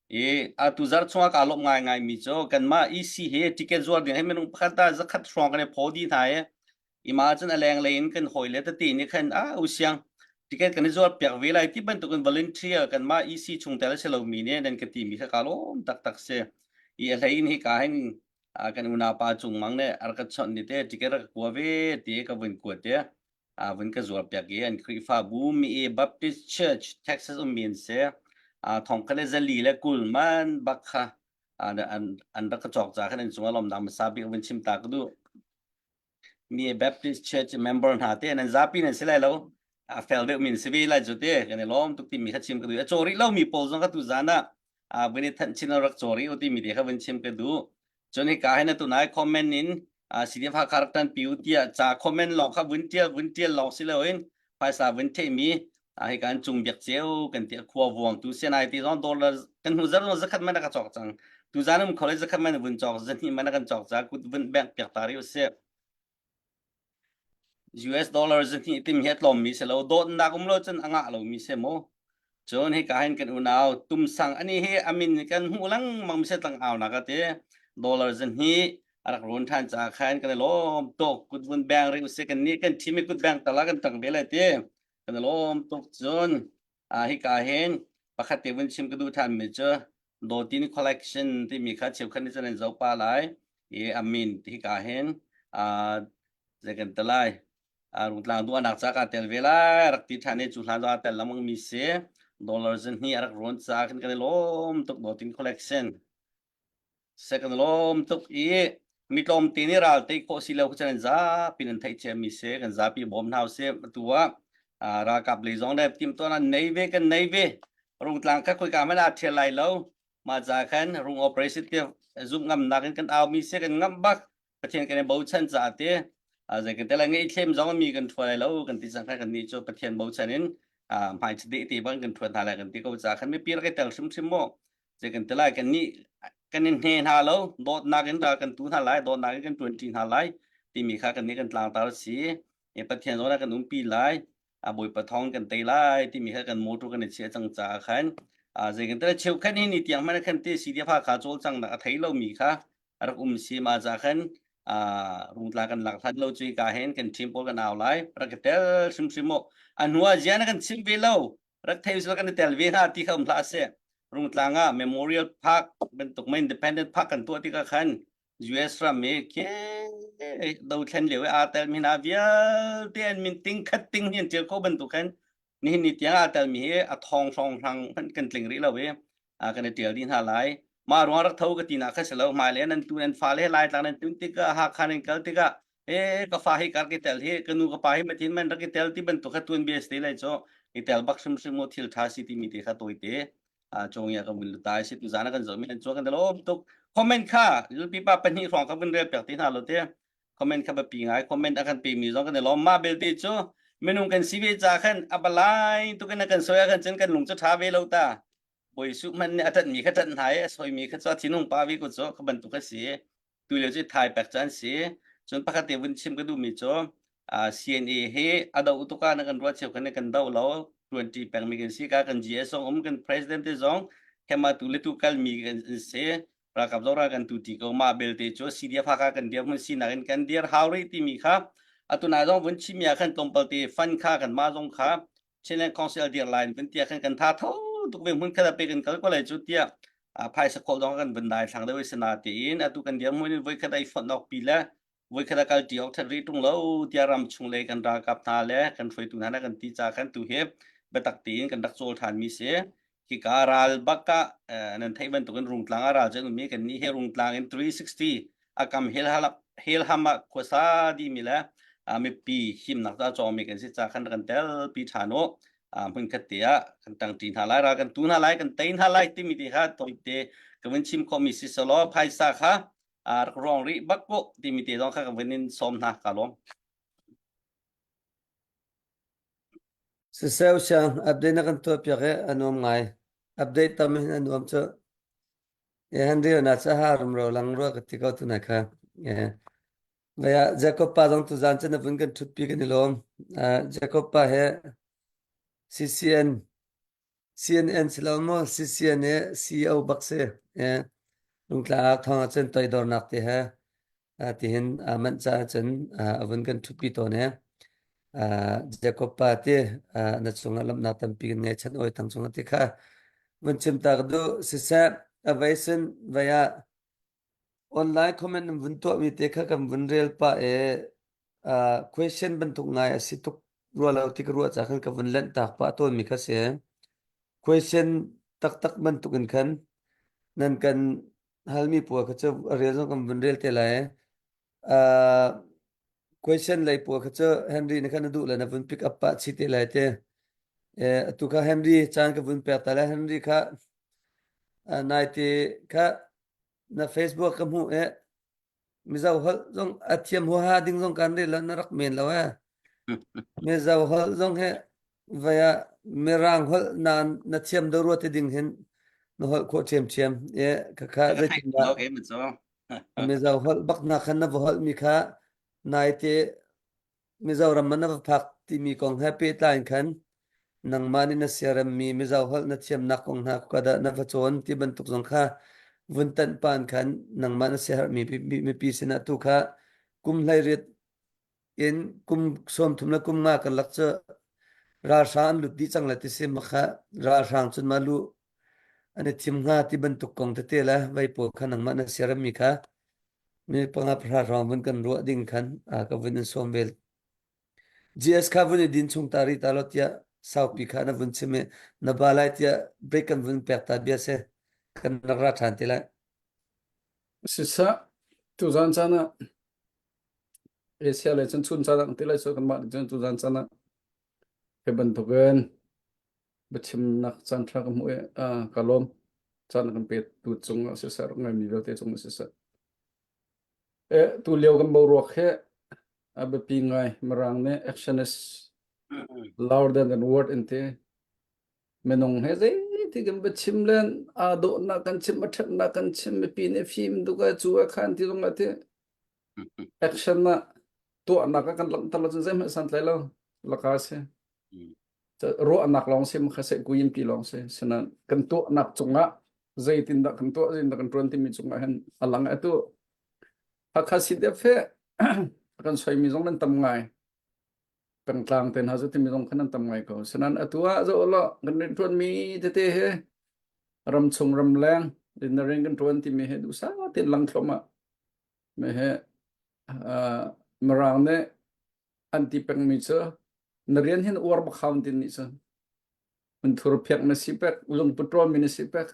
I atu zarh chungah kaa lawmh ngaingai mi cu kanmah EC hi ticket zuar ding hi minung pakhat ah zakhat hrawng kan i phaw dih hna i Ima cun a lenglei in kan hawile tete nih khan ah usiang ticket kan i zuar piak ve lai ti bantukin volunteer kanmah EC chungtel a si lomi nih nan ka timi kha kaa lawm taktak si. I a hlei in hika hin kan unaupa Cung Mang nih a rak ka chawnh ni te ticket rak ka kua ve ti ka vun kuat te a vun ka zuar piak i an Khrihfabu mi i Baptist Church Texas ummi an si. Thong kha le zali le kul man bak kha an rak ka cawk ca khan an cungah lawmnak hmasa bik vun chim ta ka duh. Mi Baptist Church member hna te nan zapi nan si lai lo a fel deuh min si ve lai cu te kan i lawm tuk timi kha chim ka duh a caw rih lo mi pawl zong ka tu zan ah a vun i thanh chin rak caw rih u timi te kha vun chim ka duh cun hika hin atu nai comment in CDF Hakha rak tan pi u tiah ca comment lawng kha vun tial vun tial lawng si loin phaisa vun theih mi hi kan cung biak ceu kan ti khua vuang tu sianai ti zong dollar kan hnu zar zong zakhat man ka cawk cang tu zan um khole zakhat man vun cawk zahnih man kan cawk ca kut vun bank piak ta ri usih US dollar zahnih tim hi tlawm mi si lo dawtnak um lo cun anga lo mi se mu cun hi ka hin kan unau tumsang ani hi amin kan hmu lengmang mi se tlang au nak ate dollar zahnih a rak run ṭhan caah khan kan i lawm tuk kut vun beng rih usih kan nih kan thim i kut beng tala kan ṭang ve lai ti kan i lawm tuk cun hika hin pakhat te vun chim ka duh ṭhan mi cu Dawtin Collection timi kha cheukhat nih cun an zoh pa lai i amin hika hin zei kan ti lai rungtlang duahnak ca kaa tel ve lai rak ti ṭhan i cu hlan zong aa tel lengmang mi si dollar zahnih a rak rawn caah khan kan i lawm tuk Dawtin Collection Second lawm tuk i mi tlawmte nih ral tei khawh si lo cun an zapi nan theih ciami si kan zapi bawm hna usih atu ah ralkap lei zong le timhtuahnak nei ve kan nei ve rungtlang kha khoika hmanh aa ṭhial lai lo mah ca khan rung operation te zumh ngamnak in kan aumi si kan ngamh bak Pathian kan i bochan caah te zei kan te lai ngaihthlem zong mi kan ṭhua lai lo kan ti cang kha kan nih cu Pathian bochan in hmai chadeh te bang kan ṭhuan hna lai kan ti ko caah khan mipi rak i tel hrimhrim mu zei kan ti lai kan nih kan in hne hna lo dawtnak in ral kan tu hna lai dawtnak in kan ṭuanṭi hna lai timi kha kan nih kan tlangtar si e Pathian zong kan umpi lai a Bawipa thawng kan tei lai timi kha kan motor kan i chiah cang caah khan zei kan ti lai cheukhat hi ni tiang hmanh khan te CDF kha cawlcang nak a thei lomi kha a rak um si ma ca khan rungtla kan lak hlan lo cu ka hen kan team pawl kan au lai rak i tel hrimhrim mu a hnu ah zian kan chim ve lo rak thei usila kan i tel ve hna ti kha um hlah seh rungtlang ah memorial park bantuk ma independent park kan tuah tikah khan US ram i ke dothlen lio i aa tel mi hna vialte an min ting khat ting hi an tial kho bantuk khan nihin ni tiang aa tel mi hi a thong hrawng hrang hmanh kan tling rih lo i kan i tial dih hna lai mah ruang rak tho ka ti nak kha si lo hmailei nan tu nan fale lai tlang nan tun tikah Hakha nan kal tikah. E ka fa hi kar ki tel hi ka nu ka pa hi matin man rak i tel ti bantuk kha tuan bia te lai cho i tel bak hrim hrim mo thil tha si ti mi te kha toi te a chong ya ka vun lutai si tu zana kan zo mi an chu kan delom tuk comment kha lpi pa pahnih hrawng ka vun rel piak ti hna lo te comment kha pi ngai comment a kan pe mi zong kan lom ma belte chu minung kan si ve cha khan abalai tu kan kan soya kan chen kan lung chu tha ve lo ta boi su man ne atat mi kha tat hnai a soi mi kha chu thinung pa vi ko chu kha bantuk kha si tu lio cu thai pek caan si cun pakhat te vun chim ka duh mi cu CNA hi a do tuka na kan ruat cheu kan kan do lo 20 peng mi kan si ka kan GS zong um kan president te zong hema tu le tu kal mi kan si ralkap zong ral kan tu ti ko ma belte cu CDF Hakha kan dir hmun sinak in kan dir hau rih timi kha atu na zong vun chim ya khan tlawmpal te fan kha kan ma zong kha Chinland Council dir line vun tia khan kan tha tho tuk ve hmun khat pe kan kal ko lai cu tia phaisa khol dong kan vun dai thlang deuh sina tiin atu kan dir hmun in voi khat ai font ok pi le voi khat a kal ti ok that ri tung lo tia ram chung le kan ralkap hna le kan hruaitu hna kan ti cha khan tu he biatak tiin kan rak cawl than mi si hika ral bak ah nan theih bantukin rungtlang ah ral cu an um i kannih hi rungtlang in 360 a kam hel ham ah khuasa dimi le mipi himnak ca cawngmi kan si ca khan kan tel pi ṭhan u hmunkhat te ah kan tangṭi hna lai ral kan tu hna lai kan tei hna lai timi ti kha tawite ka vun chim khawhmi si selaw phaisa kha rak rong rih bak ko timi te zong kha ka vun in sawm hna ka lawm. Siseu siang update na kan tuah piak i a nuam ngai. Update tam hin a nuam cu. E Henry na cha ha rum ro lang rua ka ti ko tu na kha. E Vaya Jacob pa zong tu zan cun na vun kan thut pi kan i lawm. Uh, Jacob pa he CCN CNN si lo maw CCN he CEO bak si. E lungtla thong ah cun toidornak te he tihin manh caah cun a vun kan ṭhutpi tawn i Jacob pa ti na cungah lawmhnak tampi kan ngei chan oi tang cungah ti kha vun chim ta ka duh siseh a vei sin vei ah online comment in vun tuahmi te kha kan vun rel pah i question bantuk ngai a si tuk rua lo ti ka ruah ca khan ka vun lanh tak pah tawnmi kha si question taktak bantuk in khan nan kan halmi pawl kha cu a rel zong kan vun rel te lai. Uh, question lei pawl kha cu Henry na khan na duh le na vun pick up pah chih te lai te. Eh, atu kha Henry caan ka vun pek ta lai. Henry kha uh, nai te kha na Facebook ka hmuh eh Mizo holh zong a thiam huaha ding zong kan rel lo na rak men lo eh. Mizo holh zong he vai ah Mirang holh na na thiam do rua te ding hin na holh khawh ṭhiamṭhiam. E khakha zeitindah Mizo holh bak na khan na va holh mi kha nai te Mizoram ah na va phak timi kong he pehtlai in khan nangmah nih na siaremmi Mizo holh na thiamnak kong hna ka dah na va cawn ti bantuk zong kha vun tanh pan khan nangmah na siaherhmi mipi sinah tu kha kum 18 in kum 30 le kum nga karlak cu ralhrang an lut dih cang le ti si ma kha ralhrang cun ma lu an i thim hnga ti bantuk kong tete le vei pawl kha nangmah na siaremmi kha Mi panga pahra hrawng vun kan ruah ding khan ka vun in sawm vel. GS kha vun i din chung ta ri ta lo tiah saupi kha na vun chim i na ba lai tiah break kan vun pek ta bia se kan rak ra ṭhan te lai. Siseh, tuzan caan ah Asia lei cun chun caan ah ti lai so kanmah nih cun tuzan caan ah hi bantukin biachimnak caan ṭha ka hmuh i ka lawm. Caan kan pe tu cung ah siseh, rak ngaimi vialte cung ah siseh. Eh, tu lio kan boruak hi a biapi ngai. Mirang nih action is louder than word in ti. Minung he zeiti kan biachim len aa dawhnak kan chim, a ṭhatnak kan chim, mipi nih fim duk ah cu a khan ti zong ah ti. Action ah tuahnak ah kan langhter lo cun zeihmanh santlai lo. Laka si. Ruahnak lawng si kha seh kuin pi lawng si sinain kan tuahnak cungah zeitindah kan tuah zeitindah kan tuan timi cungah hin a lang atu Hakha CDF he kan soimi zong nan tam ngai pengtlang te hna cu timi zong khan nan tam ngai ko sinain atu ah zo lo kan rian mi tete he ram chung ram leng in rian kan tuan timi he duhsah tein lang thluahmah me he Mirang nih an ti pengmi cu na rian hin uar bak hau tin nih cun hmunthur phiak na si pek lungput ṭawmi na si pek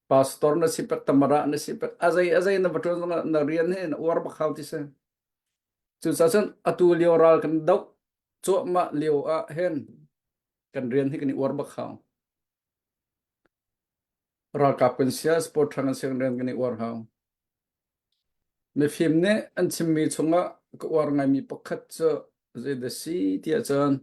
pastor na si pek tamara na si pek azei azei na va ṭuan zongah na rian hi na uar bak hau ti si. Cucaah cun atu lio ral kan doh cuahmah lio ah hin kan rian hi kan i uar bak hau. Ralkap kan sia, sport ṭhang kan sia, kan rian kan i uar hau. Mifim nih an chimmi chungah ka uar ngaimi pakhat cu zeidah si tiah cun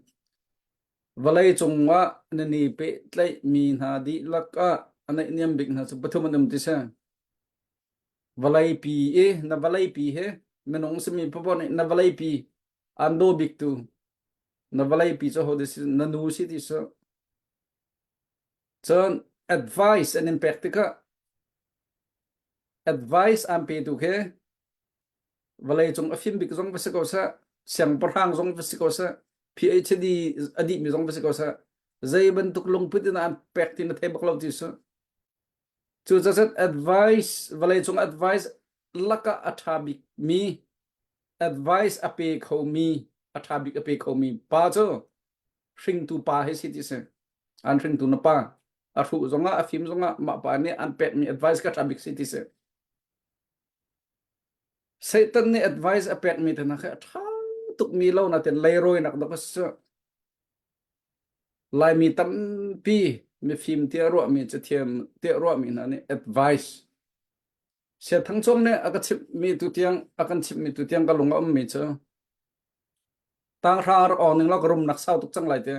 vawlei cungah nan i pehtlaihmi hna dihlak ah a naihniam bik hna cu pathum an um ti si. Vawleipi i na vawleipi hi minung simi popoh nih na vawleipi aan daw biktu na vawleipi cu ho si na nu si ti si. Cun advice an in pek tikah advice aan petu khi vawlei cung a fim bik zong va si ko seh, siangpahrang zong va si ko seh, PhD a dihmi zong va si ko seh, zei bantuk lungput in aan pek ti na thei bak lo ti si. Cucaah advice vawleicung advice lakah a ṭha bikmi advice a pe khomi a ṭha bik a pe khomi pa cu hringtu pa hi si ti si. An hringtu na pa a hruh zongah a fim zongah mah pa nih an pekmi advice ka ṭha bik si ti si. Satan nih advice a pekmi te hna khi a ṭha tukmi lo natin leirawinak dawk a si. Laimi tampi mifim tiah ruahmi cathiam tiah ruahmi hna nih advice Siathang Cung nih a ka chimhmi tutiang a kan chimhmi tutiang ka lung a ummi cu tanghra rak awng ning law ka rumnak sau tuk cang lai ti.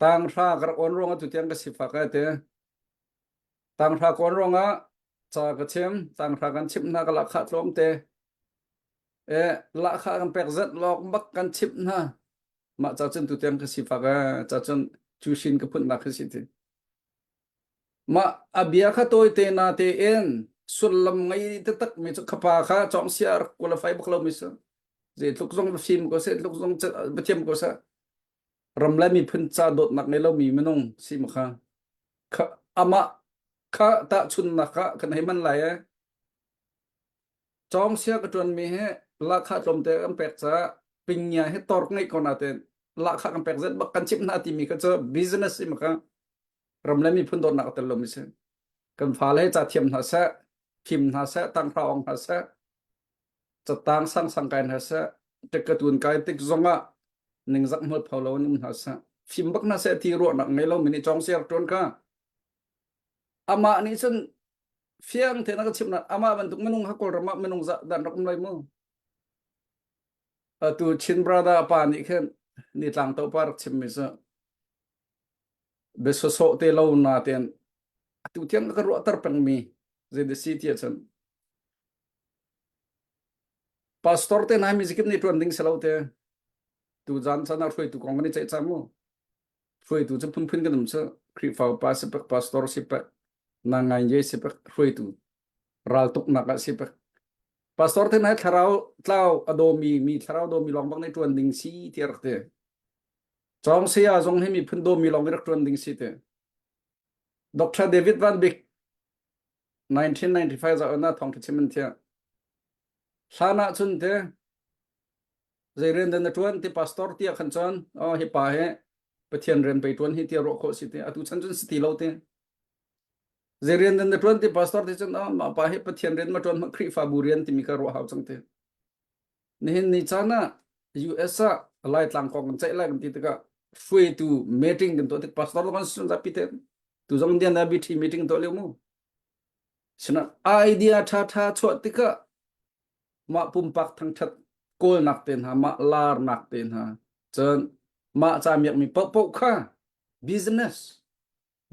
Tanghra ka rak awn ruangah tutiang ka sifak ai ti. Tanghra ka awn ruangah ca ka chim, tanghra kan chimh hna ka lahkhah tlawmte. E lahkhah kan pek zat lawk bak kan chimh hna. Mah ca cun tutiang ka sifak ee ca cun cushin ka phunnak khi si ti. Mah a bia kha tawite na tein sullam ngei taktak mi cu khapa kha cawng sia rak qualify bak lo mi si. Zeitluk zong va fim ko seh, tluk zong va thiam ko seh. Ram le miphun ca dawtnak ngei lomi minung si ma kha. Kha amah kha tahchunnak ah kan hei man lai ee. Cawng sia ka ṭuanmi hi lahkhah tlawmte kan pek caah pingia hi tor ngeih ko nain lahkhah kan pek zet bak kan chimh hna timi kha cu business si maka ram le miphun dawtnak a tel lomi si. Kan fale hi ca thiam hna seh, fim hna seh, tanghra ong hna seh, catang sangsang kai hna seh, ṭikkatun kai tik zongah ningzak hmualpho lo in um hna seh, fim bak hna seh ti ruahnak ngei lomi nih cawng sia rak ṭuan kha amah nih cun fiang tein a ka chimh amah bantuk minung kha Kawlram ah minung zah dan rak um lai mu. Atu Chin brother pa nih khin nitlang to pa rak chimmi cu biasawsawh te lo na ten atu tiang ka ruahter pengmi zei si ti ahcun pastor te hna mi zikip nih tuan ding si lo te tu zan chan ah hruaitu kong kan i ceih cang mu Hruaitu cu phunphun kan um cu. Khrihfa upa si pek, pastor si pek, nangainye si pek, hruaitu raltuknak ah si pek. Pastor te hna thlarau tlau a dawmi mi thlarau dawmi lawng bak nih ṭuan ding si ti rak ti. Cawng saya zong hi miphun dawmi lawng rak ṭuan ding si ti. Dr. David Van Bik 1995 za na thawng chim an thia. Hlan ah cun te zei rian dah na ṭuan ti pastor tiah khan cun oh hi pa hi Pathian rian pei ṭuan hi tiah ruah khawh si ti atu chan cun si ti lo ti zei rian dah na ṭuan ti pastor ti cun oh mah pa hi Pathian rian ma ṭuan ma Khrihfabu rian timi kha ruah hau cang ti nihin ni caan ah US ah Laitlang kong kan ceih lai kan ti tikah hruaitu meeting kan tuah tik pastor kan sun zapi te tu zong Indiana BT meeting tuah lio mu sina idea ṭha ṭha chuah tikah mah pumpak thangṭhat kawlnak te hna mah larnak te hna cun mah ca miakmi paohpaoh kha business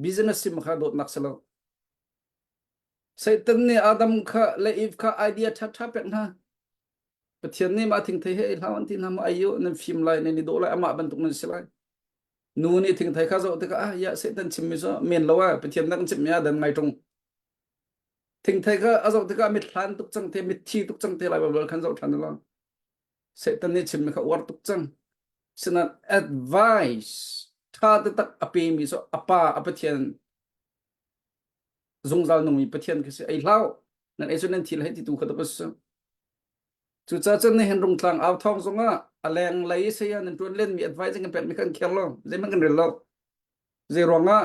business sim kha dawtnak si lo Satan nih Adam kha le Eve kha idea ṭhaṭha pek hna Pathian nih mah thingthei he ei hlah an ti hna ma ayo nan fim lai nan i dawh lai amah bantuk nan si lai nu nih thingthei kha zoh tikah ah ya Satan chimmi cu men lo ah Pathian nak chimmi ah dan ngai ṭung Thingthei kha a zoh tikah mit hlan tuk cang te, mitthi tuk cang te lai Baibal khan zoh ṭhan lo. Satan nih chimmi kha uar tuk cang. Sinain advice ṭha taktak a pemi cu a pa a Pathian zungzal nungmi Pathian khi si ei hlah nan ei cu nan thi lai ti tu kha tuk a si. Cucaah cun nihin rungtlang au thawng zongah a leng lei saya nan ṭuan lenmi advice kan pekmi kha an kher lo. Zeihmanh kan rel lo. Zei ruangah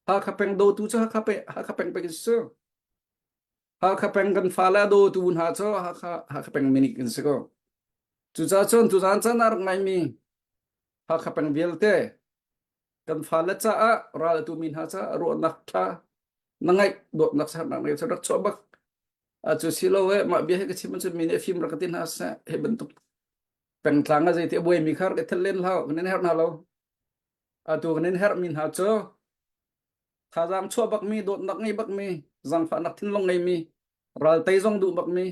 Hakha peng dawtu cu Hakha, pe, Hakha peng pek si. Hakha peng kan fale a dawtu hna cu Hakha Hakha peng minik an si ko. Cucaah cun tuzaan caan ah rak ngaimi Hakha peng vialte kan fale caah ral a tumi hna caah ruahnak ṭha na ngaih dawtnak sernak na rak chuah bak. A cu si lo e mah bia hi ka chim ahcun mi nih fim rak ka ti hna seh hi bantuk pengtlang a zeiti a buaimi kha rak i thel len hlah kan in herh hna lo. Atu kan in herhmi hna cu thazaang chuah bakmi, dawtnak ngei bakmi, zaangfahnak thinlung ngeimi, ral tei zong duh bakmi,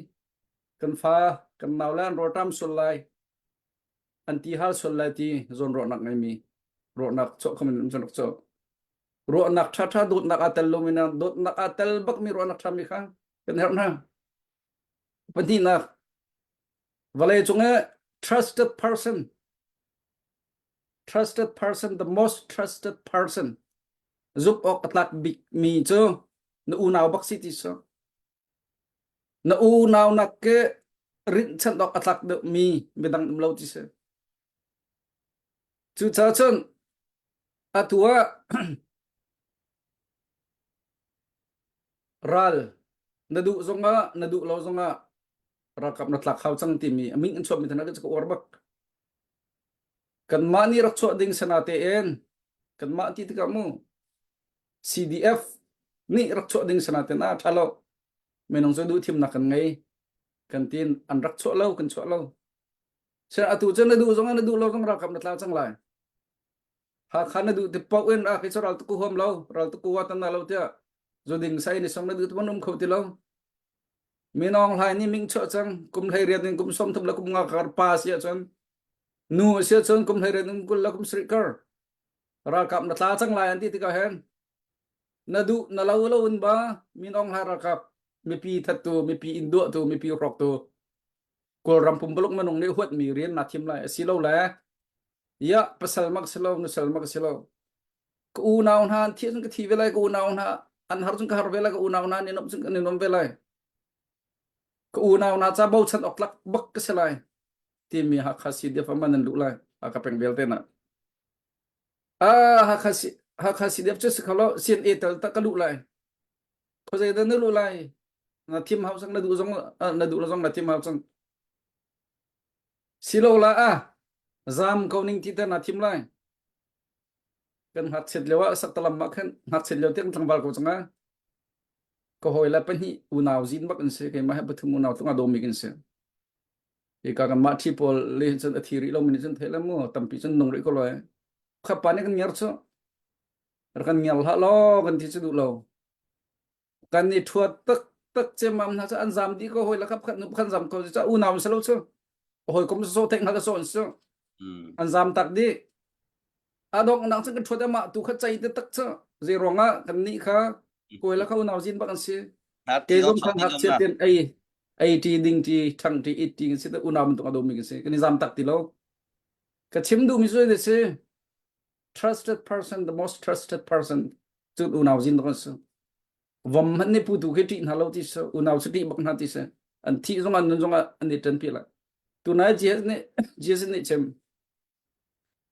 kan fa, kan nau le an rawlṭam sual lai, an ti hal sual lai ti zawnruahnak ngeimi, ruahnak chuah kho min um rak chuah. Ruahnak ṭhaṭha dawtnak aa tel lomi na dawtnak aa tel bakmi ruahnak ṭhami kha kan herh hna. Pahnihnak, vawlei cung i trusted person trusted person, the most trusted person zumh awk a tlak bik mi cu na unau bak si ti su. Na unau nak ke rinhchanh awk a tlak deuh mi midang um lo ti si. Cucaah cun atu ah ral na duh zongah na duh lo zongah ralkap na tlak hau cang timi a min an chuahmi thana ka uar bak. Kanmah nih rak chuah ding sana tein kanmah ti tikah mu CDF nih rak chuah ding sana tein a ṭha lo. Minung cu duh thimnak kan ngei. Kan tin an rak chuah lo kan chuah lo. Sir atu cu na duh zong na duh lo zong ralkap na tla cang lai. Hakha na duh ti paoh in a kei cu ral tuku huam lo, ral tuku wa tan na lo tiah zuding sai ni song na duh ti um kho ti lo. Minawng hlai nih ming chuah cang kum 18 in kum 30 le kum nga kar pa si ahcun nu si ahcun kum 18 in 20 le kum sarih kar ralkap na tla cang lai an ti tikah hin na duh na lo lo in ba minawng hlai ralkap mipi thattu mipi inn duahtu mipi hrawktu Kawlram pumpuluk minung nih huatmi rian na thim lai asi lo le ya pasal mak si lo nusal mak si lo ka unau hna an thi cun ka thi ve lai ka unau hna an har cun ka har ve lai ka unau hna an i nuamh cun kan i nuam ve lai ka unau hna ca bochan awk tlak bak ka si lai timi Hakha CDF ah man an luh lai Hakha peng vialte na ah Hakha si Hakha CDF cu si kho lo CNA tel tak ka luh lai khuazei dah na luh lai na thim hau sang na duh zong na duh lo zong na thim hau cang silo la ah zam ko ning ti te na thim lai Kan ngakchiat lio ah saktalam ah khan ngakchiat lio tiang tlangval ko cang ah ka hawi le pahnih unau zin bak an si keimah he pathum unau tlung a dawmi kan si. Hika kan mah ṭhi pawl le hin cun a thi rih lomi nih cun theih le mu tampi cun nung rih ko lai. Kha pa nih kan ngiar cu rak kan ngiar hlah law kan ti cu duh lo. Kan i ṭhuat tak tak cemmam hna cu an zam dih ko hawi le kha pakhat nu pakhat zam ko cu unau an si lo cu hawikom so theih hngal so an si an zam tak dih a donghnak cun kan ṭhuat amah tu kha cei te tak cu zei ruangah kan nih kha kawi le kha unau zin bak an si ke zong kha ngakchia ten ei ei ṭi ding ṭi ṭhang ṭi it ṭi kan si unau bantuk a domi kan si kan i zam tak ti lo ka chim duhmi cu ni si trusted person the most trusted person cu unau zin bak an si vom hmanh nih putu khi ṭih hna lo ti si unau cu ṭih bak hna ti si an thih zong an nun zong ah an i ṭanpi lai tunai Jesus nih Jesus nih chim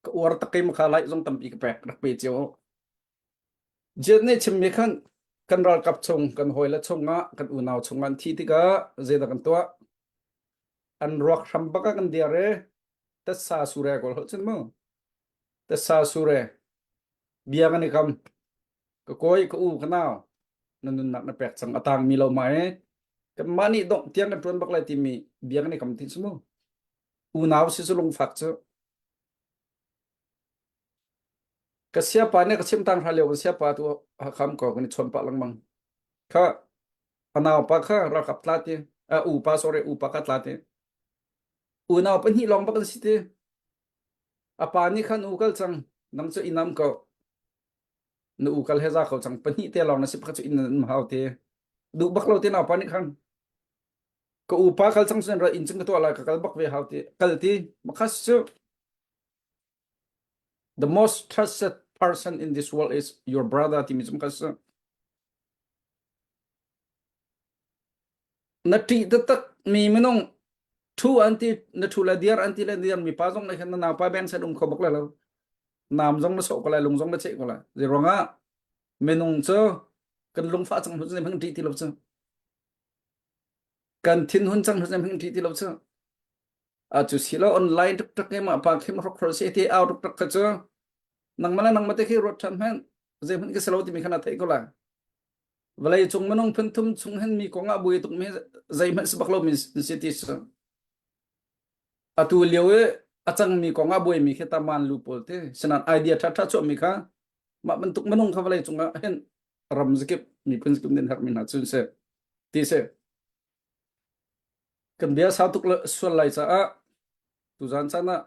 ka uar tak kei makha lai zong tampi ka pek rak pe cio Jesus nih chimmi khan kan ralkap chung kan hawile chungah kan unau chungah an thi tikah zeidah kan tuah an ruak hram bak ah kan dir i tassa sure kawl holh cun mu tassa sure bia kan i kam ka kawi ka u ka nau na nunnak na pek cang a tangmi lo ma e kanmah nih dongh tiang kan ṭuan bak lai timi bia kan i kam ti cu mu unau si cu lungfak cu ka siapa nih ka chim tang hra lio kan siapa tu hakam ko kan i chawn pah lengmang kha a nau pa kha ralkap tla ti a u pa sorry u pa kha tla ti unau pahnih lawng bak an si ti a pa nih khan u kal cang nang cu inam ko na u kal he za ko cang pahnih te lawng na si pakhat cu inn nan hau te duh bak lo te nau pa nih khan ka u pa kal cang cun ra inn cun ka tuah lai ka kal bak ve hau ti kal ti makhas cu the most trusted person in this world is your brother timi cu makhas cu na ṭih taktak mi minung ṭhu an ti na ṭhu le diar an ti le diar mi pa zong nih khan na naupa beng sen um kho bak lai lo nam zong na sawh ko lai lung zong na cheh ko lai zei ruangah minung cu kan lungfah cang hnu cu hmang ṭih ti lo cu. Kan thinhun cang hnu hing ṭih ti lo cu. A cu si lo online tuk tuk mah pa khim hrok hrol se ti au tuk tuk kha cu nangmah le nangmah te khi ruat ṭhan hmanh zeihmanh ka si lo timi kha na theih ko lai. Vawlei cung minung phun thum chung hin mi kong ah buai tuk mi zeihmanh si bak lo mi si ti si. Atu lio i a cangmi kong ah buaimi khi taman lu pawl te sinan idea ṭha ṭha chuahmi kha mah bantuk minung kha vawlei cung ah hin ram zakip miphun zakip nih herhmi hna cun si ti si. Kan bia sau tuk sual lai caah tuzan caan ah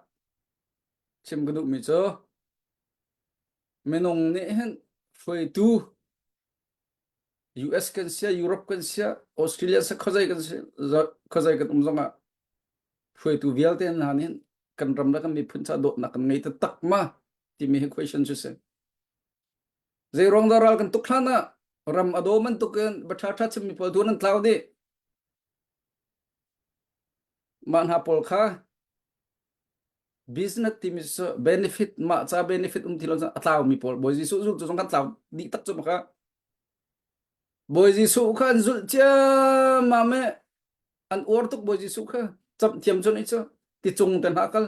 chim ka duhmi cu minung nih hin hruaitu US kan sia, Europe kan sia, Australia sa khuazei kan si, khuazei kan um zongah hruaitu vialte hna nih kan ram le kan miphun ca dawtnak kan ngei taktak ma timi hi question cu si. Zei ruang dah ral kan tuk hlan ah ram a daw bantuk in ba ṭha ṭha chimmi pawl tu nan tlau dih. Mah hna pawl kha business timi cu benefit mah ca benefit um ti lo a tlaumi pawl Bawi Jesuh zulh cu zong kan tlau dih tak cu maka Bawi Jesuh kha an zulh ciammam i an uar tuk Bawi Jesuh kha camh thiam cun i cu ticung te hna kal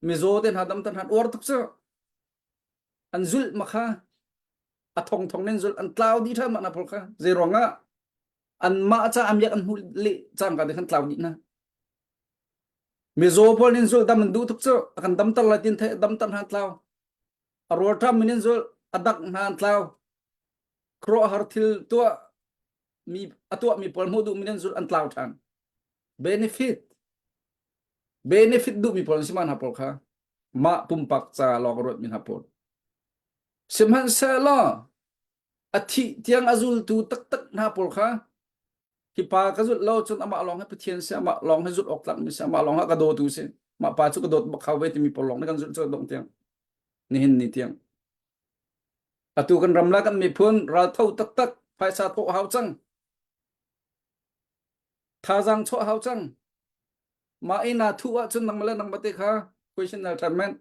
mizaw te hna dam te hna uar tuk cu an zulh ma kha a thong thong nin zulh an tlau dih ṭhan mah na pawl kha zei ruangah an mah ca amiak an hmuh le cangka te khan tlau dih na Mizaw pawl nin zulh dam an duh tuk cu a kan damter lai tin thei damter hna an tlau. A rawlṭam min in zulh a dak hna an tlau. Khuaruahhar thil tuah mi a tuah mi pawl hmuh duh mi in zulh an tlau ṭhan. Benefit benefit duh mi pawl an si ma hna pawl kha mah pumpak ca lawng a ruat mi hna pawl. Sihmanhsehlaw a thih tiang a zultu taktak hna pawl kha hi pa ka zulh lo cun amah lawng hi Pathian si amah lawng hi zulh awk tlak mi si amah lawng hi ka dawtu si mah pa cu ka dawt bak hau ve timi pawl lawng nih kan zulh cu dong tiang nihin ni tiang atu kan ram la kan miphun raltho taktak phaisa thawh hau cang thazaang chuah hau cang mah i na thu ahcun nangmah le nangmah te kha question nal ṭhan men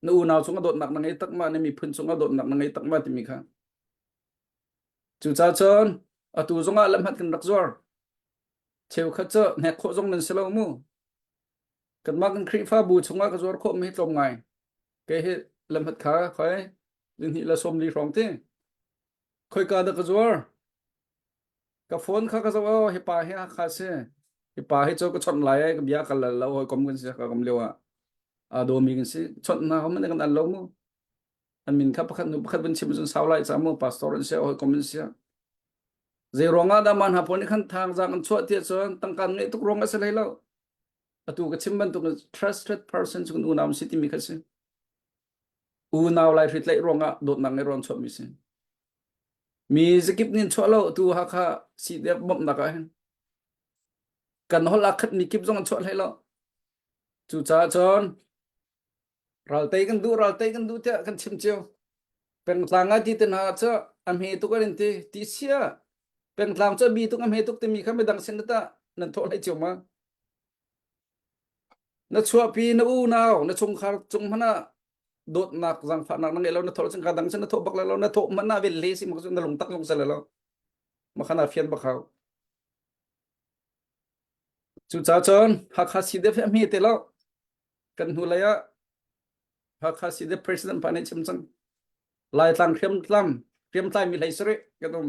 na unau cung a dawtnak na ngei tak ma na miphun cung a dawtnak na ngei tak ma timi kha Cucaah cun atu zongah lamhat kan rak zuar. Cheukhat cu hnek khawh zong nan si lo mu. Kanmah kan Khrihfabu chungah ka zuar khawhmi hi tlawm ngai. Kei hi lamhat kha khoi zihnih le 40 hrawng ti. Khoika dah ka zuar? Ka phone kha ka zoh oh hi pa hi Hakha si. Hi pa hi cu ka chawnh lai ka bia ka lal lo hawikom kan si ka kom lio ah. Aa dawmi kan si. Chawnh hna ho man kan al lo mu. An min kha pakhat hnu pakhat van chim cun sau lai ca mu pastor an si hawikom an si. Zei ruang ah dah mah hna pawl nih khan thangzang an chuah tiah cun tangka ngeih tuk ruang a si hlei lo. Atu ka chim bantuk trusted person cu kan unau si timi kha si. Unau lai hri tlaih ruang ah dawtnak ngeih ruang chuahmi si. Mi zakip nih chuah lo tu Hakha CDF bawmhnak ah hin kan holh ah khat mi kip zong an chuah hlei lo. Cucaah cun Raltei kan duh, raltei kan duh tiah kan chim cio. Pengtlang ah ti te hna cu a hme tuk an in ti. Ti sia. Pengtlang cu a bi tuk a hme tuk timi kha midang sin tah nan thawh hlei cio ma? Na chuahpi na unau na chungkhar cung hmanh ah dawtnak zaangfahnak na ngeih lo na thawh cun ka dang sin na thawh bak lai lo na thawh hmanh ah vel le si mak cu na lungtak zong sel lo makhana fian bak hau cucaah cun Hakha CDF hi a hme te lo Kan hnulei ah Hakha CDF President pa nih chim cang. Laitlang hriamtlam hriamtlai mi hlei sarih kan um.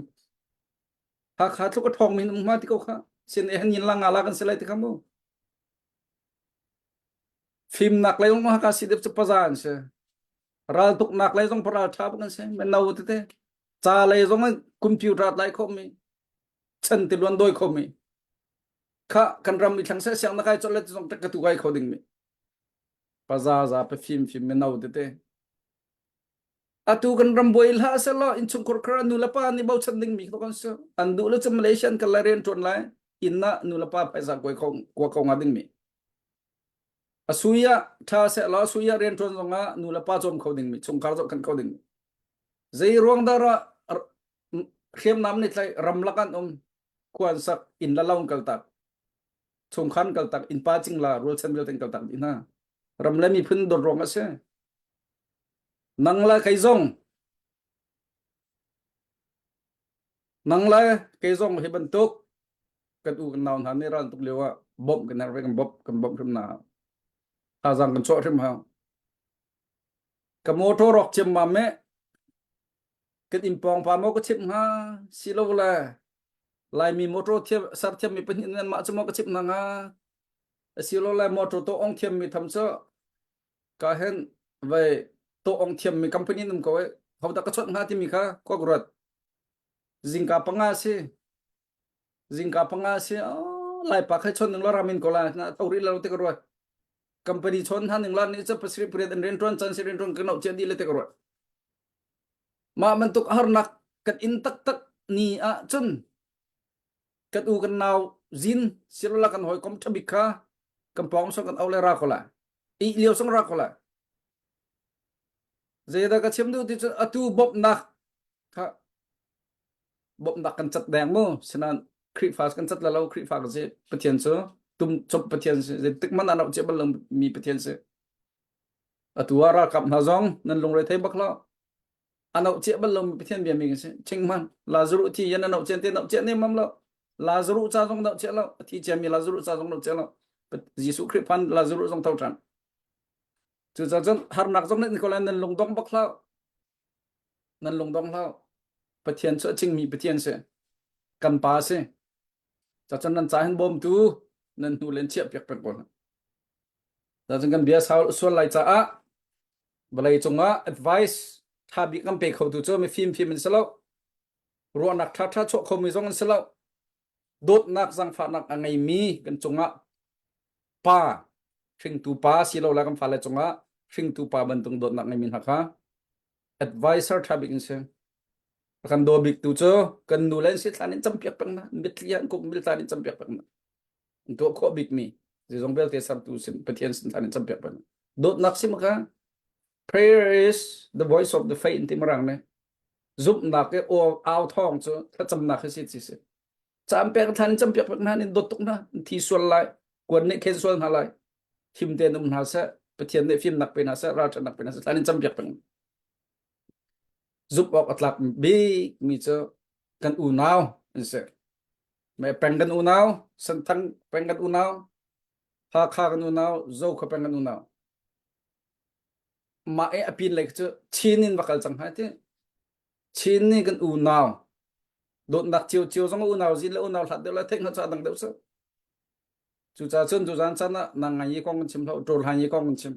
Hakha tluk a ṭhawng mi um ma ti ko kha. Sin e han yin la nga la kan si lai ti kha mu. Fimnak lei zong Hakha CDF cu paza an si. Raltuknak lei zong paral ṭha bak an si. Mino tete. Ca lei zong computer lai kho mi. Chan ti luan doi kho mi. Kha kan ram i thlang seh siang na kai chawt le zong tek ka tu kai kho ding mi paza za pe fim fim mino tete atu kan ram buai hlah selaw innchungkhar khar nu le pa nih bochan ding mi kan si an duh le cu Malaysia an kal lai rian ṭuan lai inn ah nu le pa phaisa kuai kho kua kho nga ding mi a sui ah ṭha seh law a sui ah rian ṭuan zong ah nu le pa cawm kho ding mi chungkhar zoh khan kho ding mi zei ruang dah hriamnam nih tlai ramlak an um khua an sak inn la lo an kaltak chungkhar an kaltak innpa cingla rualchan vialte an kaltak dih hna ram le miphun dawt ruang a si nang le kei zong nang le kei zong hi bantuk. Kan u kan nau hna nih ral tuk lio ah bawmh kan herh ve kan bawmh kan bawmh hrim hna. Thazaang kan chuah hrim hau. Ka motor rawk ciammam me kan inn pawng pa maw ka chimh hnga si lo le Laimi motor thiam ser thiammi pahnih nan mah cu maw ka chimh hna hnga asilole motor to ong thiammi tham cu ka hen vai to ong thiammi company num ko e hodah ka chawnh hnga timi kha khua ka ruat zingka panga si zingka panga si oh, laipa khai chon ning lo ramin ko la na tho ri lo te ka ruat company chon han ning la ni cha pasri pariat an rian tuan chan si rian tuan ka nau chia di le te ka ruat Mah bantuk harnak kan in taktak ni ahcun kan u kan nau zin silola kan hawikom ṭha bik kha kan pawng song kan au le ra ko lai. Ih lio song ra ko lai. Zeidah ka chim duh ti cun atu bawmhnak kha bawmhnak kan cat deng mu sinan Khrihfa kan cat la lo Khrihfa kan si Pathian cu tum cop Pathian si zeitik hmanh ah cia bal lo mi Pathian si Atu ah ralkap hna zong nan lungre thei bak lo. A noh cia bal lomi Pathian biami kan si. Ching hmang. Lazarus thi yan a noh cian te noh cia nemam lo. Lazarus ca zong noh cia lo. A thi ciami Lazarus ca zong noh cia lo. Jesuh Khrih phan Lazarus zong tho ṭhan. Cucaah cun harnak zong nih ko lai nan lungdong bak hlah. Nan lungdong hlah. Pathian cu a chingmi Pathian si. Kan pa si. Cacun nan ca hin bawmtu nan hnu len chiah piak peng ko hna. Cun kan bia sual lai caah vawlei cungah advice ṭha bik kan pe khotu cu mifim fim an si lo. Ruahnak ṭhaṭha chuah khomi zong an si lo. Dawtnak zaangfahnak a ngeimi kan cungah pa hringtu pa silo le kan fale cungah hringtu pa bantuk dawtnak ngeimi hna kha advisor ṭha bik an si. A kan daw bik tu cu kan nu le an si thlan in campiak peng hna mitthli an kuk mil thlan in campiak peng hna. An tuah khawh bikmi zeizong vialte sertu sin Pathian sin thlan in campiak peng. Dawtnak sim kha prayer is the voice of the faith ti marang ne. Zumhnak i aw au thawng cu thlacamnak hi si ti si. Caan pek thlan in campiak pek hna in dawt tuk hna thi sual lai kuan nih khen sual hna lai him tein um hna seh Pathian nih fimnak pe hna seh ralṭhatnak pe hna seh thlan in campiak peng zumh awk a tlak bikmi cu kan unau an si. Me peng kan unau, Senthang peng kan unau, Hakha kan unau, Zokhua peng kan unau. Mah i a pin lei cu Chin in va kal cang hna ti. Chin nih kan unau dawtnak cio cio zong unau zin le unau hlat deuh le theih hngalh cu a dang deuh cu. Cucaah cun tuzaan caan ah nang ngai i kong kan chim hlah, ṭawl hlan i kong kan chim.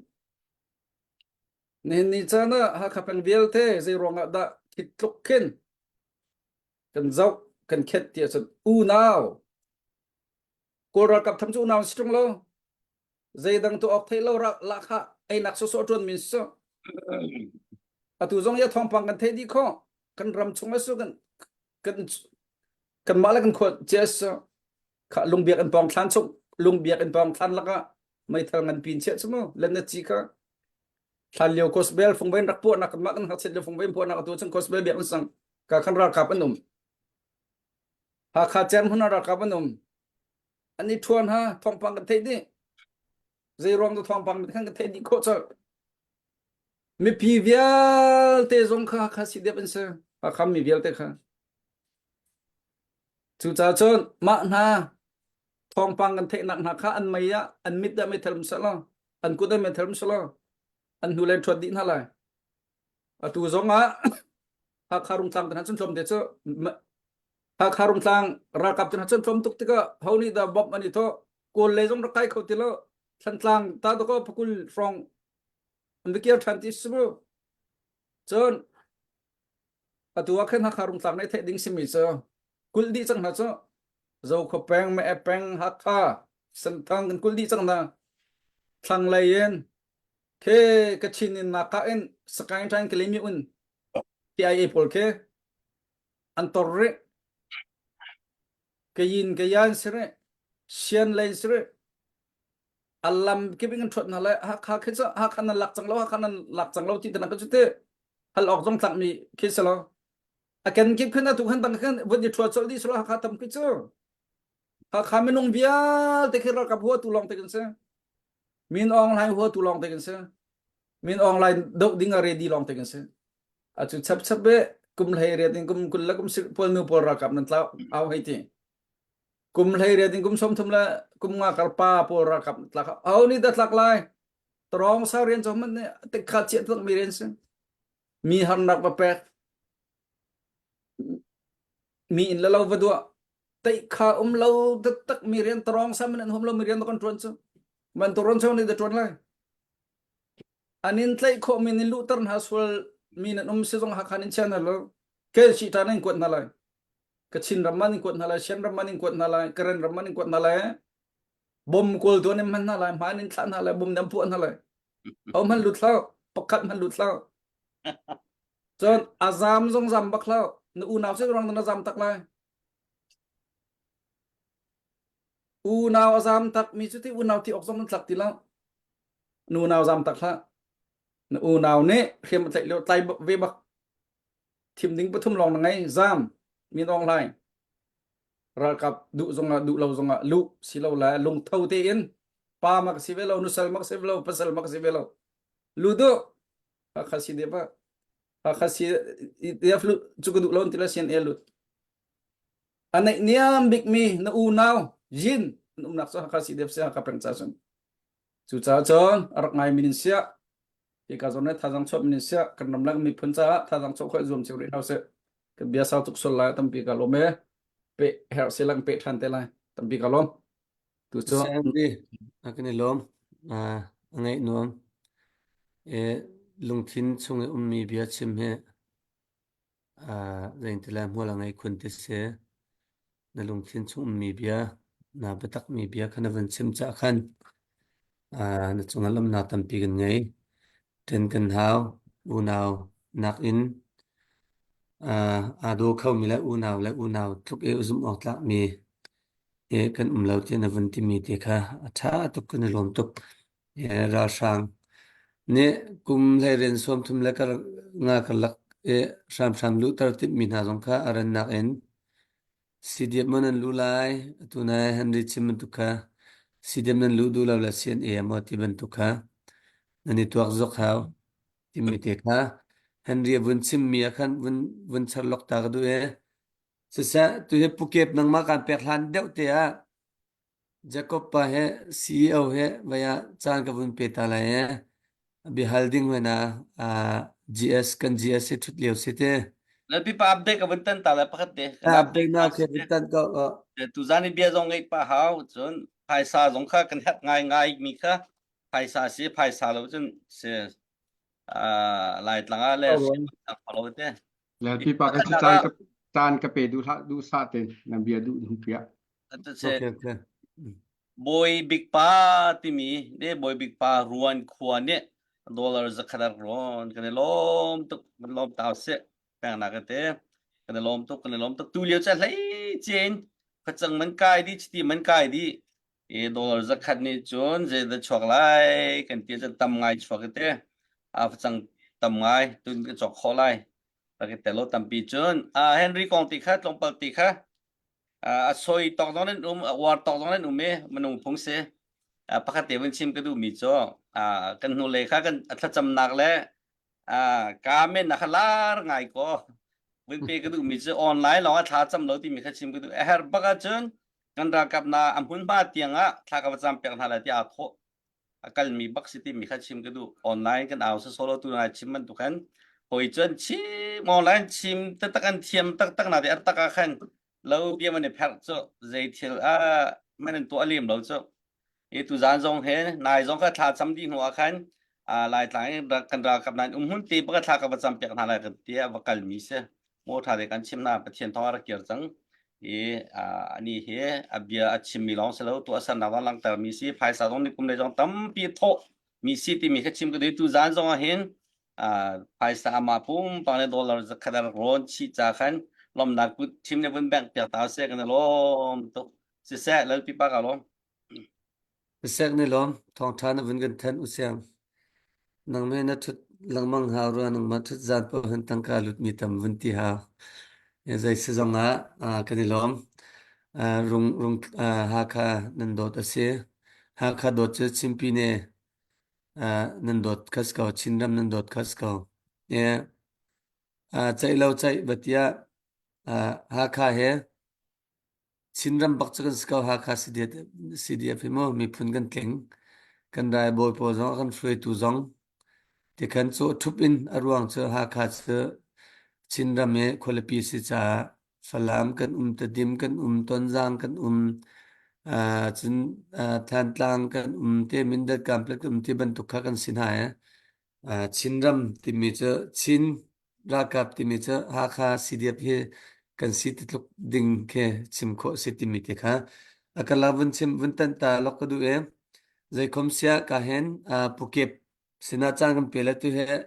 Nihin ni caan ah Hakha peng vialte zei ruangah dah khi tluk khin kan zoh kan khet ti ahcun unau Kawl ralkap tham cu unau si ṭung lo zeidang tu awk thei lo lahkhah einak sawsawh ṭuan min si atu zong ya thawngpang kan theih dih khawh kan ram chung asu kan kan kanmah le kan khua cia su kha lungbiak in pawng thlan chung lungbiak in pawng thlan lakah meithal ngan pin chiah chu mu len na chi kha thlan lio gospel fungvein rak puahnak kanmah kan ngakchiat lio fungvein puahnak atu cun gospel biak an sang ka khan ralkap an um Hakha cem hmun ah ralkap an um an i ṭhuan ha thawngpang kan theih dih zei ruang tu thawngpang khan kan theih dih khawh colh mipi vialte zong kha Hakha CDF an si Hakha mi vialte kha cucaah cun mah hna thawngpang kan theihnak hna kha an mei ah an mit ah meithal um seh law an kut ah meithal um seh law an hnu len ṭhuat dih hna lai atu zong ah Hakha Rungtlang te hna cun tlawm te cu Hakha Rungtlang ralkap te hna cun tlawm tuk tikah ho nih dah bomb an i thawh Kawl lei zong rak kai kho ti lo Thantlang ta dakaw phakul hrawng an va kir ṭhan ti si mu cun atu ah khan Hakha Rungtlang nih theih ding simi cu kulh dih cang hna cu Zokhua peng Meh peng Hakha Senthang kan kulh dih cang hna thlanglei in Khe Kachin in Naka in Sakaing ṭain Kalemi un KIA pawl khi an tor rih. Kayin Kayan si rih. Sian lei si rih. A lam kip in kan ṭhuat hna lai. Hakha khi cu Hakha nan lak cang lo, Hakha nan lak cang lo ti te ka cu ti. Hal awk zong tlakmi khi si lo. A ken kip khin atu khan dang khan vun i ṭhuat colh dih si lo Hakha tam khi cu. Hakha minung vialte khi ralkap huatu lawng te kan si. Min Aung Hlaing huatu lawng te kan si. Min Aung Hlaing doh ding a ready lawng te kan si. Atu chap chap be kum hlei riat in kum kul le kum sik pawl nu pawl ralkap nan tlau au hei ti. Kum hlei riat in kum 30 le kum nga kar pa pawl ralkap tlak aho nih dah tlak lai? Tarong sa rian cu man nih tikha chiah tak mi rian si. Mi harnak va pek. Mi in le lo va duah. Teih kha um lo taktak mi rian tarong sa man an hum lo mi rian kan tuan cu. Man tu ron chong nih da tuan lai. An in tlaih khawh mi in luhter hna sual mi nan um si zong Hakha in chia hna lo. Ke si ta nan kuat hna lai. Kachin ram man in kuat hna lai, Shan ram man in kuat hna lai, Karen ram man in kuat hna lai. Bom kawl tuan in hman hna lai, hmaan in thlah hna lai, bom nan puah hna lai. Ho hman lut hlah, pakhat hman lut hlah. Cun a zam zong zam bak hlah. Na unau si ruang na zam tak lai. Unau a zam tak mi cu ti unau ti awk zong nan tlak ti lo. Na unau zam tak hlah. Na unau nih hriam a tlaih lio tlai ve bak. Thim ding pathum lawng na ngei. Zam, min awng hlai. Ralkap duh zongah duh lo zongah luh si lo le lungtho tein pa mak si ve lo, nusal mak si ve lo, pasal mak si ve lo. Lu duh. Hakha si de pa. Hakha si def lu cu ka duh lo ti la sian e lut. A neih niam bikmi na unau yin an umnak cu Hakha si def si Hakha peng ca cun. Cucaah cun a rak ngai min in siah hika zawn le thazang chuah min in siah kan ram le kan miphun caah thazang chuah khawh zuam cio rih hna usih. Kan bia sau tuk sual lai tampi ka lawm e. Pe herh si lang pe ṭhan te lai. Tampi ka lawm. Tu cu Sandy, a kan i lawm. A ngaih nuam. E lungthin chung i ummi bia chim hi Zeiti le hmual a ngei khun ti si. Na lungthin chung ummi bia, naa biatakmi bia kha na vun chim caah khan na cungah lawmhnak tampi kan ngei. Ṭen kan hau, unau nakin aa daw khomi le unau le unau tluk i zumh awk tlakmi hi kan um lo tiah na vun timi te kha a ṭha tuk kan i lawm tuk. Ralhrang nih kum hleirian 30 le nga karlak i hramhram luhter timhmi hna zong kha a rannak in CDF maw nan luh lai atu nai Henry chim bantuk kha CDF nan luh duh lo le CNA maw ti bantuk kha nan i tuak zok hau timi te kha Henry a vun chimmi ah khan vun vun char lok ta ka duh e siseh tu hi pukep nangmah kan pek hlan deuh te ah Jacob pa he CEO he vai ah caan ka vun pe ta lai e. Biahal ding hoi na GS kan GS hi ṭhut lio si te. Lalpi pa update ka vun tan ta lai pakhat te. Ah, update na okay vun tan ko. Tuzan i bia zong ngeih pa hau cun phaisa zong kha kan herh ngai ngai mi kha phaisa si phaisa lo cun si Laitlang ah le lo te. Lalpi pa ka caan ka caan ka pe duh hlah duh sah te na bia duh duh piah. Okay, okay. Bawi Bik Pa timi de Bawi Bik Pa Ruan khua nih dollar zakhat a rawn kan i lawm tuk kan lawm tau si pengnak te kan i lawm tuk kan i lawm tuk tu lio cha hlei chin khacang man kai di chiti man kai di e dollar zakhat nih cun zei da chuak lai kan ti cun tam ngai chuak te a facang tam ngai tun ka chok kho lai ka telo tampi cun a Henry kong ti kha tlawmpal ti kha a soi tawk zong nan um a uar tawk zong nan um i minung phung si pakhat te vun chim ka duhmi cu kan hnulei kha kan thlacamnak le ka men na kha lar ngai ko vun pe ka duhmi cu online lawng ah thla cam lo timi kha chim ka duh a herh bak ahcun kan ralkap na a hmunhma tiang ah thla ka va cam piak hna lai tiah aa thawh a kalmi bak si timi kha chim ka duh online kan au solo tu na chim bantuk khan hoi cun chim online chim taktak an thiam taktak na te a tak ah khan lo bia man i pherh cu zei thil a man an tuah lem lo cu i tu zan zong he nai zong kha thla cam dih hnu ah khan Laitlang i kan ralkap nan um hun te baka thla ka va cam piak hna lai kan ti a va kalmi si mo tha te kan chim na Pathian thawng a rak kir cang i ani hi a bia a chimmi lawng si lo tuahsernak zong langhtermi si phaisa zong ni kum le zong tampi thawh mi si timi kha chim ka duh tu zan zong ah hin phaisa ama pumpak le dollar zakhat a rak rawn chih ca khan lomnak kut chim le vun bank piak ta se kan lawm tuk siseh lalpi pa ka lawm Sisek ni lawm, thawngṭha na vun kan thanh usiang. Nangmah na ṭhut lengmang hau rua, nangmah ṭhut zan paoh hin tangka lutmi tam vun ti hau. Zei si zong ah kan i lawm. Rung, rung, Hakha nan dawt a si. Hakha dawt cu Chimpi ne nan dawt khas ko, Chinram nan dawt khas ko. Ceih lo ceih va tiah Hakha he. Chinram bak cu kan si ko Hakha CDF, CDF hi mu miphun kan tling. Kan ralbawi pawl zong a kan hruaitu zong tikhan cu ṭhup in a ruang cu Hakha cu Chinram i khualipi si caah Falam kan um, Tedim kan um, Tonzang kan um, uh, cun uh, Thantlang kan um te Mindat Complex um ti bantuk kha kan si hna i uh, Chinram timi cu Chin ralkap timi cu Hakha CDF hi kan si ti tluk ding khi chim khawh si timi te kha a ka la vun chim vun tanh ta lok ka duh i zeikhom sia ka hen uh, Pukep sinah caan kan pe le tu he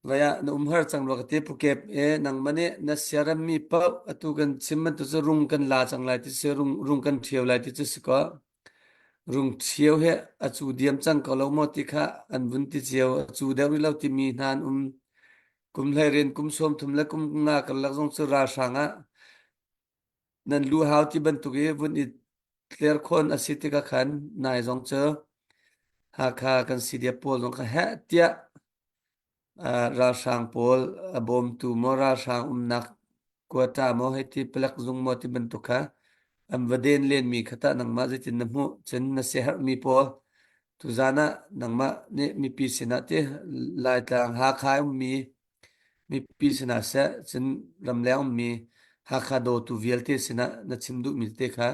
Vai ah na umhar cang rua ka ti Pukep e nangmah nih na siaremmi paoh atu kan chim bantuk cu rung kan la cang lai ti si rung rung kan ṭhio lai ti cu si kaw rung ṭhio he a cu diam cang ko lo maw ti kha an vun ti cio a cu deuh rih lo timi hna an um kum 12 kum 30 le kum nga karlak zong cu ralhrang ah nan lu hau ti bantuk i vun i tlerkhawn a si tikah khan nai zong cu Hakha kan CDF pawl zong kha heh tiah ralhrang pawl a bawmtu maw ralhrang umnak quota maw hei ti palek zung maw ti bantuk kha an va den lenmi kha tah nangmah zeitin na hmuh cun na siaherhmi pawl tuzan ah nangmah nih mipi sinah ti Laitlang Hakha ummi mipi sinah seh cun ramleng ummi Hakha dawtu vialte sinah na chim duhmi te kha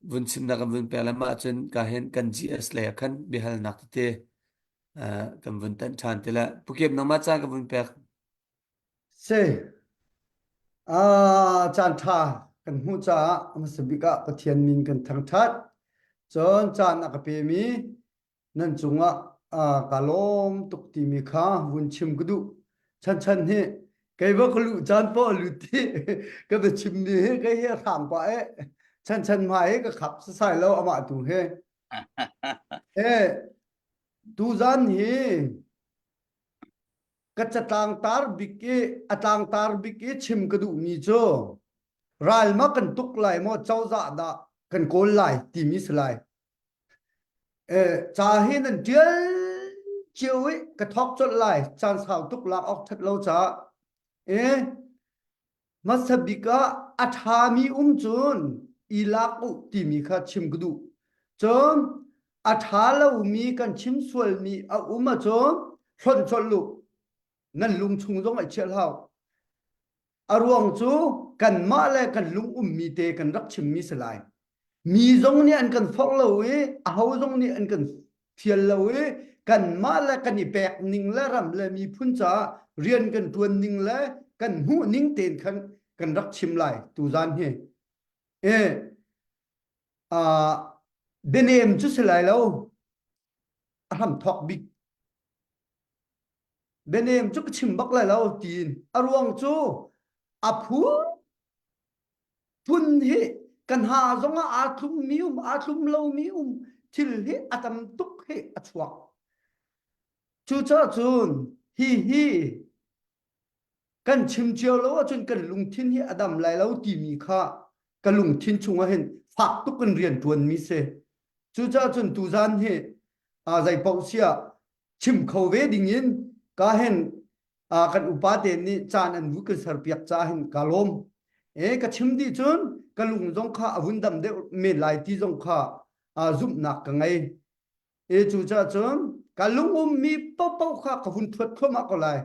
vun chimnak kan vun pek le mah cun ka hin kan GS lei ah khan biahalnak tete kan vun tanh ṭhan ti le Pukep nangmah caan ka vun pek. Si. Ah, caan ṭha kan hmuh caah hmasa bik ah Pathian min kan thangṭhat. Cun caan a ka pemi nan cungah ah ka lawm tuk timi kha vun chim ka duh. Chanchan hi kei va ka luh caan poh a lut i ka biachimmi hi kei hi a hram pah e. Chanchan hmai hi ka khap sasai lo amah tu hi. Eh, tuzan hi ka catlang tar bik i a tlangtar bik i chim ka duhmi cu ral ma kan tuk lai maw cozah dah kan kawl lai timi si lai. Eh, ca hi nan ṭial cio i ka thawk colh lai caan sau tuk lak awk ṭhat lo caah. Eh, Hmasa bik ah a ṭhami um cun i lak u timi kha chim ka duh. Cun a ṭha lomi kan chim sualmi a um ahcun hlonh colh u. Nan lung chung zong ai chiah hlah u. A ruang cu kanmah le kan lung ummi te kan rak chimmi si lai. Mi zong nih an kan forh lo i aho zong nih an kan fial lo i kanmah le kan i pek ning le ram le miphun caah rian kan ṭuan ning le kan hmuh ning tein khan kan rak chim lai tuzan hi. E, uh, bianem cu si lai lo a hram thawk bik bianem cu ka chim bak lai lo tiin a ruang cu a phu phun hi kan ha zong ah aa thlummi um aa thlum lomi um thil hi a tam tuk hi a chuak cucaah cun hi hi kan chim cio lo ahcun kan lungthin hi a dam lai lo timi kha ka lungthin chungah hin fak tuk in rian ṭuanmi si cucaah cun tuzan hi zei paoh siah chim kho ve dingin ka hen kan upa te nih caan an vu kan serpiak caah hin ka lawm. E ka chim dih cun ka lung zong kha a vun dam deuh men lai ti zong kha zumhnak ka ngei. E cu caah cun ka lung ummi paohpaoh kha ka vun thuat thluahmah ko lai.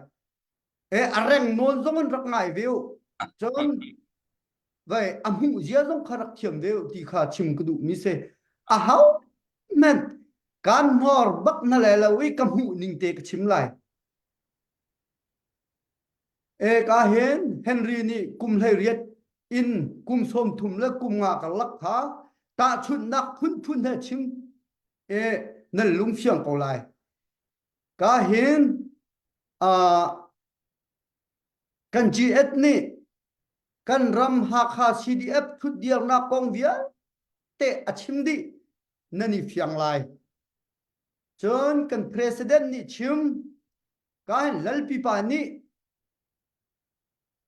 E a reng nawn zong in rak ngai ve u. Cun vai a hmuh zia zong kha rak thiam ve u ti kha chim ka duh mi si. A hau men kan hnor bak na le lo i ka hmuh ning te ka chim lai. Eka hin Henry nih kum 18 in kum 30 le kum nga karlak kha tahchunhnak phunphun he chim e nan lungfiang ko lai. Ka hin uh, kan GS nih kan ram Hakha CDF thutdirnak kong vialte a chim dih nan i fiang lai. Cun kan president nih chim kan lalpipa nih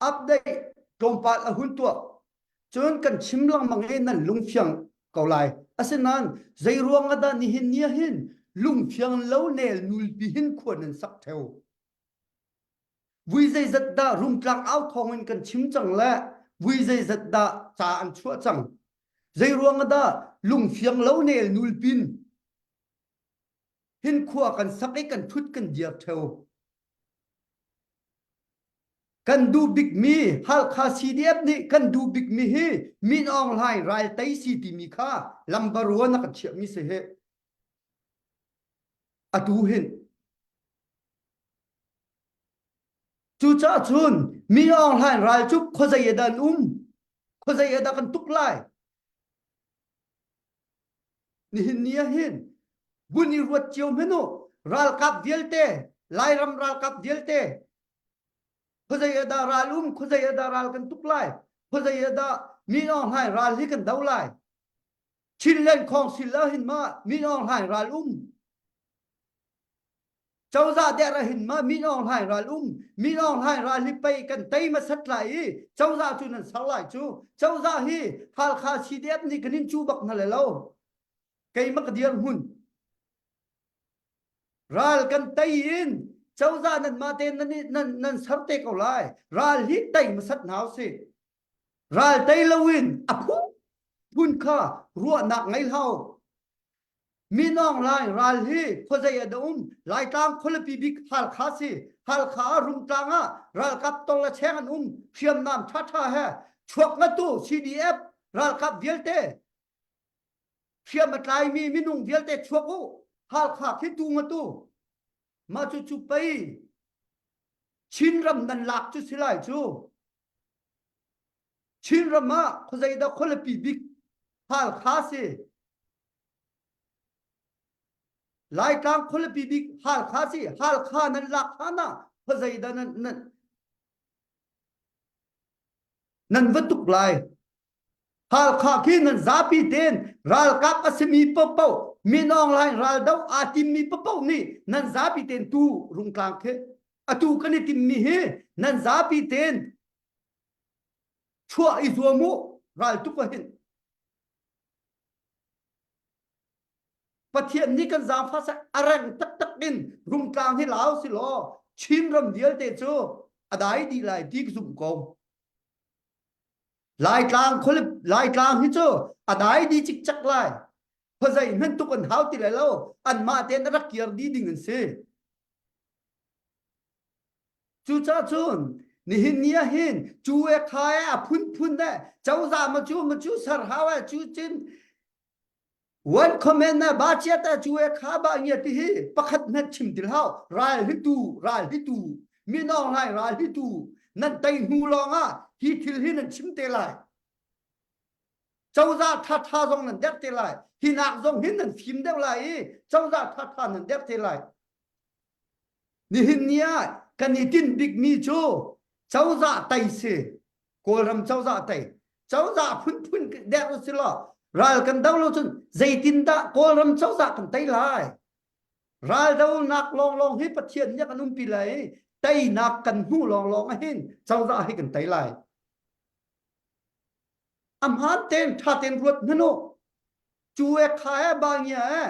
update tlawmpal a hun tuah cun kan chim lengmang i nan lungfiang ko lai asinain zei ruang ah dah nihin ni ah hin lungfiang lo nel nulpi hin khua nan sak theo vui zeizat dah rungtlang au thawng in kan chim cang le. Vui zeizat dah ca an chuah cang? Zei ruang dah lungfiang lo nel nul pin hin khua kan sak i kan thut kan dir theo. Kan duh bikmi Halkha CDF nih kan duh bikmi hi Min Aung Hlaing ral tei si timi kha lambarua na kan chiahmi si hi. Atu hin. Cucaah cun Min Aung Hlaing ral cu khuazei ah dah an um? Khuazei ah dah kan tuk lai? Nihin ni ah hin vun i ruat cio hmanh u ralkap vialte Lairam ralkap vialte khuazei ah dah ral um khuazei ah dah ral kan tuk lai khuazei ah dah Min Aung Hlaing ral hi kan do lai Chinland Council ah hin ma Min Aung Hlaing ral um Cozah der ah hin ma Min Aung Hlaing ral um Min Aung Hlaing ral hi pei kan tei hmasat lai i cozah cu nan ser lai cu cozah hi Halkha CDF nih kan in cu bak hna le lo keimah ka dir hmun ral kan tei in cozah nan mah te nan nan nan ser te ko lai ral hi tei hmasat hna usih ral tei loin a phu phun kha ruahnak ngei hlau Min Aung Hlaing ral hi khuazei ah dah um? Laitlang khualipi bik Halkha si. Halkha ah Rungtlang ah ralkap tol le cheng an um. Hriamnam ṭhaṭha he chuak ngatu CDF ralkap vialte hriam a tlaimi minung vialte chuak u. Halkha khi tu ngatu. Mah cu cu pei Chinram nan lak cu si lai cu. Chinram ah khuazei dah khualipi bik Halkha si. Laitlang khualipi bik Halkha si Halkha nan lak hlan ah khuazei dah nan nan nan va tuk lai Halkha khi nan zapi tein ralkap a simi paohpaoh Min Aung Hlaing raldo aa timmi paohpaoh nih nan zapi tein tu Rungtlang khi atu kan i timmi hi nan zapi tein chuah i zuam u raltuk ah hin Pathian nih kan zaangfah seh a reng taktak in Rungtlang hi lau si law Chinram vialte cu a dai dih lai ti ka zumh ko. Laitlang khualip Laitlang hi cu a dai dih cikcek lai. Khuazei hmanh tuk an hau ti lai lo. Anmah tein a rak kir dih ding an si. Cucaah cun nihin ni ah hin cu e kha e a phunphun e cozah ma cu ma cu ser hau e cu cin one comment na ba chiat e cu e kha ba ngia ti hi pakhat hmet chim til hau ral hi tu ral hi tu min Aung Hlaing ral hi tu nan tei hnu lawng ah hi thil hi nan chim te lai cozah tha tha zong nan der te lai hi nak zong hin nan fim deuh lai i cozah tha tha nan der te lai Nihin ni ah kan i tinh bikmi cu cozah tei si. Kawlram cozah tei. Cozah phunphun der u si law ral kan do lo cun zeitindah Kawlram cozah kan tei lai? Ral donak lawnglawng hi Pathian nih a kan umpi lai i teinak kan hmuh lawnglawng ahhin cozah hi kan tei lai. A hmaan tein ṭha tein ruat hmanh u. Cu e kha e ba ngia e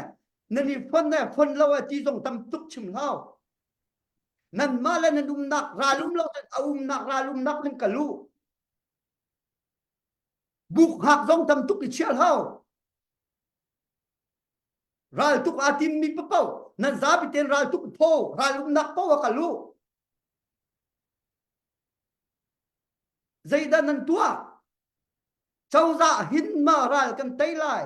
nan i fon e fon lo e ti zong tam tuk chim hlau. Nanmah le nan umnak ral um lo a umnak ral umnak nan kal u. Buk hak zong tam tuk i chiah hlau. Ral tuk aa timmi paoh nan zapi tein ral tuk phaw ral umnak paoh a kal u. Zeidah nan tuah? Cozah hin ma ral kan tei lai.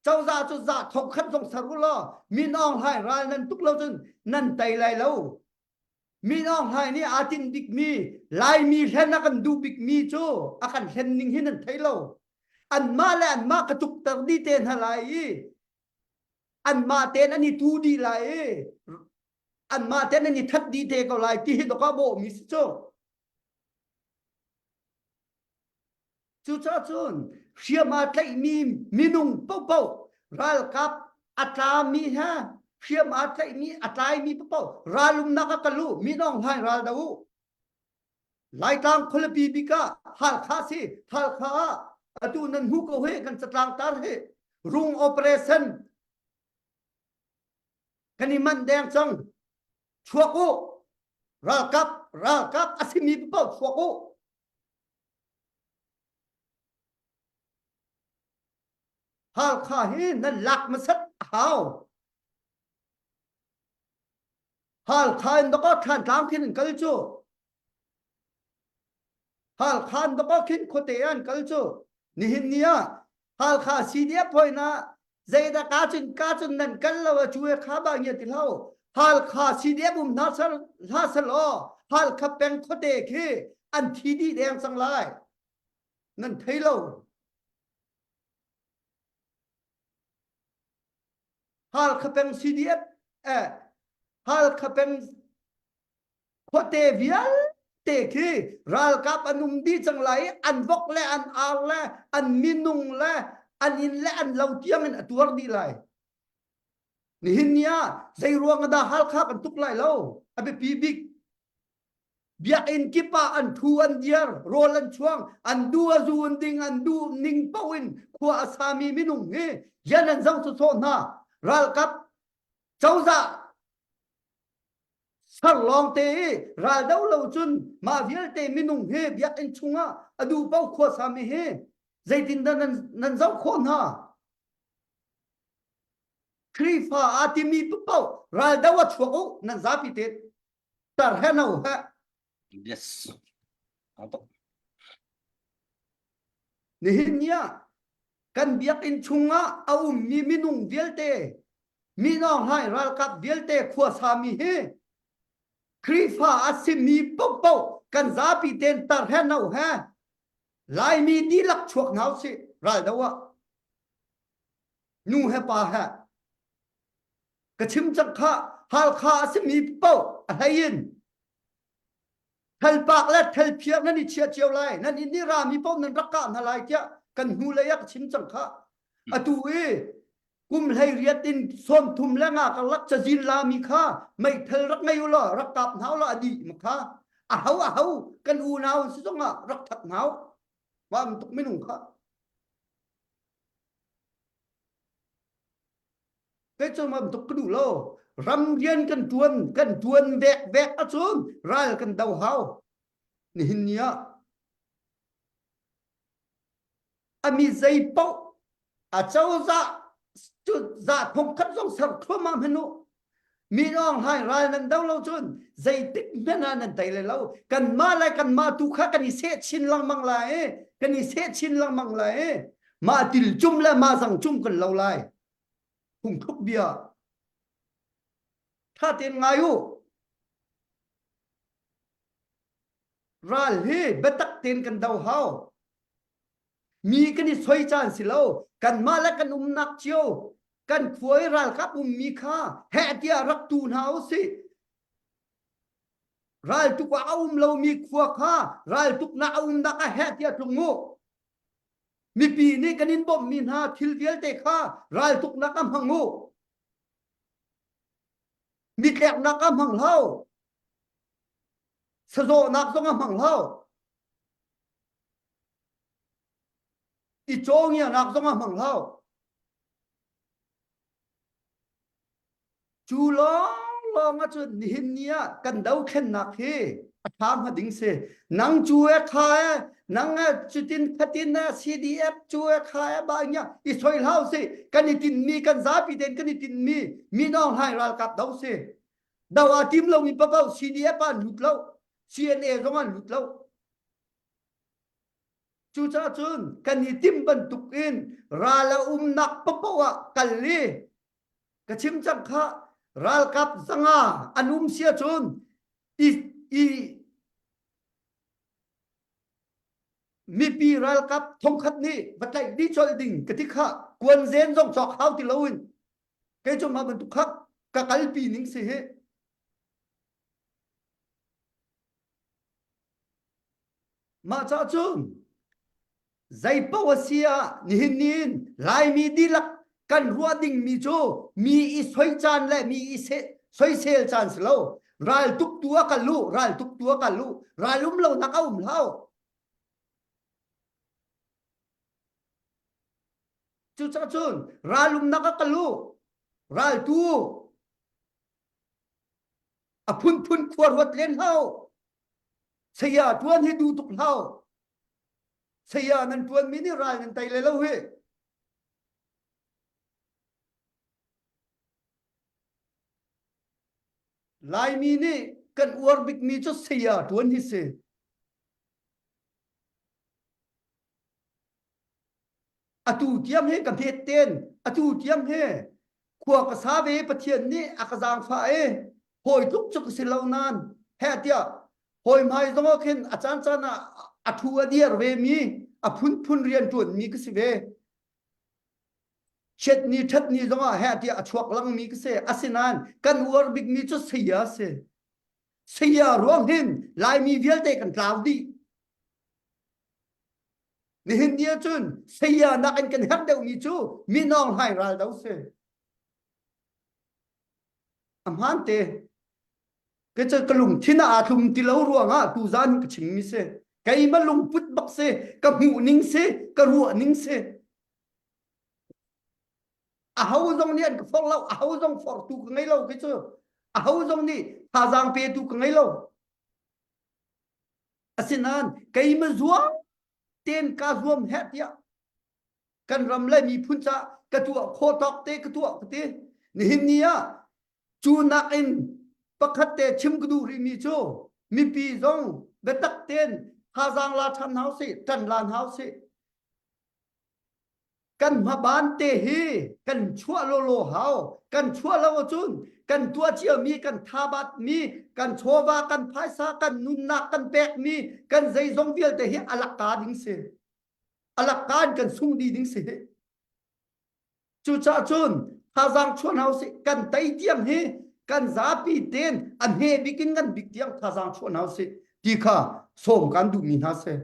Cozah cu za thong khat zong ser u law Min Aung Hlaing ral nan tuk lo cun nan tei lai lo. Min Aung Hlaing nih aa tinh bikmi Laimi hlen a kan duh bikmi cu a kan hlen ning hi nan thei lo. Anmah le anmah ka tukter dih te hna lai i anmah tein an i tu dih lai i anmah tein an i that dih te ko lai ti hi dawk ah bawhmi si cu. Cucaah cun hriam aa tlaihmi minung paohpaoh ralkap a tlami he hriam aa tlaihmi a tlaimi paohpaoh ralumnak ah kal u Min Aung Hlaing ral do u Laitlang khualipi bik ah Halkha si Halkha ah atu nan hmu ko hi kan catlang tar hi rung operation kan i manh deng cang chuak u ralkap ralkap a simi paoh chuak u. Halkha hi nan lak hmasat a hau. Halkha in dakaw Thlantlang khin an kal cu. Halkha in dakaw khin khuate an kal cu. Nihin ni ah Halkha CDF hoi na zeidah ka cun ka cun nan kal lo a cu e kha ba ngia ti hlo. Halkha CDF um hna sal hla sal aw Halkha peng khuate khi an thi dih deng cang lai. Nan thei lo. Halkha peng CDF eh Halkha peng khuate vialte khi ralkap an um dih cang lai i an vok le an ar le an minung le an inn le an lo tiang in a tuar dih lai. Nihin ni ah zei ruang ah dah Halkha kan tuk lai lo? A biapi bik Biakinn kip ah an thu an diar, rawl an chuang, an du a zu an ding, an duh ning paoh in khua a sami minung hi yan an zoh sawsawh hna. Ralkap cozah ser lawng te i ral do lo cun mah vialte minung hi biakinn chungah a duh paoh khua sami hi zeitindah nan, nan zoh khawh hna? Khrihfa aa timi paoh ral do a chuak u nan zapi te tar he no he Yes. Ato. Nihin ni ah kan biakinn chungah a ummi minung vialte Min Aung Hlaing ralkap vialte khuasami hi Khrihfa a simi paohpaoh kan zapi ten tar he no he Laimi dihlak chuak hna usih ral do ah nu he pa he Ka chim cang kha Halkha a simi paoh a hlei in thalpak le thalphiar nan i chiah cio lai nan inn i rami paoh nan rak kah hna lai tiah kan hnu lei ah ka chim cang kha atu i kum hlei riat in 30 le nga karlak cazin lami kha meithal rak ngei u law rak kap hna u law a dih ma kha a ho a ho kan unau si zong ah rak that hna u mah tuk minung kha Kei cu mam tuk ka duh lo. Ram rian kan tuan, kan tuan vek vek ahcun ral kan do hau. Nihin ni ah a mi zei paoh a cozah cu za thongkhat zong ser thluahmah hmanh u. Min Aung Hlaing ral nan do lo cun zeitik hmanh ah nan tei lai lo. Kanmah le kanmah tu kha kan i seh chin lengmang lai i kan i seh chin lengmang lai i mah tilcum le mah zangcum kan lo lai. Phungthluk bia ṭha tein ngai u. Ral hi biatak tein kan do hau. Mi kan i soi caan si lo. Kanmah le kan umnak cio kan khua i ralkap ummi kha heh tiah rak tu hna u sih. Raltuk ah a um lomi khua kha raltuknak a umnak ah heh tiah tlung u. Mipi nih kan in bawmhmi hna thil vialte kha raltuknak ah hmang u. Mitleknak ah hmang hlah u. Sazawhnak zong ah hmang hlah u. I cawngianak zong ah hmang hlah u. Cu lawnglawng ahcun nihin ni ah kan dothlennak hi a ṭha hnga ding si. Nang cu e kha e, nang e cutin khatin e CDF cu e kha e ba nya i soi hlah usih. Kan i tinmi kan zapi tein kan i tinmi Min Aung Hlaing ralkap do si. Do aa tim lomi paoh CDF ah an lut lo. CNA zong an lut lo. Cucaah cun kan i timh bantuk in ral a umnak paohpaoh ah kal i ka chim cang kha ralkap 500 an um si ahcun i, i mipi ralkap 1000 nih va tlaih dih colh ding ka ti kha kuanzen zong cawk hau ti loin kei cu mah bantuk kha ka kalpi ning si hi Mah caah cun zeipaoh a si ah nihin ni in Laimi dihlak kan ruah dingmi cu mi i soi caan le mi i soisel caan si lo. Raltuk tu ah kal u, raltuk tu ah kal u, ral um lonak a um hlah u. Cucaah cun ral umnak ah kal u, raltu a phunphun khua ruat len hlah u. Saya ṭuan hi duh tuk hlah. Saya nan ṭuanmi nih ral nan tei lai lo hi. Laimi nih kan uar bikmi cu saya ṭuan hi si. Atu tiang hi ka hmet ten, atu tiang hi khua ka sa ve Pathian nih a ka zaangfah i hawi tluk cu ka si lo nain heh tiah hawi hmai zong ah khin a caan caan ah a thu a diar ve mi a phunphun rian ṭuan mi ka si ve. Chiat ni ṭhat ni zong ah heh tiah a chuak lang mi ka si. Asinain kan uar bik mi cu saya si. Saya ruang hin Laimi vialte kan tlau dih. Nihin ni ahcun saya nakin kan herh deuhmi cu minawng hlai ral do si. A hmaan te. Ke cu ka lungthin ah aa thlum ti lo ruangah tuzan ka chimmi si. Keimah lungput bak si, ka hmuh ning si, ka ruah ning si. Aho zong nih an ka forh lo, aho zong forhtu ka ngei lo khi cu. Aho zong nih thazaang petu ka ngei lo. Asinain keimah zuam tein ka zuam heh tiah kan ram le miphun ca ka tuah khawh tawk te ka tuah ka ti. Nihin ni ah cu nakin pakhat te chim ka duh rihmi cu mipi zong biatak tein thazaang la ṭhan hna usih, ṭan la hna usih. Kan hmaban te hi kan chuah lawlaw hau. Kan chuah lo ahcun kan tuah ciami, kan thabat mi, kan chawva, kan phaisa, kan nunnak kan pekmi, kan zeizong vialte hi a lakka ding si. A lakka in kan sung dih ding si. Cucaah cun thazaang chuah hna usih. Kan tei tiang hi kan zapi tein a hme bik in ngan bik tiang thazaang chuah hna usih ti kha sawm kan duhmi hna si.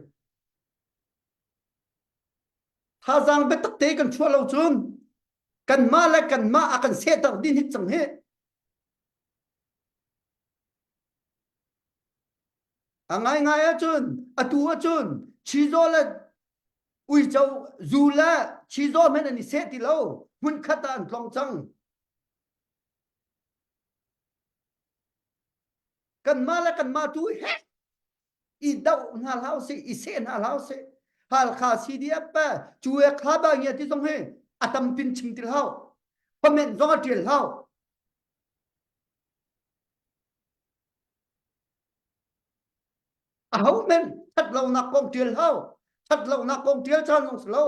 Thazaang biatak te kan chuah lo cun kanmah le kanmah a kan sehter din hit cang hi. A ngaingai ahcun atu ahcun chizaw le uico zu le chizaw hmanh an i seh ti lo hmunkhat ah an tlong cang. Kanmah le kanmah tu he i doh hna hlah usih i seh hna hlah usih Halkha CDF pe cu e kha ba ngia ti zong hi a tampin chim til hau comment zong a tial hau a ho men that lonak kong tial hau that lonak kong tial caan zong si lo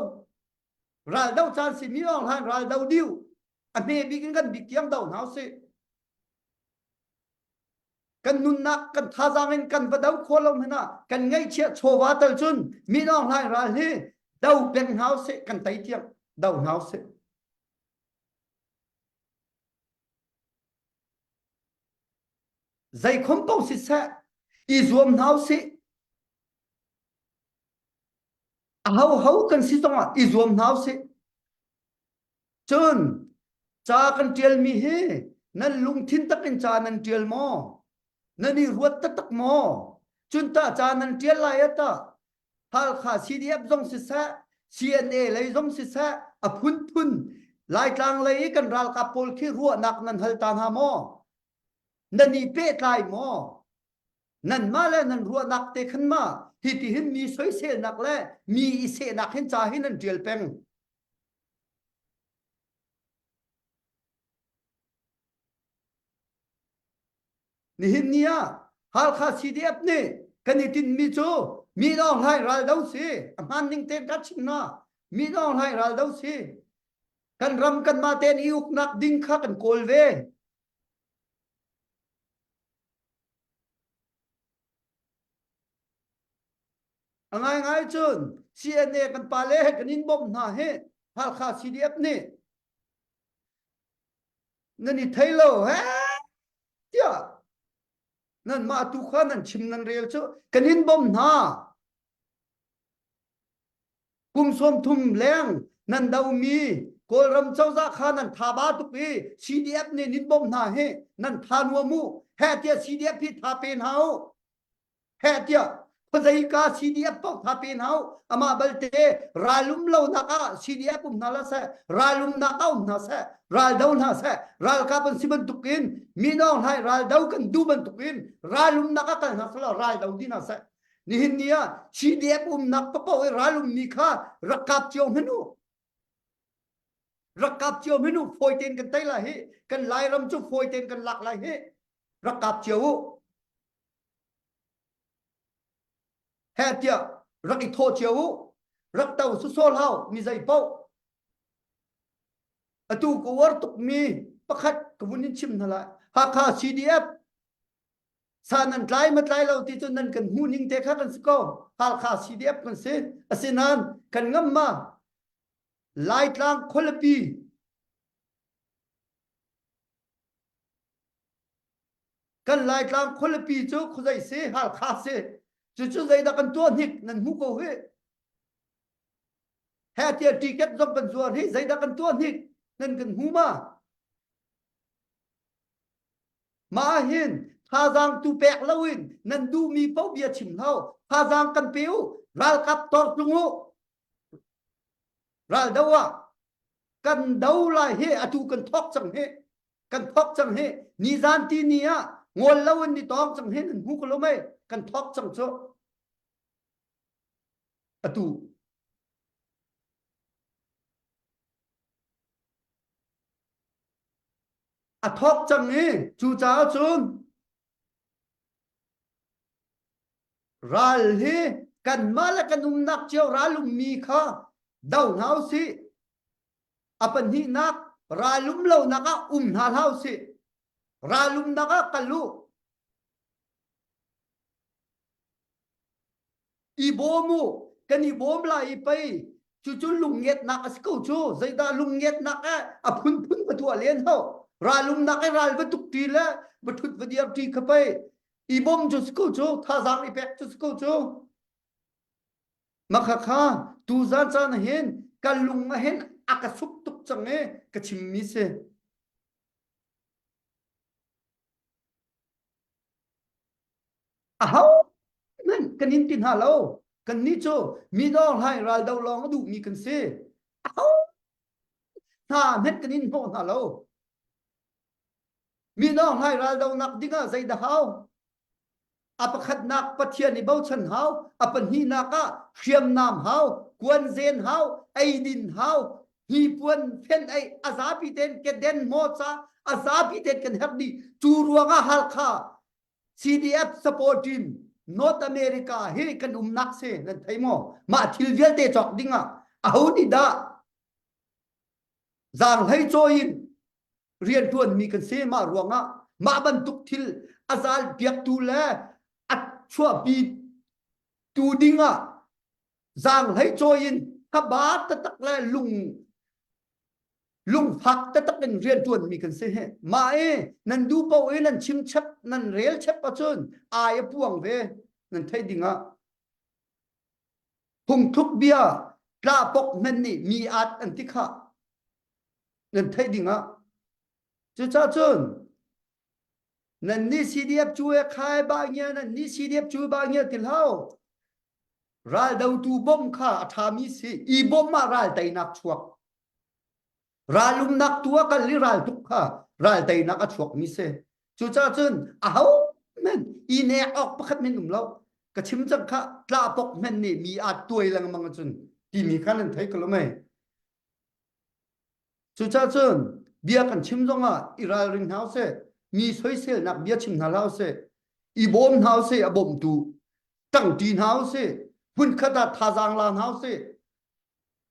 ral do caan si mi ong hlan ral do diu a hme bik in kan bik tiang do hna usih kan nunnak kan thazaang in kan va do khawh lo hmanh ah kan ngaihchiah chawva tal cun Min Aung Hlaing ral hi do peng hna usih kan tei tiang do hna usih. Zeikhom paoh siseh i zuam hna usih. A ho ho kan si zongah i zuam hna usih. Cun ca kan ṭialmi hi nan lungthin takin ca nan ṭial maw? Nan i ruat taktak maw? Cun tah ca nan ṭial lai ah tah Halkha CDF zong siseh, CNA lei zong siseh, a phunphun Laitlang lei i kan ralkap pawl khi ruahnak nan hal ta hna maw? Nan i pehtlai maw? Nanmah le nan ruahnak te khan ma hi ti hin mi soiselnak le mi i sehnak hin ca hi nan ṭial peng. Nihin ni ah Halkha CDF nih kan i tinhmi cu Min Aung Hlaing ral do si a hmaan ning tein ka chim na Min Aung Hlaing ral do si kan ram kanmah tein i uknak ding kha kan kawl ve. A ngaingai cun CNA kan pale he kan in bawmh hna hi Halkha CDF nih nan i thei lo he tiah nanmah tu kha nan chim nan rel cu kan in bawmh hna kum 30 leng nan domi Kawlram cozah kha nan tha ba tuk i CDF nih nin bawmh hna hi nan tha nuam u he tiah CDF hi tha pe hna u Heh tiah khuazeika CDF paoh tha pe hna u amah balte ralum lonak ah CDF um hna la seh ralum nak ah um hna seh raldo hna seh ralkap an si bantukin minawng hlai raldo kan duh bantukin ralum nak ah kal hna seh raldo di hna seh nihin ni ah CDF umnak paoh i ralum mi kha rak kap cio hmanh u rak kap cio hmanh u fawi tein kan tei lai hi kan Lairam cu fawi tein kan lak lai hi. Rak kap cio u. He tiah rak i thawh cio u. Rak to sawsawh hlah u mi zei paoh. Atu ka uar tukmi pakhat ka vun in chim hna lai. Hakha CDF sa nan tlai ma tlai lo ti cu nan kan hmuh ning te kha kan si ko. Halkha CDF kan si. Asinain kan ngam ma Laitlang khualipi kan Laitlang khualipi cu khuazei si Halkha si. Cucu zeidah kan tuah hnik nan hmu ko hi. He tiah ticket zong kan zuar hi zeidah kan tuah hnik nan kan hmu ma? Mah hin thazaang tu pek loin nan duhmi paoh bia chim hau. Thazaang kan pe u. Ralkap tor tlung u. Ral do ah kan do lai hi atu kan thok cang hi. Kan thok cang hi. Nizan ti ni ah ngol loin ni tong cang hi nan hmu ko lo mei. Kan thok cang cu. Atu a thawk cang i cucaah cun ral hi kanmah le kan umnak cio ral ummi kha do hna usih. A pahnihnak ral um lonak ah um hna hlah usih. Ral umnak ah kal u. I bawm u kan i bawm lai i pei cucu lungngetnak a si ko cu zeidah lungngetnak eh a phunphun va tuah len ho ralumnak i ral va tuk ṭi le va ṭhut va dir ṭi kha pei i bawm cu si ko cu thazaang i pek cu si ko cu makha kha tuzan caan hin ka lung ah hin a ka suk tuk cang i ka chimmi si Aho hmanh kan in ti hna lo. Kannih cu mi dawng hlai raldo lawng a duhmi kan si. Aho hna hmanh kan in hnawh hna lo. Mi dawng hlai raldonak dingah zeidah hau? A pakhatnak Pathian i bochan hau, a pahnihnak ah hriamnam hau, kuanzen hau, eidin hau, hnipuan fenh ei a zapi tein keden mawca a zapi tein kan herh dih. Cu ruangah Halkha CDF support team North America hi kan umnak si nan thei maw? Mah thil vialte cawk ding ah aho nih dah zaanghlei cawi in rianṭuan mi kan si mah ruangah mah bantuk thil a zal piaktu le a chuahpi tu ding ah zaanghlei cawi in haba taktak le lung lungfak taktak in rianṭuan mi kan si hi. Mah i nan duh paoh i nan chim chep nan rel chep ahcun ai a puang ve nan theih ding ah. Phungthluk bia tlahpok hmenh nih mi at an ti khah nan theih ding ah. Cucaah cun nan nih CDF cu e khai ba ngia nan nih CDF cu ba ngia ti hlau. Raldotu bom kha a ṭhami si i bom ah ral teinak chuak. Ralumnak tu ah kal i raltuk kha ral teinak a chuakmi si. Cucaah cun aho hmanh i nek awk pakhat men um lo. Ka chim cang kha tlahpok hmanh nih mi aa tuai lengmang ahcun timi kha nan thei ko lo mei. Cucaah cun bia kan chim zongah i ralring hna usih. Mi soiselnak bia chim hna hlah usih. I bawm hna usih a bawmtu. Ṭangṭi hna usih. Hmunkhat ah thazaang la hna usih.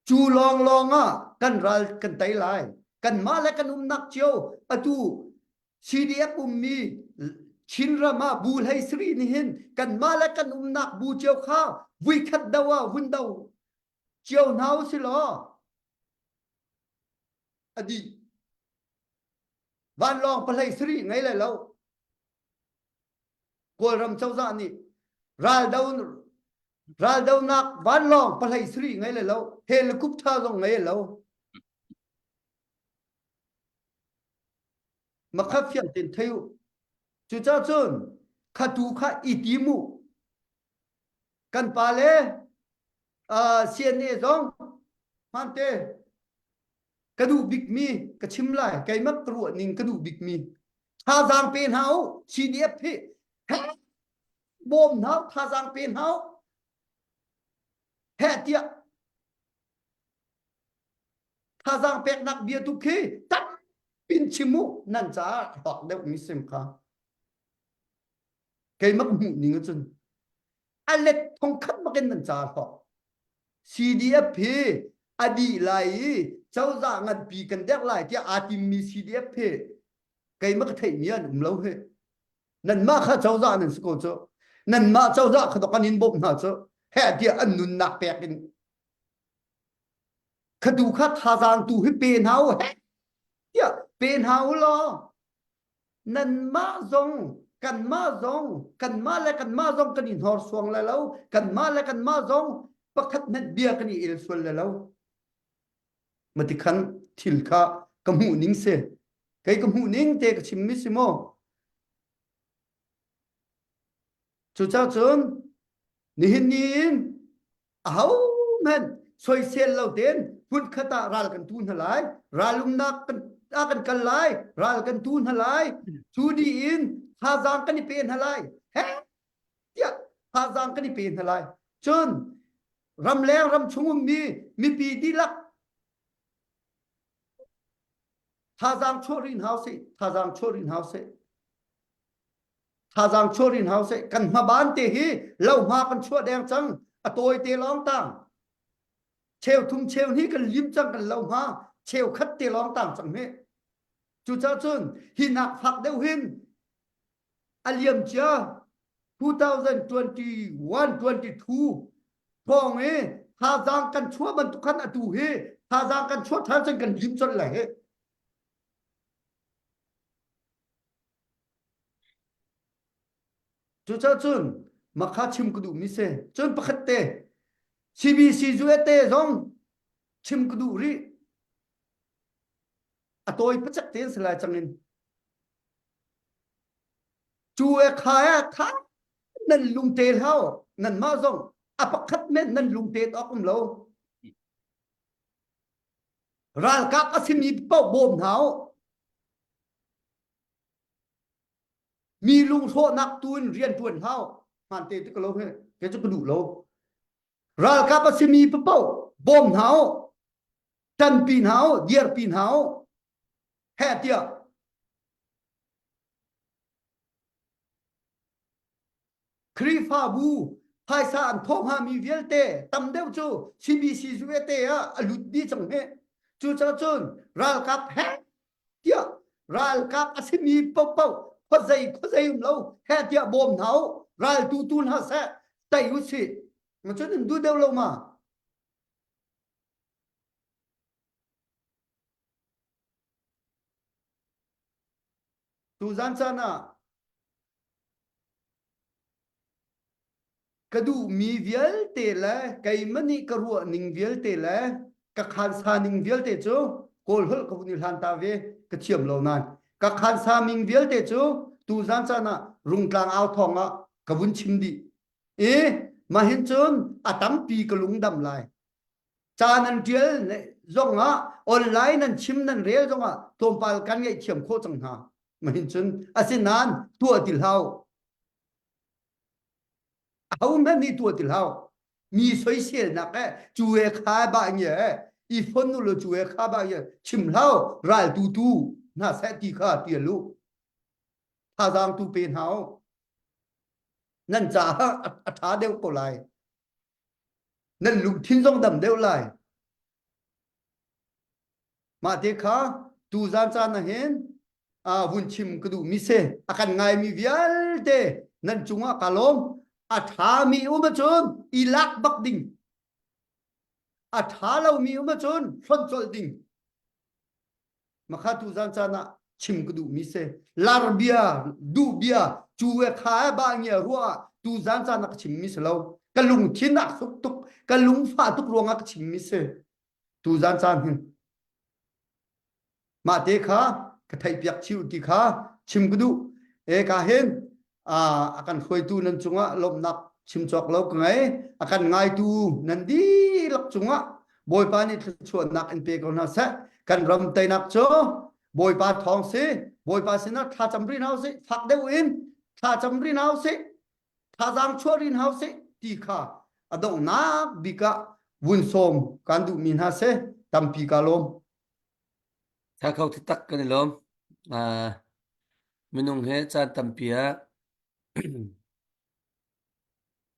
Cu lawnglawng ah kan ral kan tei lai. Kanmah le kan umnak cio atu CDF ummi Chinram ah bu hlei sari nih hin kanmah le kan umnak bu cio kha vuikhat do ah vun do cio hna usih law a dih. Vanlawng pahlei sarih ngei lai lo. Kawlram cozah nih raldo raldonak vanlawng pahlei sarih ngei lai lo. Helicopter zong ngei lo. Makha fiang ten thei u. Cucaah cun khatu kha i tim u. Kan pa le uh, CNA zong hmante ka duh bikmi ka chim lai keimah ka ruah ning ka duh bikmi thazaang pe hna u CDF hi bawm hna u thazaang pe hna u heh tiah thazaang peknak bia tu khi tampin chim u nan caah hlawk deuh mi sim kha. Keimah ka hmuh ning ahcun a let thong khat bakin nan ca hlawk. CDF hi a dih lai i cozah nganpi kan derh lai tiah aa timmi CDF hi keimah ka theihmi an um lo hi. Nanmah kha cozah nan si ko cu. Nanmah cozah kha dok an in bawmh hna cu. Heh tiah an nunnak pek in khatu kha thazaang tu hi pe hna u heh tiah pe hna u law nanmah zong kanmah zong kanmah le kanmah zong kan i hnorsuang lai lo kanmah le kanmah zong pakhat hmanh bia kan i el sual lai lo mati khan thil kha ka hmuh ning si kei ka hmuh ning te ka chim mi si maw cucaah cun nihin ni in ahohmanh soisel lo tein hmunkhat ah ral kan tu hna lai ral umnak kan ah kan kal lai ral kan tu hna lai cu dih in thazaang kan i pe hna lai he tiah thazaang kan i pe hna lai cun ramleng ramchung ummi mipi dihlak thazaang chuah rih hna usih thazaang chuah rih hna usih Thazaang chuah rin hau seh. Kan hmaban te hi lohma kan chuah deng cang. A tawi te lawng tang. Cheu thum cheu hnih kan lim cang kan lohma. Cheu khat te lawng tang cang hi. Cucaah cun hi nak fak deuh hin a liam cia 2021 22 thawng i thazaang kan chuah bantuk khan atu hi thazaang kan chuah ṭhan cun kan lim colh lai hi. Cucaah cun makha chim ka duhmi si. Cun pakhat te CBC te zong chim ka duh rih. A tawi pacak tein si lai cang in. Cu e kha e kha nan lungte hlau nan mah zong a pakhat men nan lungte awk um lo. Ralkap a simi paoh bawm hna u. Mi lunghlawhnak tu in rian ṭuan hau hmaan te ti ka lo he ke cu ka duh lo. Ralkap a simi paoh bawm hna u. Ṭanpi hna u, dirpi hna u. Heh tiah Khrihfabu phaisa an thawh hngami vialte tam deuh cu CBC te ah a lut dih cang hme. Cucaah cun ralkap he tiah ralkap a simi paohpaoh khuazei khuazei um lo he tiah bawm hna u ral tu tu hna seh tei u sih. Cun in duh deuh lo ma? Tuzan caan ah Ka duhmi vialte le keimah nih ka ruah ning vialte le ka khansa ning vialte cu Kawl holh ka hun i hlan ta ve ka thiam lo nain ka khansa ning vialte cu tuzan caan ah Rungtlang au thawng ah ka vun chim dih i mah hin cun a tampi ka lungdam lai. Ca nan ṭial zong ah online nan chim nan rel zong ah tlawmpal kan ngaihthiam khawh cang hna. Mah hin cun asinain tuah ti hlah u. Ahohmanh nih tuah ti hlah. Mi soiselnak eh cu e kha ba nge eh i fon u law cu e kha ba nge chim hlah ral tu tu hna seh ti kha tial u. Thazaang tu pe hna u. Nan caah a ṭha deuh ko lai. Nan lungthin zong dam deuh lai. Mah te kha tuzan caan ah hin vun chim ka duhmi si. A kan ngaimi vialte nan cungah ka lawm. A ṭhami um ahcun i lak bak ding. A ṭha lomi um ahcun hlonh colh ding. Makha tuzan caan ah chim ka duhmi si. Lar bia, duh bia, cu e kha e ba ngia ruah ah tuzan caan ah ka chimmi si lo. Ka lungthin ah suk tuk, ka lungfah tuk ruangah ka chimmi si. Tuzan caan hin mah te kha ka theihpiak chih ti kha chim ka duh. E ka hin a kan hruaitu nan cungah lawmhnak chim cawk lo ka ngei. A kan ngaitu nan dihlak cungah Bawipa nih thluachuahnak in pe ko hna seh. Kan ram teinak cu Bawipa thawng si. Bawipa sinah thlacam rih hna usih. Fak deuh in thlacam rih hna usih. Thazaang chuah rih hna usih ti kha a donghnak bik ah vun sawm kan duhmi hna si tampi ka lawm. Tha kho taktak kan i lawm. Uh, minung he caan tampi ah.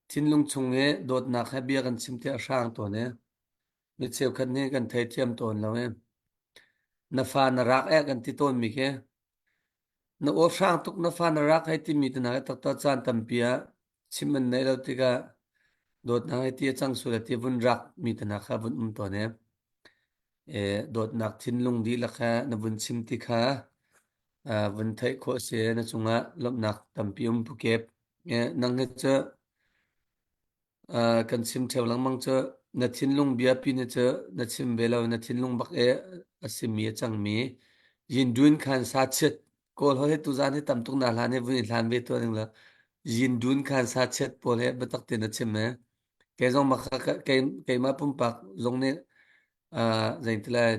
Thinlung chung i dawtnak he bia kan chim tiah a hrang tawn i mi cheukhat nih kan theithiam tawn lo i na fa na rak eh kan ti tawnmi khi na aw hrang tuk na fa na rak hei timi te hna hi taktak caan tampi ah chim an neih lo tikah dawtnak hei ti a cang sual ti vun rak mi te hna kha vun um tawn i e dawtnak thinlung dihlak he na vun chim ti kha vun theih khawh si na cungah lawmhnak tampi um pu kep nang hi cu kan chim ṭheo lengmang cu na thinlung biapi na cu na chim ve lo na thinlung bak e a simi a cangmi yin dun khan sa chiat kawl ho he tuzan hi tam tuk na hlan he vun i hlan ve tuah ning la yin dun khan sa chiat pawl he biatak te na chim he kei zong makha kei keimah pumpak zong nih zeitilai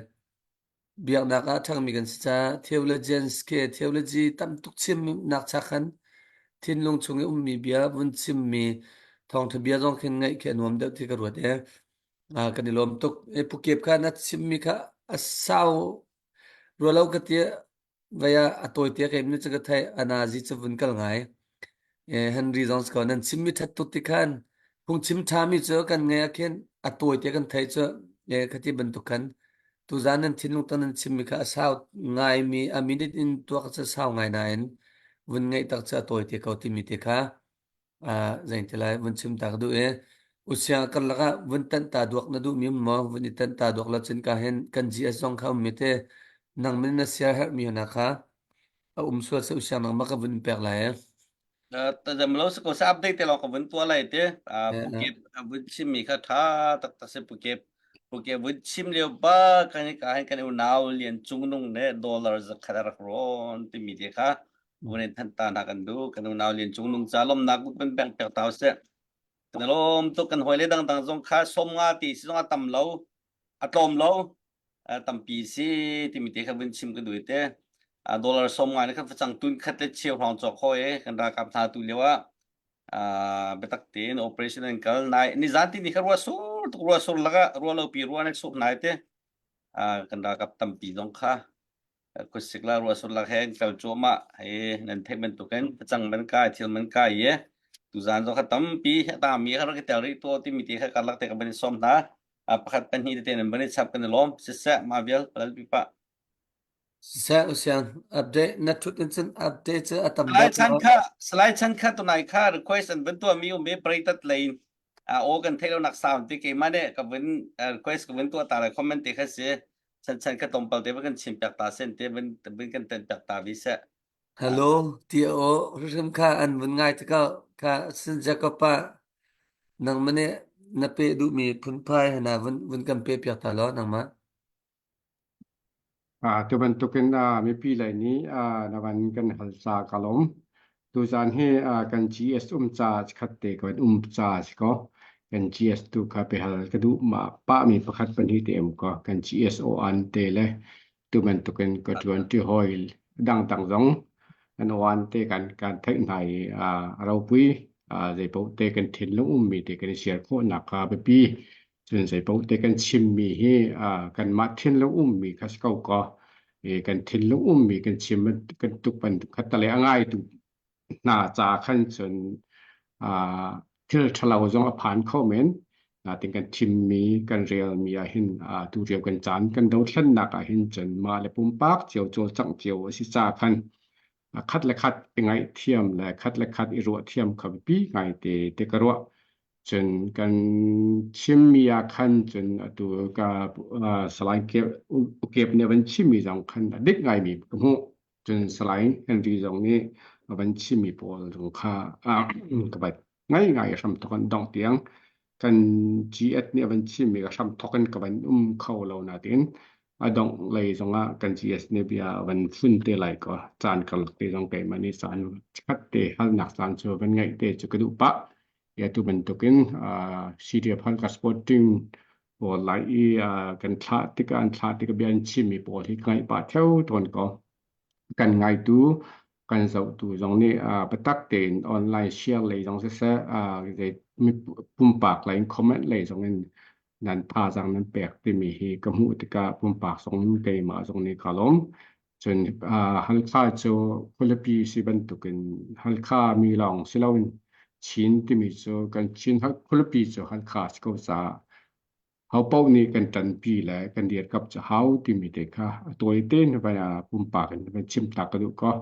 Biaknak ah ṭhangmi kan si caah theologians ke theology tam tuk chimnak cha khan thinlung chung i ummi bia vun chimmi thawngṭha bia zong khin ngaih khi a nuam deuh ti ka ruat e. Ah, kan i lawm tuk. E, Pu Kep kha na chimmi kha a sau rua lo ka ti vei ah a tawi te ka im cu ka theih a nazi cu vun kal ngai. Henry zong si ko nan chimmi ṭhat tuk ti khan phungchim ṭhami cu kan ngeih ah khin a tawi te kan theih cu khati bantuk khan tuzan nan thinlung tan nan chimmi kha a sau ngaimi a minute in tuak cu sau ngai nain vun ngeih tak cu a tawi te ko timi te kha zeiti lai vun chim ta ka duh i usiang karlak ah vun tanh ta duak na duhmi um maw vun i tanh ta duak lo cun ka hin kan GS zong kha um mi te nang min na share herhmi hna kha a um sual se usiang nangmah ka vun pek lai eh. Tazam lo sa ko sa update te lawng ka vun tua lai te. Phuket a vun chim mi kha tha tak tak se Phuket. Phuket vun chim lio ba kan ka hin kan unau lian cung nung ne dollar zakhat a rak rawn ti mi te kha vun in than ta na kan du kan unau lian cung nung ca lomnak kan beng pek tau se. Kan lom tuk kan hoi le dang dang zong kha som nga ti si zong a tam lo a tlawm lo tampi si timi te kha vun chim ka duh te dollar som ngai kha facang tun khat le cheu hrawng cawk kho e kan ralkap hna tu lio ah biatak tein operation an kal nai ni zan ti ni kha rua sur tuk rua sur laka rua lo pi rua ne suk nai te kan ralkap tampi zong kha khuasik la rua sur lak he an kal cuahmah he nan theih bantukin facang man kai thil man kai ye tuzan zong kha tampi ta mi kha rak i tel rih to timi te kha karlak te ka ban i som hna pakhat pahnih tete nan van i chap kan i lawm siseh mah vial palal pipa Siseh usiang update na thut in cun update cu a tam Salai Chan kha Salai Chan kha tunai kha request an van tuah mi um i preitat lein a aw kan theih lo nak sound ti keimah nih ka vun request ka vun tuah ta le comment te kha si chan chan kha tlawmpal te va kan chim piak ta sen te vun vun kan ten piak ta vi seh Hello ti aw hrim kha an vun ngai tikah kha sin Jacob pa nangmah nih na peh duhmi phunphai hna vun vun kan pe piak ta law nangmah. Tu bantukin mipi lei nih na van kan hal ca ka lawm. Tuzaan hi kan GS um ca khat te kan um ca si ko. Kan GS tu kha pe hal ka duh ma pa mi pakhat pahnih te um ko. Kan GS o an te le tu bantukin ka ṭuan ṭi hawi dangdang zong an oan te kan kan theih hna i a ropui zeipaoh te kan thinlung ummi te kan i share khawhnak kha biapi cun zeipaoh te kan chimmi hi kanmah thinlung ummi kha si ko kaw kan thinlung ummi kan chim kan tuk bantuk kha tale a ngaitu hna ca khan cun thil ṭhalo zong a phan kho men. Natin kan thimmi, kan relmi ah hin tu rio kan caan kan dothlennak ah hin cun mah le pumpak cio cawlcangh cio a si ca khan khat le khat i ngaihthiam le khat le khat i ruahthiam kha biapi ngai te te ka ruah. Cun kan chimmi ah khan cun atu ka Salai Ukep nih a van chimmi zong khan a dik ngaimi ka hmuh. Cun Salai Henry zong nih a van chimmi pawl zong kha ka bat ngaingai hramthok an dongh tiang kan GS nih a van chimmi ka hramthok in ka van um kho lo nain a dongh lei zongah kan GS nih bia a van fun te lai ko caan karlak te zong keimah nih caan khat te halnak caan cu van ngeih te cu ka duh pah. Ya tu bantukin CDF Halkha Sporting pawl lai i kan thlah tikah an thlah tikah bia an chimmi pawl hi ka ngaih pah theo tawn ko. Kan ngaitu kan zohtu zong nih biatak tein online share lei zong siseh zei pumpak lei in comment lei zong in nan thazaang nan pek timi hi ka hmuh tikah pumpak zong in keimah zong nih ka lawm. Cun Halkha cu khualipi si bantukin Halkha mi lawng si loin Chin timi cu kan Chin khualipi cu Halkha a si ko caah ho paoh nih kan ṭanpi le kan dirkamh cu hau timi te kha a tawi tein van pumpak in van chim ta ka duh ko.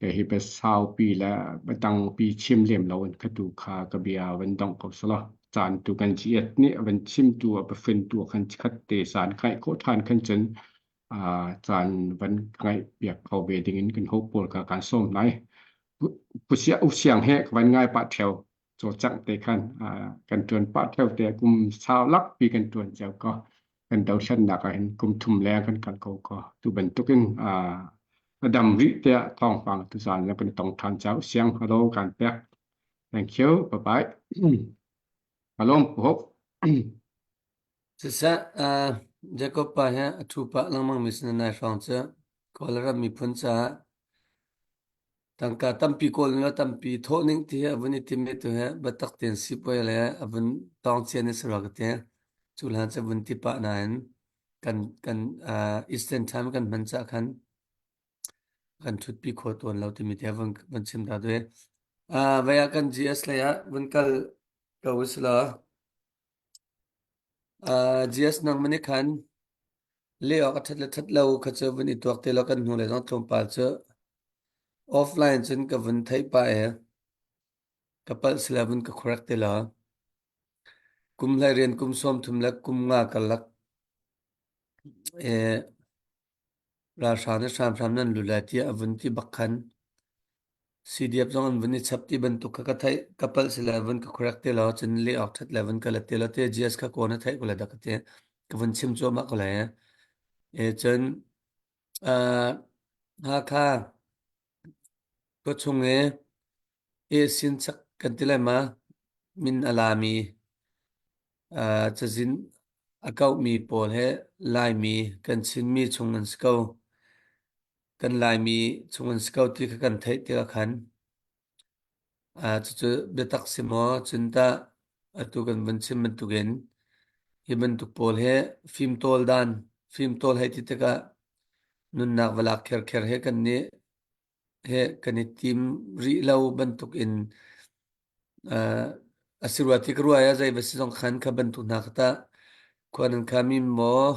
Kei hi bia saupi le bia dangpi chim lem lo in khatu kha ka bia van dongh ko selaw caan tu kan GS nih a van chimtu a biafentu a kan khat te caan ngaih khawh ṭhan khan cun caan van ngaih piak kho ve ding in kan hope pawl kha kan sawm lai. Pu Siang he ka van ngai pah ṭheo cawlcangh te khan kan ṭuan pah ṭheo te kum sau lakpi kan ṭuan cio ko. Kan dothlennak ah hin kum thum leng kan kal ko ko. Tu bantukin a dam rih tiah thawngpang tuzaan na kan tong ṭhan ciao. Siang hello kan pek. Thank you. Bye bye. Along Pu Hop. Siseh, uh, Jacob pa hi a ṭhu pah lengmang mi sin nai hrawng cu Kawlram miphun caah Tangka tampi kawl in law tampi thawh ning ti hi a vun i tim i tu hi biatak tein sipuai le a vun tawng cia ni si rua ka ti. Cu hlan cu vun ti pah nain kan kan uh, Eastern time kan hman cah khan kan ṭhutpi kho tawn lo timi te vun vun chim ta tu. Uh, vei ah kan GS lei ah vun kal ko usih law uh, GS nang mani khan Leh awk a ṭhat le ṭhat lo kha cu vun i tuak te law kan hnulei zong tlawmpal cu offline cun ka vun theih pah i ka palh sila vun ka correct te law. Kum hlei rian kum 30 le kum nga karlak i ralhrang nih hramhram nan lu lai tiah a vun ti bak khan CDF zong an vun i chap ti bantuk kha ka theih ka palh sila vun ka correct te law cun leh awk ṭhat le vun ka let te law te GS kha kaw na theih ko lai dah ka ti. Ka vun chim cuahmah ko lai. E cun uh, Hakha khuachung i esin chak kan ti lai ma min a lami uh, cazin a kauhmi pawl he Laimi kan Chinmi chung an si ko. Kan Laimi chung an si ko ti kha kan theih tikah khan uh, cucu biatak si maw cun tah atu kan vun chim bantukin hi bantuk pawl he fimtawl dan fimtawl hei ti tikah nunnak va lak kherkher he kan nih he kan i tim rih lo bantuk in uh, a si rua ti ka rua ya zei va si zong khan kha bantuk hna kha tah khua nan kha mi maw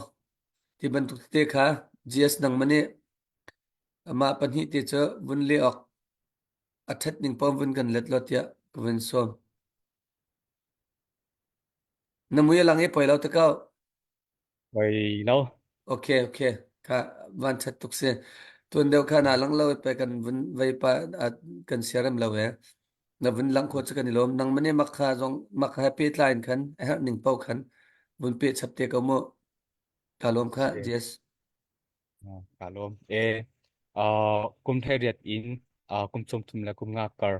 ti bantuk tete kha GS nang mani amah pahnih te cu vun le awk a ṭhat ning paoh vun kan let lo tiah ka vun sawm. Na mui a lang i poi lo te ko. Poi lo. Okay, okay. Ka van ṭhat tuk si. Tuan deuh kha na lang lo pe kan vun vei pa kan siarem lo e. Na vun lang kho chu kan i lawm. Nang mane mak kha zong mak ha pe tlain khan a herh ning pau khan vun pe chap te ko mu. Ka lawm kha, yes. Ka lawm. E, kum thei riat in kum 30 le kum nga kar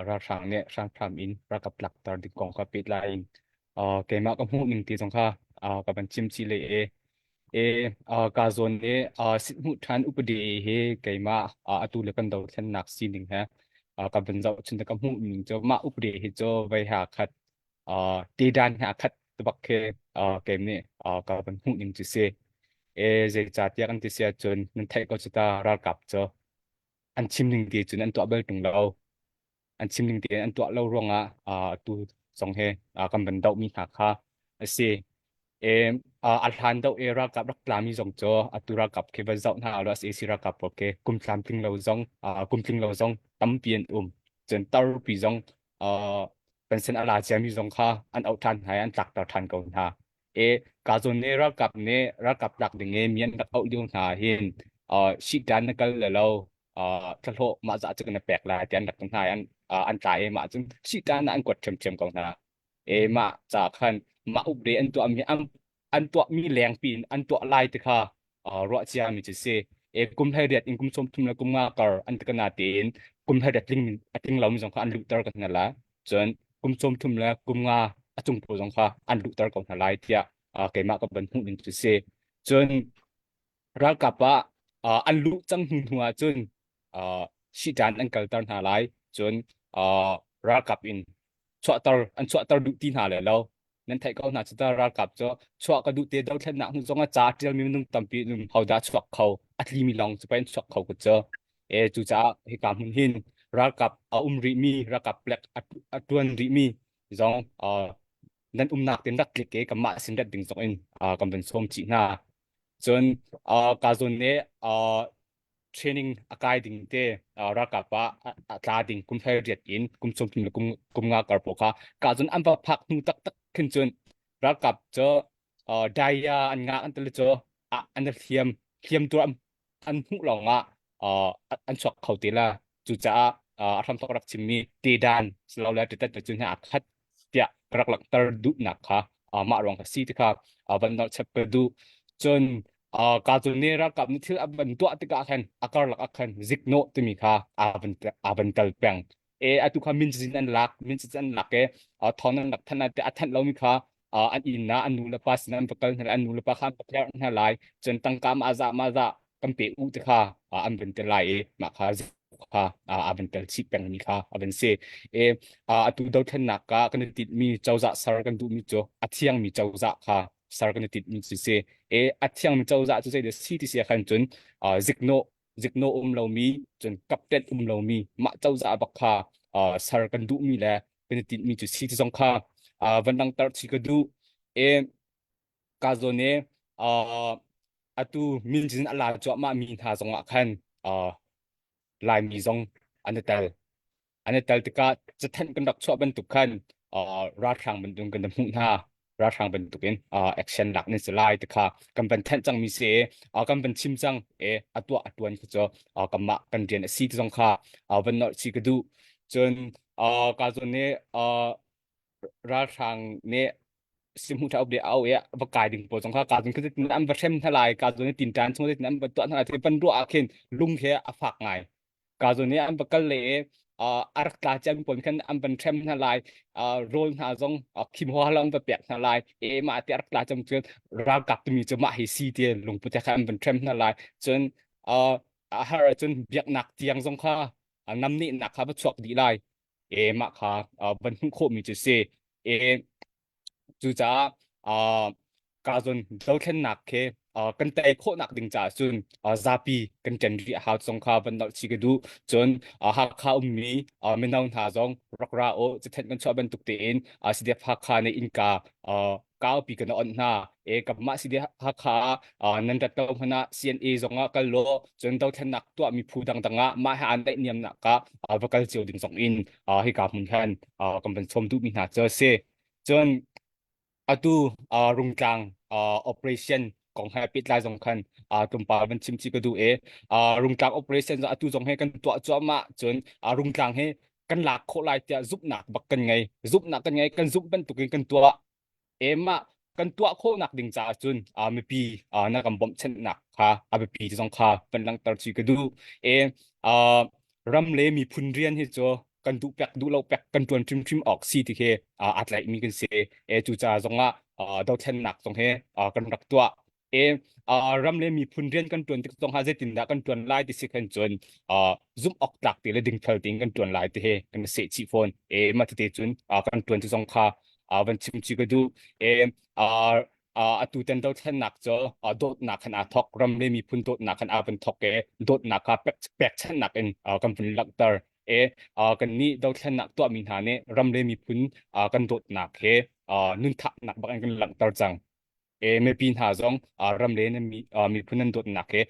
ralhrang nih hramhram in ralkap tlakter ding kong kha pehtlai in keimah ka hmuh ning ti zong kha ka van chim chih leh e. E, ka zawn i sithmuh ṭhan upadi hi keimah atu le kan dothlennak sining he ka van zoh chun ka hmuh ning cu mah upadi hi cu vei ha khat tedan he a khat bak khi keim nih ka van hmuh ning cu si. E zeicahtiah kan ti si ahcun nan theih ko cu ta ralkap cu an chim ning te cun an tuah bal ṭung lo. An chim ning tein an tuah lo ruangah atu zong hi kan van dohmi hna kha a si. E, a hlan doh e ralkap rak tlami zong cu atu ralkap khi van zoh hna lo sac ralkap pawl khi kum tlamtling lo zong kum tling lo zong tampi an um. Cun tarpi zong pension a la ciami zong kha an auh ṭhan hna i an tlakter ṭhan ko hna. E ka zawn nih ralkap nih ralkap tlak ding i mi an rak auh lio hna hin shihtan na kal le lo thlahlawh mah zah cu na pek lai ti an rak hna i an an tla i mah cun shihtan ah an kuat ṭhiamṭhiam ko hna. E mah ca khan mah upde an tuahmi an an tuahmi lengpi in an tuah lai ti kha ruah ciami cu si. E kum 18 in kum 30 le kum nga kar an ti kana tein kum 18 tling a tling lomi zong kha an luhter ko hna la. Cun kum 30 le kum nga a cung pawl zong kha an luhter ko hna lai tiah keimah ka van hmuh ning cu si. Cun ralkap ah an luh cang hnu hnu ah cun shihtan an kalter hna lai. Cun ralkap in chuahter an chuahter duh ti hna le lo nan theih ko hna cu ta ralkap cu chuah ka duh te dothlennak hnu zong ah ca tialmi minung tampi num hodah chuak kho a tlimi lawng cu pei an chuak kho ku cu. E cucaah hika hmun hin ralkap a um rihmi ralkap plek a tuan rihmi zong nan umnak tin rak tlik ke kanmah sin rat ding zong in kan van sawm chih hna. Cun ka zawn nih training a kai ding te ralkap ah a tla ding kum 18 in kum 30 le kum nga kar pawl kha ka zawn an va phak hnu taktak khin cun ralkap cu daya an ngah an tel cu an hliam hliam tur an hmuh lawngah an chuak kho te la. Cucaah a hramthawk rak chimmi tedan silole tetat cu hna a khat tiah ka rak langhter duhnak kha mah ruang ka si ti kha van nolh chap ka duh. Cun ka cu ne ralkap nih thil a van tuah tikah khan a karlak ah khan ziknawh timi kha aa van tel peng. E atu kha min cazin an lak, min cazin an lak e thawng an rak thanh te a thanh lomi kha an inn ah an nu le pa sin an va kal hna an nu le pa kha an va tlerh hna lai. Cun tangka mah zah mah zah kan pe u ti kha an van ti lai i mah kha kha a van tel chih pengmi kha a van si. E atu dothlennak ka kan i tinhmi cozah ser kan duhmi cu a thiangmi cozah kha ser kan i tinhmi cu si. E a thiangmi cozah cu zeidah si ti si ah khan cun ziknawh ziknawh um lomi cun kaptet um lomi mah cozah bak kha ser kan duhmi le kan i tinhmi cu si ti zong kha van langhter chih ka duh. E ka zawn i atu minzin a la cuahmah mi hna zongah khan Laimi zong an i tel. An i tel tikah cathanh kan rak chuah bantuk khan ralhrang bantuk kan hmuh hna. Ralhrang bantukin action lak nan si lai ti kha kan van thanh cangmi si i kan van chim cang i a tuah a tuan khi cu kanmah kan rian a si ti zong kha van nolh chih ka duh. Cun ka zawn i ralhrang nih sihmu tha up de au e va kai ding pawl zong kha ka zung khi tin an va hrem hna lai ka zung tin tan chung tin an va tuah hna lai ti van ruah ah khin lung he a fak ngai ka zung nih an va kal le a rak tla ciami pawl khan an van hrem hna lai rawl hna zong khim hoa long va pek hna lai e ma te rak tla cam cun ralkap timi cu mah hi si ti lungput kha an van hrem hna lai cun a har cun biaknak tiang zong kha namnih nak kha va chuak dih lai e mah kha van hmuh khawhmi cu si e cucaah ka zon dothlennak khi kan tei khawhnak ding caah cun zapi kan ṭan rih a hau zong kha van nolh chih ka duh. Cun Hakha ummi mino hna zong rak ra u cathanh kan chuah bantuk tein CDF Hakha nih innka kaupi kan onh hna. E kanmah CDF Hakha nan rat lo hmanh ah CNA zong ah kal law cun dothlennak tuahmi phu dangdang ah mah he aan naihniamnak ah va kal cio ding zong in hika hmun khan kan van sawm duhmi hna cu a si. Cun atu Rungtlang operation kong he pehtlai zong khan tlawmpal van chim chih ka duh i Rungtlang operation zong atu zong he kan tuah cuahmah cun Rungtlang hi kan lak khawh lai tiah zumhnak bak kan ngei. Zumhnak kan ngei kan zumh bantukin kan tuah. E mah kan tuah khawhnak ding caah cun mipi na kan bawmhchanhnak kha a biapi ti zong kha van langhter chih ka duh. E ram le miphun rian hi cu kan duh pek duh lo pek kan tuan hrimhrim awk si ti khi aa tlaihmi kan si. E cucaah zongah dothlennak zong hi kan rak tuah. E ram le miphun rian kan tuan tik zong ha zeitindah kan tuan lai ti si khan cun zumh awk tlak te le dingfel tein kan tuan lai ti hi kan seh chih fawn. E mah tete cun kan tuan ti zong kha van chim chih ka duh. E atu tan dothlennak cu dawtnak khan aa thok ram le miphun dawtnak khan aa van thok e dawtnak kha pekchanhnak in kan vun langhter e kan nih dothlennak tuahmi hna nih ram le miphun kan dawtnak he nunthaknak bak in kan langhter cang e mipi hna zong ram le miphun nan dawtnak he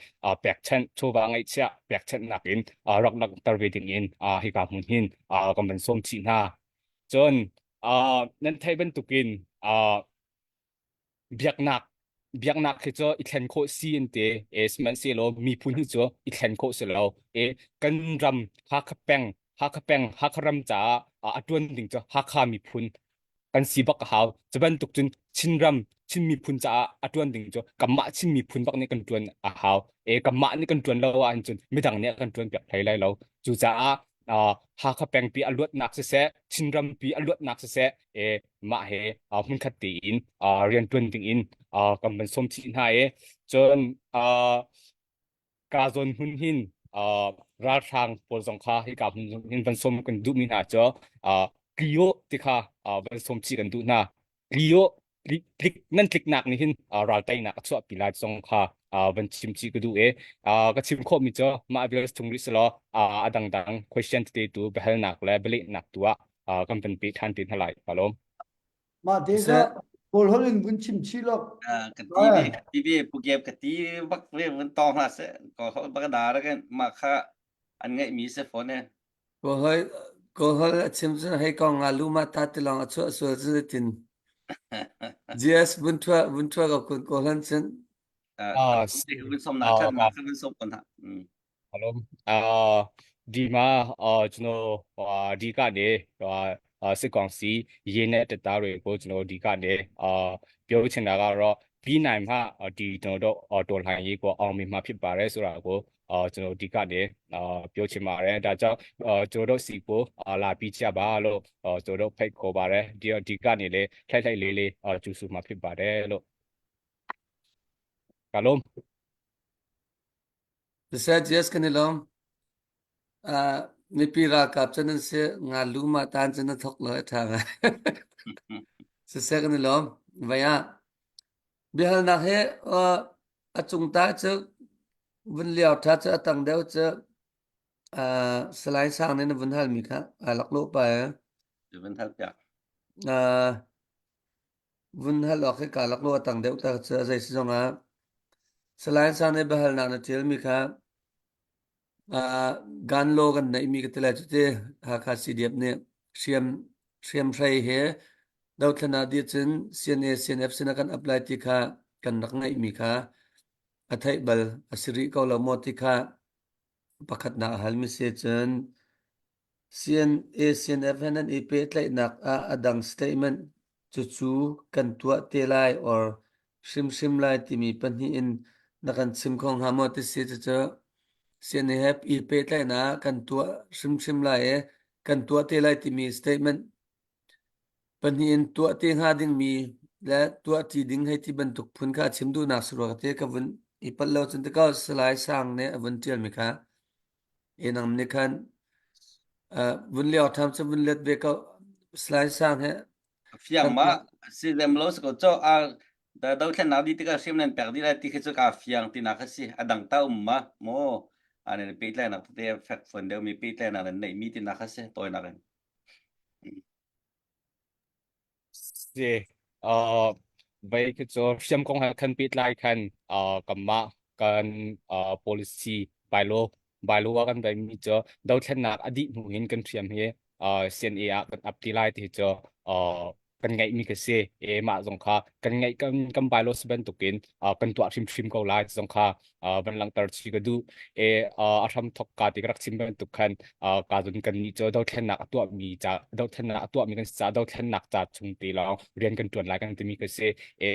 pekchanh chawva ngaihchiah pekchanhnak in rak langhter ve ding in hika hmun hin kan van sawm chih hna cun nan theih bantukin biaknak biaknak hi cu i thlen khawh si an ti e sihmanhsehlaw miphun hi cu i thlen khawh si lo e kan ram Hakha peng Hakha peng Hakha ram caah a tuan ding cu Hakha miphun kan si bak a hau cu bantuk cun Chinram Chin miphun caah a tuan ding cu kanmah Chin miphun bak nih kan tuan a hau e kanmah nih kan tuan lo ahcun cun midang nih kan tuan piak hlei lai lo cucaah Hakha pengpi a luatnak siseh Chinram pi a luatnak siseh e mah he hmunkhat tein riantuan ding in kan van sawm chih hna i cun ka zawn hmun hin ralhrang pawl zong kha hika hmun hin van sawm kan duhmi hna cu Clio ti kha van sawm chih kan duh hna. Clio tlik nan tliknak nih hin ral teinak a chuahpi lai zong kha. van chim chih ka duh i ka chim khawhmi cu mah vial chung rih selaw a dangdang question tete tu biahalnak le bialehnak tu ah kan van pe ṭhan te hna lai. Ka lawm. Mah te cu Kawl holh in vun chim chih law. Ka ti ve ka ti ve pu Gep ka ti bak ve vun tawng hlah seh Kawl holh bak da ra kan mah kha an ngeih mi si fawn e. Kawl holh Kawl holh a chim cun hei kong nga lu ma ta ti lawng a chuah sual cu tin. GS vun thua vun thua ko kun Kawl holh cun. Vun som na than na vun som kon ha. ဟယ်လိုအာဒီမှာအာကျွန်တော်ဟာဒီကနေဟာစစ်ကောင်စီရင်းတဲ့တပ်သားတွေကိုကျွန်တော်ဒီကနေအာပြောချင်တာကတော့ပြီးနိုင်မှဒီကျွန်တော်တို့တော်လှန်ရေးကိုအောင်မြင်မှာဖြစ်ပါတယ်ဆိုတာကိုအာကျွန်တော်ဒီကနေအာပြောချင်ပါတယ်ဒါကြောင့်အာကျွန်တော်တို့စီကိုလာပြီးကြပါလို့အာကျွန်တော်တို့ဖိတ်ခေါ်ပါတယ်ဒီဒီကနေလေထိုက်ထိုက်လေးလေးအာကျူဆူမှာဖြစ်ပါတယ်လို့ကလုံး Siseh GS kan i lawm. Uh, mipi ralkap cu nan si nga lu ma tan cu na thok lo a ṭha ngai. Siseh kan i lawm. Vai ah biahalnak hi uh, a cung ta cu vun liao ṭha cu a tang deuh cu uh, Salai Sang nih na vun halmi kha aa laklawh pa eh. Vun hal piak. Uh, Vun hal awk hi kaa laklawh a tang deuh ta cu a zei si zongah Salai Sang nih biahalnak na ṭialmi kha uh, gun law kan neihmi ka ti lai cu ti Hakha CDF nih hriam hriamhrei he dothlen ah dih cun CNA CNF sinah kan apply ti kha kan rak ngeihmi kha a theih bal a si rih ko lo maw ti kha pakhatnak a halmi si cun CNA-CNF he nan i pehtlaihnak ah a dang statement cucu kan tuah te lai or hrimhrim lai timi pahnih in na kan chim kho hnga maw ti si cucu CNA he i pehtlaihnak ah kan tuah hrimhrim lai i kan tuah te lai timi statement pahnih in tuah te hnga dingmi le tuah ṭi ding hei ti bantuk phun kha a chim duhnak si rua ka ti ka vun i palh lo cun ti ko Salai Sang nih a vun ṭialmi kha Enang nih khan vun lio ṭham cu vun let ve ko Salai Sang he Fiang ma si lem lo si ko cho a da do thlen nak di tikah hrim nan pek di lai ti khi cu ka fiang ti nak si a dang ta um ma mo ane pe tlai nak te fek fon deuh mi pe tlai nak nan nei mi ti nak si toy nak in Si uh vai khi cu hriam kong he khan pehtlai khan uh kanmah kan uh policy bylaw bylaw ah kan vai mi cu dothlennak a dih hnu hin kan hriam hi uh CNA ah kan up ti lai ti hi cu uh kan ngeih mi ka si e mah zong kha kan ngeih kan kan bylaw si bantukin uh kan tuah hrimhrim ko lai zong kha uh van langhter chi ka duh e uh a hram thok ka ti ka rak chim bantuk khan uh ka zun kan nih cu dothlennak a tuah mi ca dothlennak a tuah mi kan si ca dothlennak ca chung te lawng rian kan tuan lai kan timi ka si e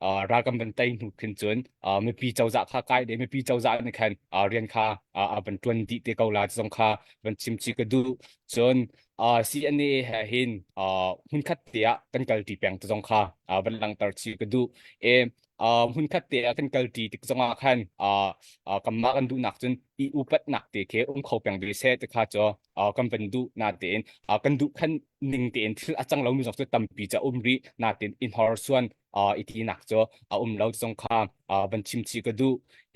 uh ral kan van tei hnu khin cun uh mipi cozah kha kai de mipi cozah nih khan uh rian kha uh, a van tuan dih te ko la zong kha van chim chi ka duh cun uh CNA he hin uh hmunkhat te ah kan kal ti peng te zong kha uh, van langhter chi ka duh e uh, hmunkhat te ah kan kalṭi tik zongah khan uh, uh, kanmah kan duhnak cun i upatnak te khi um kho peng ve seh ti kha cu uh, kan van duh natein uh, kan duh khan ning tein thil a cang lomi zong cu tampi ca um rih natein in horsuan uh, i tinak cu a um lo zong kha uh, van chim chih ka duh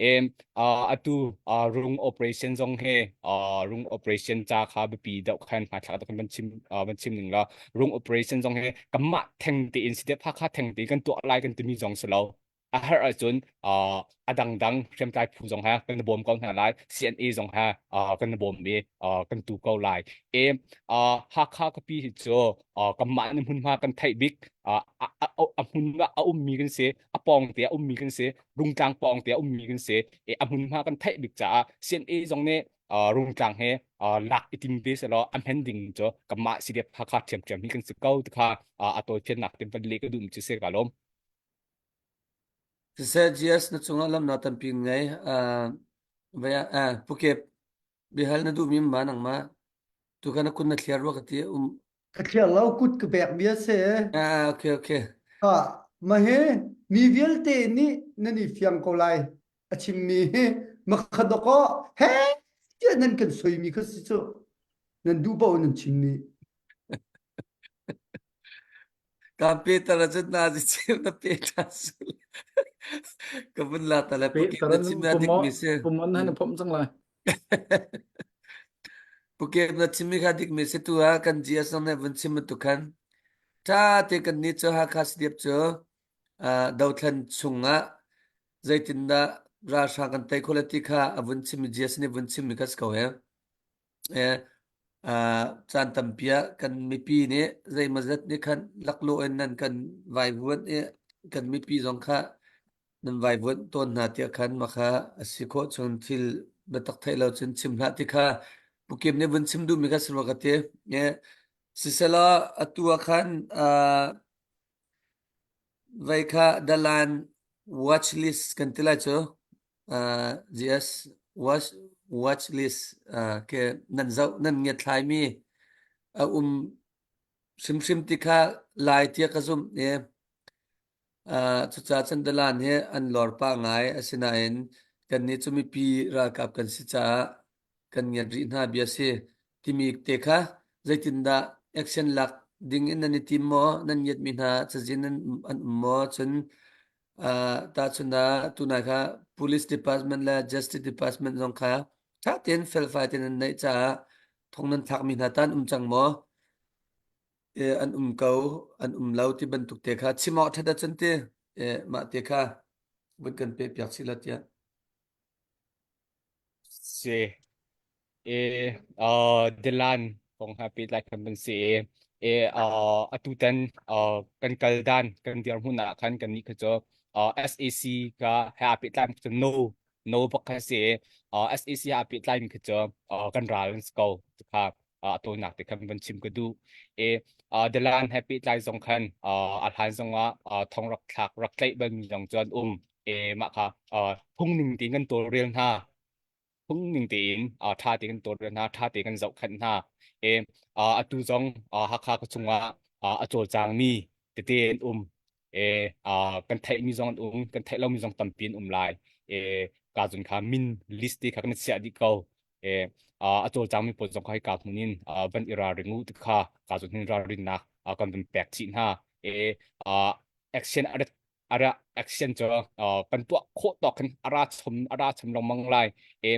em uh, atu uh, rung operation zong he uh, rung operation ca kha biapi deuh khan hmaithlak deuh khan van chim uh, van chim ning la rung operation zong he kanmah theng tein si dep hakha theng tein kan tuah lai kan timi zong si lo a herh ahcun uh, a dangdang hriamtlai phu zong ha kan bawm ko hna lai CNA zong ha uh, kan bawm i uh, kan tu ko lai e uh, Hakha kapi hi cu uh, kanmah nih hmunhma kan theih bik uh, a, a, a hmun a ummi kan si a pawng te a ummi kan si rungtlang pawng te a ummi kan si e a hmunhma kan theih bik caah CNA zong nih uh, rungtlang he uh, lak i tim ve selaw a hmen ding cu kanmah CDF Hakha ṭhiamṭhiam hi kan si ko ti kha uh, a tawifiannak tin van leh ka duh mi cu si ka lawm. Siseh GS na cungah lamnak tampi ngei uh, vai uh, Pukep bihal na duhmi ma nangmah tu kha na kun na thliar rua ka ti um Ka thliar lo kut ka pek bia si. Ah okay okay. Ah ma hi mi vialte nih nan i fiang ko lai. A chimmi hi makhadok he tiah nan kan soimi kha si cu nan duh paoh nan chimmi Ka Peter a cun na zi chim na pe ṭhan sul. Ka vun la ta le Pe pukim na taran chim na dik pumo mi si. pumon han phom cang lai. Pukim na chim mi kha dik mi si tu ah kan GS zong nih vun chim tu khan. Tha te kan ni cu Hakha CDF cu dothlan chungah zeitindah ralhrang kan tei khawh ti kha a vun chim mi GS nih vun chim mi kha si ko he. Caan tampi ah kan mipi nih zeimawzat nih khan laklawh in nan kan vaivuanh i kan mipi zong kha nan vaivuanh tawn hna tiah khan mah kha a si khawh chung thil biatak theih lo cun chim hlah ti kha Pu Kim nih vun chim duhmi kha si rua ka ti. Siselaw atu ah khan vei kha dalan watch list kan ti lai cu. Uh, GS watch watch list uh, ke nan zoh nan ngiatthlai mi a um hrimhrim ti kha lai tiah ka zumh i uh, cucaah cun dalan hi an lor pah ngai asinain kannih cu mipi ralkap kan si caah kan ngiat rih hna bia si timi te kha zeitindah action lak ding in nan i tim maw nan ngiatmi hna cazin an an um maw cun uh, tahchun ah tunai kha police department le justice department zong kha tha tein felfai tein an neih caah thong nan thlakmi hna tan um cang maw e, an um ko an um lo ti bantuk te kha chim awk that ahcun ti e, mah te kha vun kan pe piak si la tiah Si. E uh Dylan kong ha pehtlai kan van si i e uh atutan uh kan kal dan kan dirhmun ah khan kan nih kha cu uh SAC ka he aa pehtlai mi cu no no bak kha si i uh SAC he aa pehtlai mi kha cu uh kan ral an si ko kha uh a tawinak te khan van chim ka duh e uh Dylan he pehtlai zong khan uh a hlan zong ah uh thong rak thlak rak tlaih bal mi zong cu an um e mah kha uh phung ning tein kan tawlrel hna phung ning tein uh, ṭha tein kan tawlrel hna ṭha tein kan zohkhenh hna e uh, atu zong uh, Hakha ka chungah uh, a cawlcangmi tete an um e uh, kan theihmi zong an um kan theih lomi zong tampi an um lai e ka zun kha min list te kha kan chiah dih ko e uh, a cawlcangmi pawl zong kha hika hmun in uh, van i ralring u ti kha ka zun hin ralrinnak uh, kan van pek chih hna e uh, action a ara action cu kan tuah khawh tawk khan ara chom ara chom lengmang lai e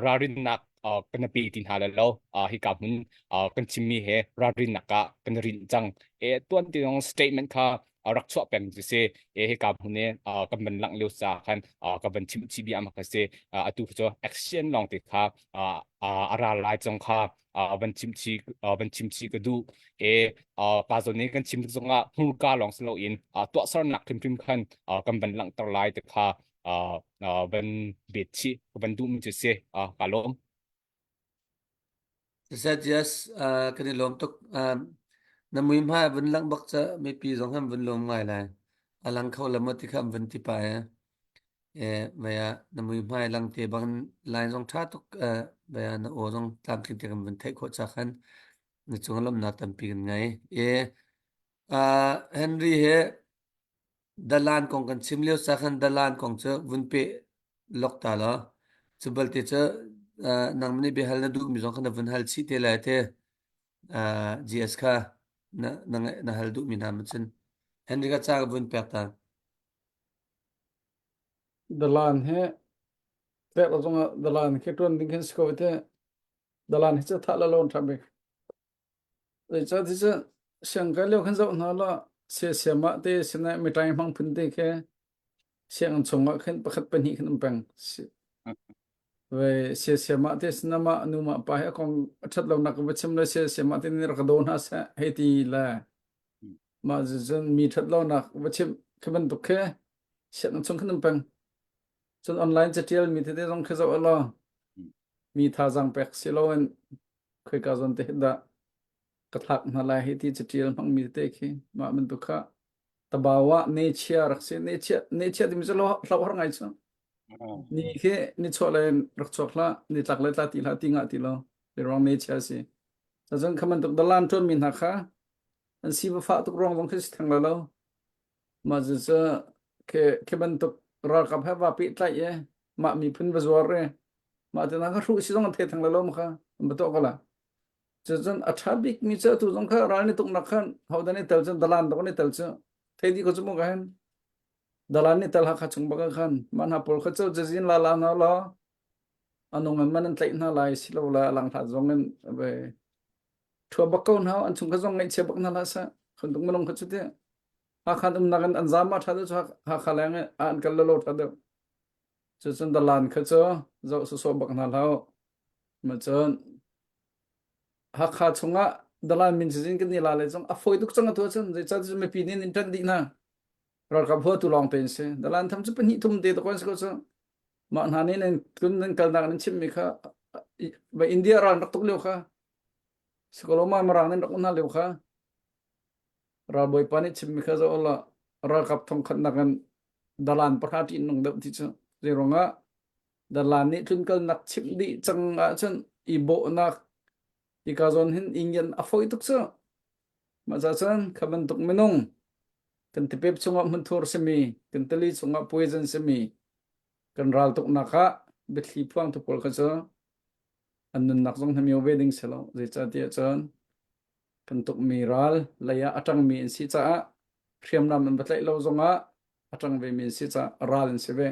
ralrinnak kan pe ti hna le lo hika hmun kan chimmi he ralrinnak ah kan rin cang e tuan ti dong statement kha rak chuah peng cu si e hika hmun e kan ban lang lio sa khan ka ban chim chi bia ma kha si atu cu action long te kha ara lai chong kha van chim chi van chim chi ka duh e ka zawn in kan chim zongah hmurka lawng si loin tuahsernak hrimhrim khan kan van langhter lai te kha van bet chi van duh mi cu si ka lawm Said yes kan i lawm tuk na mui hmai vun lang bak ca mipi zong han vun lawm ngai lai a lang kho la mo ti kha vun ti pa e E vaya na muihmai lang te bang line zong ṭha tuk vaya na aw zong tlamtling te kan vun theih khawh ca khan na cung lawmhnak tampi kan ngei. E uh, Henry he dalan kong kan chim lio sa khan dalan kong cu vun pe lok ta lo. Cu balte cu uh, nang nih biahal na duh mi zong khan na vun hal chih te lai te uh, GS kha na na na hal duh mi hna ma cun Henry ka ca ka vun pek ta. Dalan hi tlek lo zongah dalan khi ṭuan ding khin si ko te. Dalan hi cu thah la lawn ṭha bik. Zeicah ti cu siangkai lio khan zoh hna la siasiam ah te sinah miṭai hmang phun te khi sianginn chungah khin pakhat pahnih khin um peng. Ve siasiam ah te sinah mah nu mah pa hi a kong a ṭhat lonak ka va chim le siasiam ah te nih rak ka daw hna seh hei ti le Mah cun mi ṭhat lonak va chimh khi bantuk khi sianginn chung khin um peng. Cun online catial mi tete zong khi zoh law mi thazaang pek si loin khoika zawn te dah ka thlak hna lai hi ti catial hmang mi tete khi mah bantuk kha tabawa ne chia rak si ne chia ne chia timi cu hlo har ngai cu ni khi ni chuah le rak chuak hlah ni tlak le tla ti hlah ti ngah ti lo ruang ne chia si cun kha bantuk dalan ṭuan mi hna kha an si va fah tuk ruang zong khi si theng lai lo mah cu khi khi bantuk ralkap he va pehtlaih i mah miphun va zuar i mah te hna kha hruh si zong an thei theng lai lo ma kha an va tuah ko la cucun a ṭha bik mi cu atu zong kha ral ni tuknak khan hodan i tel cun dalan dok ni tel cu thei dih ko cu mu ka hen. Dalan nih tal Hakha chung bak ah khan mah hna pawl kha cu cazin la la hna law a nung in man an tlaih hna lai silo le a lang hlat zong in ve thua bak ko hna an chung kha zong ngaihchia bak hna hlah seh khun tuk minung kha cu ti Hakha umnak in an zam ah ṭha deuh cu Hakha leng ah an kal lo ṭha deuh cucun dalan kha cu zoh sawsawh bak hna hlah ma cun Hakha chungah dalan min cazin kan i la le zong a fawi tuk cang atu ahcun zeicah cun mipi nih an ṭanh dih hna ralkap huatu lawng te an si dalan tham cu pahnih thum te to kon si ko cu mah hna nih nan kun nan kalnak nan chimmi kha va India ral rak tuk lio kha sikoloma marang nan rak um hna lio kha ralbawipa nih chimmi kha zoh la ralkap thongkhat nakin dalan pahra ṭih nung deuh ti cu zei ruangah dalan nih tlunkalnak chimh dih cang ahcun i bawhnak hika zawn hin ingyan a fawi tuk cu mah ca cun kha bantuk minung kan tipep chungah hmunthur simi kan tili chungah poison simi kan ral tuknak ah biathli phuang tu pawl kha cu an nunnak zong hnamio ve ding si lo zeicahtiah cun kan tukmi ral lei ah a ṭangmi an si caah hriamnam an va tlaih lo zongah a ṭang vemi an si caah ral an si ve.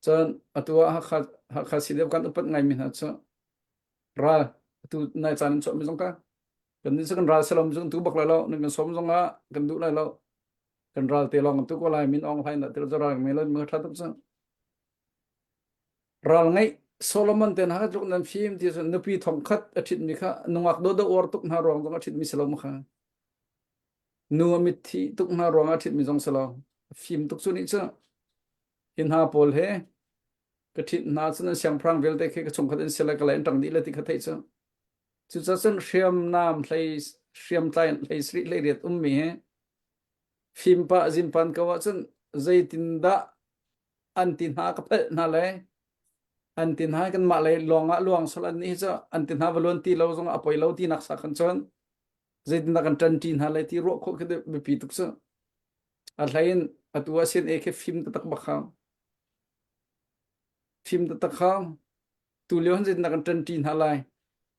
Cun atu ah Hakha, Hakha CDF kan upat ngaimi hna cu ral atu nai caan an chuahmi zong kha kan nih cu kan ral selom cu kan tu bak lai lo nan kan sawm zongah kan duh lai lo kan ral te lawng kan tu ko lai min Aung Hlaing dah til cu ral ngei lo mi ṭha tuk cu Ral ngeih Solomon te hna kha tluk nan fim ti cun nupi thongkhat a ṭhitmi kha nungak dawdawh uar tuk hna ruang zong a ṭhitmi si lo ma kha. Nu a mitthi tuk hna ruang a ṭhitmi zong si lo. Fim tuk cu nih cu hi hna pawl he ka ṭhit hna cun an siangpahrang vialte khi ka chungkhat an si le ka le an ṭang dih le ti kha theih cu. Cucaah cun hriamnam hlei hriamtlai hlei sarih hlei riat ummi hi fim pah zinpan ko ahcun zeitindah an ti hna ka phelh hna le an ti hna kanmah lei lawng ah luang sol an nih hi cu an ti hna va luan ti lo zong a poi lo ti nak sa khan cun zeitindah kan ṭanṭi hna lai ti ruah khawh khi biapi tuk cu a hlei in atu ah sin e khi fim taktak bak hau fim taktak hau tu lio han zeitindah kan ṭanṭi hna lai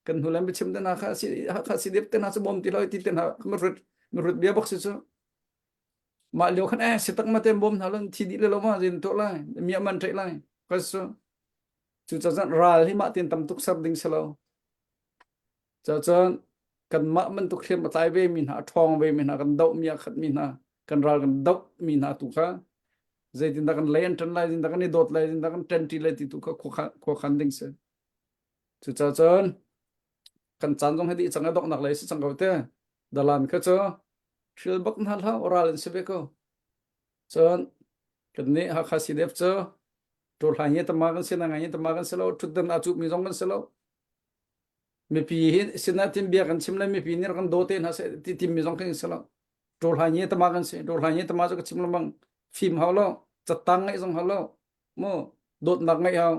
kan hnu lam biachim te hna kha si kha si dep te hna cu bawm ti lo ti te hna ma rut ma rut bia bak si cu Mah lio khan eh sitak ma tem bawm hna lon thi dih le lo ma zin tuah lai mia man ṭei lai ka su cu cazan ral hi mah tin tam tuk ser ding si lo cacun kanmah bantuk hriam a tlai ve mi hna a ṭhawng ve mi hna kan doh mi a khat mi hna kan ral kan doh mi hna tu kha zeitindah kan lei an ṭan lai zeitindah kan i dawt lai zeitindah kan ṭanṭi lai ti tu kha khua khan ding si cucacun kan caan zong hi dih cang a donghnak lei si cang ko te dalan kha cu Thil bak hna hlah ral an si ve ko. Cun kan nih Hakha CDF cu ṭurhlan hi tama kan si na ngai tama kan si lo ṭhutdan aa cuhmi zong kan si lo. Mipi hi sinah tin bia kan chim le mipi nih kan daw te hna seh ti timmi zong kan si lo. Ṭurhlan hi tama kan si ṭurhlan hi tama cu ka chim lengmang fim hau lo cattang ngaih zong hau lo mu dawtnak ngaih hau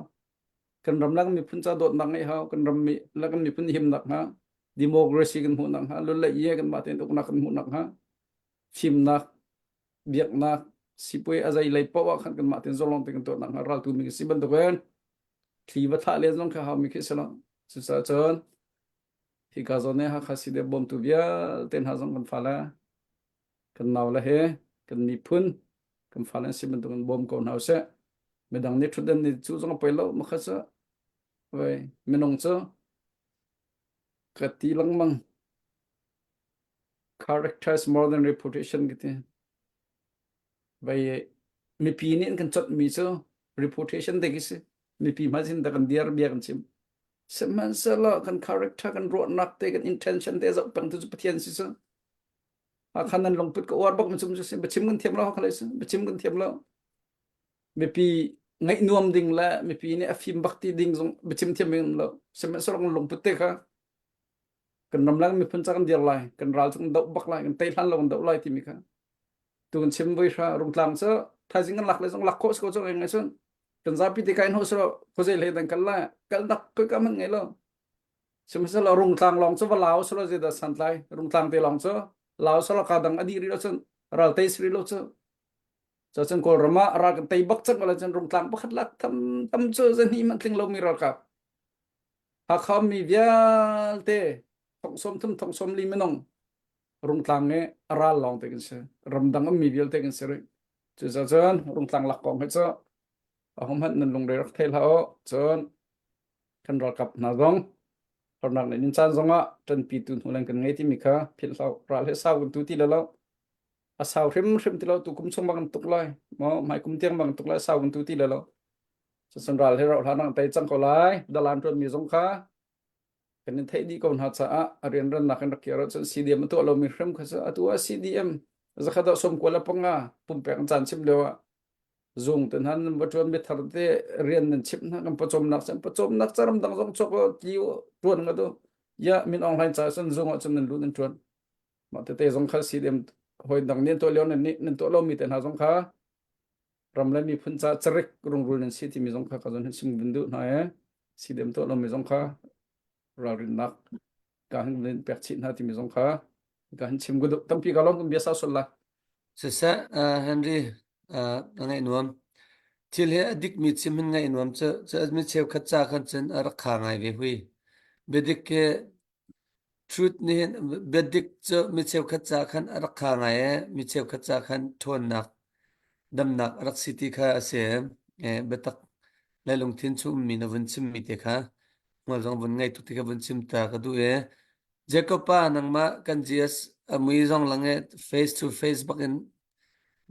kan ram le kan miphun ca dawtnak ngeih hau kan ram mi le kan miphun himnak hnga democracy kan hmuh nakhnga lul le ye kan mah tein uknak kan hmuh nakhnga fimnak biaknak sipuai a zei lei paoh ah khan kan mah tein zolong te kan tuah nakhnga raltu mi si bantukin thli va thlah len zong kha hau mi khi si lo cucaah cun hika zawn i Hakha CDF bawmtu vialte hna zong kan fale kan nau le he kan miphun kan fale an si bantukin bawm ko hna usih midang nih ṭhutdan nih cu zong a poi lo makha cu oi minung cu ka ti lengmang character is more than reputation ka ti vai mipi nih an kan chawnh mi cu reputation te khi si mipi hmai sin da kan diar bia kan chim sihmanhsehlaw kan character kan ruahnak te kan intention te zoh peng tu cu Pathian si cu Hakha nan lungput ka uar bak mi cum cu si biachim kan thiam lo Hakha lei si biachim kan thiam lo mipi ngaih nuam ding le mipi nih a fim bak ti ding zong biachim thiam mi um lo sihmanhsehlaw kan lungput te kha kan ram le miphun ca kan dir lai kan ral cu kan doh bak lai kan tei hlan lo kan doh lai timi kha tu kan chim voi hra rungtlang cu thaizing kan lak le zong lak khawh si ko cu ngai cun kan zapi te kai hno silo khuazei hlei dang kal lai kal dak koi ka man ngei lo sihmanhsehlaw rungtlang lawng cu va lau silo zeidah santlai rungtlang te lawng cu lau silo ka dang a dih rih lo cun ral tei si rih lo cu Cun Kawlram ah ral kan tei bak cang ko cun rungtlang pakhat lak tham tam cu zahnih hmanh tling lomi ralkap Hakha mi vialte thong sawm thum thong sawm li minung rungtlang i a ral lawng te kan si ramdang ummi vialte kan si rih. Cucaah Rungtlang lak kong hi cu ahohmanh nan lungre rak thei hlah u. Cun kan ralkap hna zong harnak nih nin caan zongah ṭanpitu hnu leng kan ngei timi kha philh hlah u. Ral hi sau kan tu ti lo. A sau hrimhrim ti lo. Tu kum chung bang kan tuk lai. Maw hmai kum tiang bang tuk lai sau kan tu ti lo. Cucun ral hi rauh hlan ah tei cang ko lai. Dalan ṭuanmi zong kha kan in theih dih ko hna caah a rianrannak in rak kir ahcun CDM a tuah lomi hrim kha cu atu ah CDM zakhat ah 95 pumpek an caan chim lio ah zung te hna nan va ṭuan mi thar te rian nan chimh hna kan pawcawmnak cun pawcawmnak ca ramdang zong chok tli ṭuan nga tu ya Min Aung Hlaing ca cun zung ah cun nan lut nan ṭuan mah tete zong kha CDM hawi dang nih an tuah lio nan nih nan tuah lomi te hna zong kha ram le miphun ca carik rungrul nan si timi zong kha ka zon hin sim vun duh hna e CDM tuah lomi zong kha ralrinnak ka hin vun pek chih hna timi zong kha ka hin chim ka duh tampi ka lawm kan bia sau sual lai Siseh, uh, Henry, uh, na ngaih nuam. Thil hi a dikmi chim hin ngaih nuam cu cu mi cheukhat ca khan cun a rak kha ngai ve hui. Biadik hi Truth nih hin biadik cu mi cheukhat ca khan a rak kha ngai i mi cheukhat ca khan ṭhawnnak, damnak a rak si ti kha a si. Eh, biatak le lungthin chung ummi na vun chimmi te kha hmual zong vun ngei tuk ti kha vun chim ta ka duh i Jacob pa nangmah kan GS a mui zong lang i face to face bak in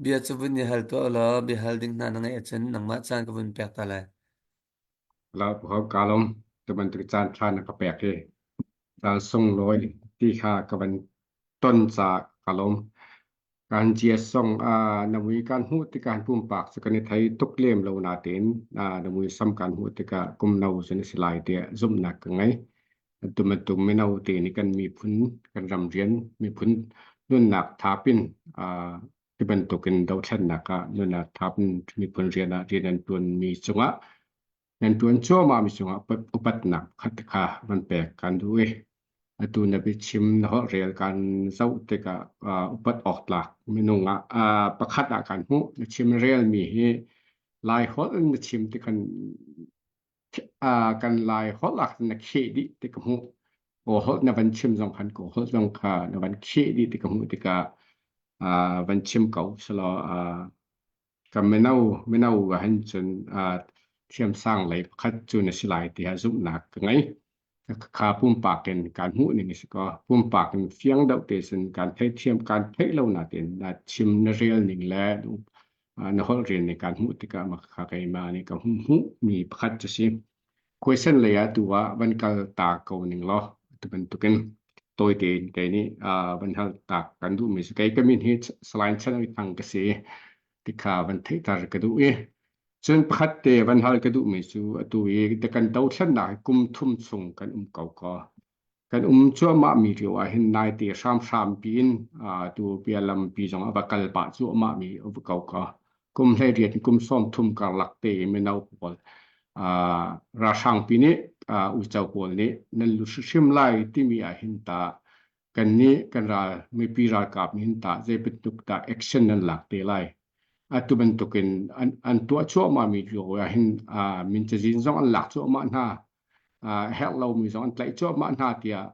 bia cu vun i hal tuah law bia hal ding hna na ngeih ahcun nangmah caan ka vun pek ta lai. Ka lawm. Tu bantuk caan ṭha na ka pek hi caan sunglawi ti kha ka van ton caah ka lawm. Kan GS zong na mui kan hmuh tikah pumpak cu kan i thei tuk lem lo natein na muisam kan hmuh tikah kum no cu na si lai tiah zumhnak ka ngei. Atu bantuk mino te nih kan miphun, kan ram rian, miphun nunnak thapin Hi bantukin dothlennak ah nunnak thap in miphun rian ah rian an ṭuanmi cungah nan ṭuan cuahmahmi cungah upatnak pakhat kha van pek kan duh i atu na biachim na holhrel kan zoh tikah upat awk tlak minung ah pakhat ah kan hmuh. Na chim relmi hi Lai holh in na chim tikhan kan Lai holh ah khan na kheh dih ti ka hmuh. Kaw holh na van chim zong khan kaw holh zong kha na van kheh dih ti ka hmuh tikah van chim ko selaw ka mino mino ah hin cun thiamsang lei pakhat cu na si lai tiah zumhnak ka ngei. Kha pumpak in kan hmuh ning a si ko. Pumpak in fiang deuh te cun kan theithiam kan theih lo natin na chim na rel ning le na holh rian nih kan hmuh tikah mah kha keimah nih ka hmuhmi pakhat cu si. Question lei ah tu ah van kal ta ko ning law tu bantukin tawi tein kei nih van hal ta kan duhmi si. Kei ka min hi Salai Chan Thang ka si tikha van theihter ka duh i cun pakhat te van hal ka duhmi cu atu i kan dothlennak hi kum thum chung kan um ko ko. Kan um cuahmahmi lio ah hin naite hramhram piin tu bialampi zong a va kal pah cuahmahmi a va ko ka. Kum 18 in kum 30 karlak te i mino pawl ralhrangpi nih uico pawl nih nan lut hrimhrim lai timi ah hin tah kannih kan ral mipi ralkap nih hin tah zei bantuk dah action nan lak te lai. Atu bantukin an, an tuah cuahmahmi lio ah hin min cazin zong an lak cuahmah hna. Herh lomi zong an tlaih cuahmah hna tiah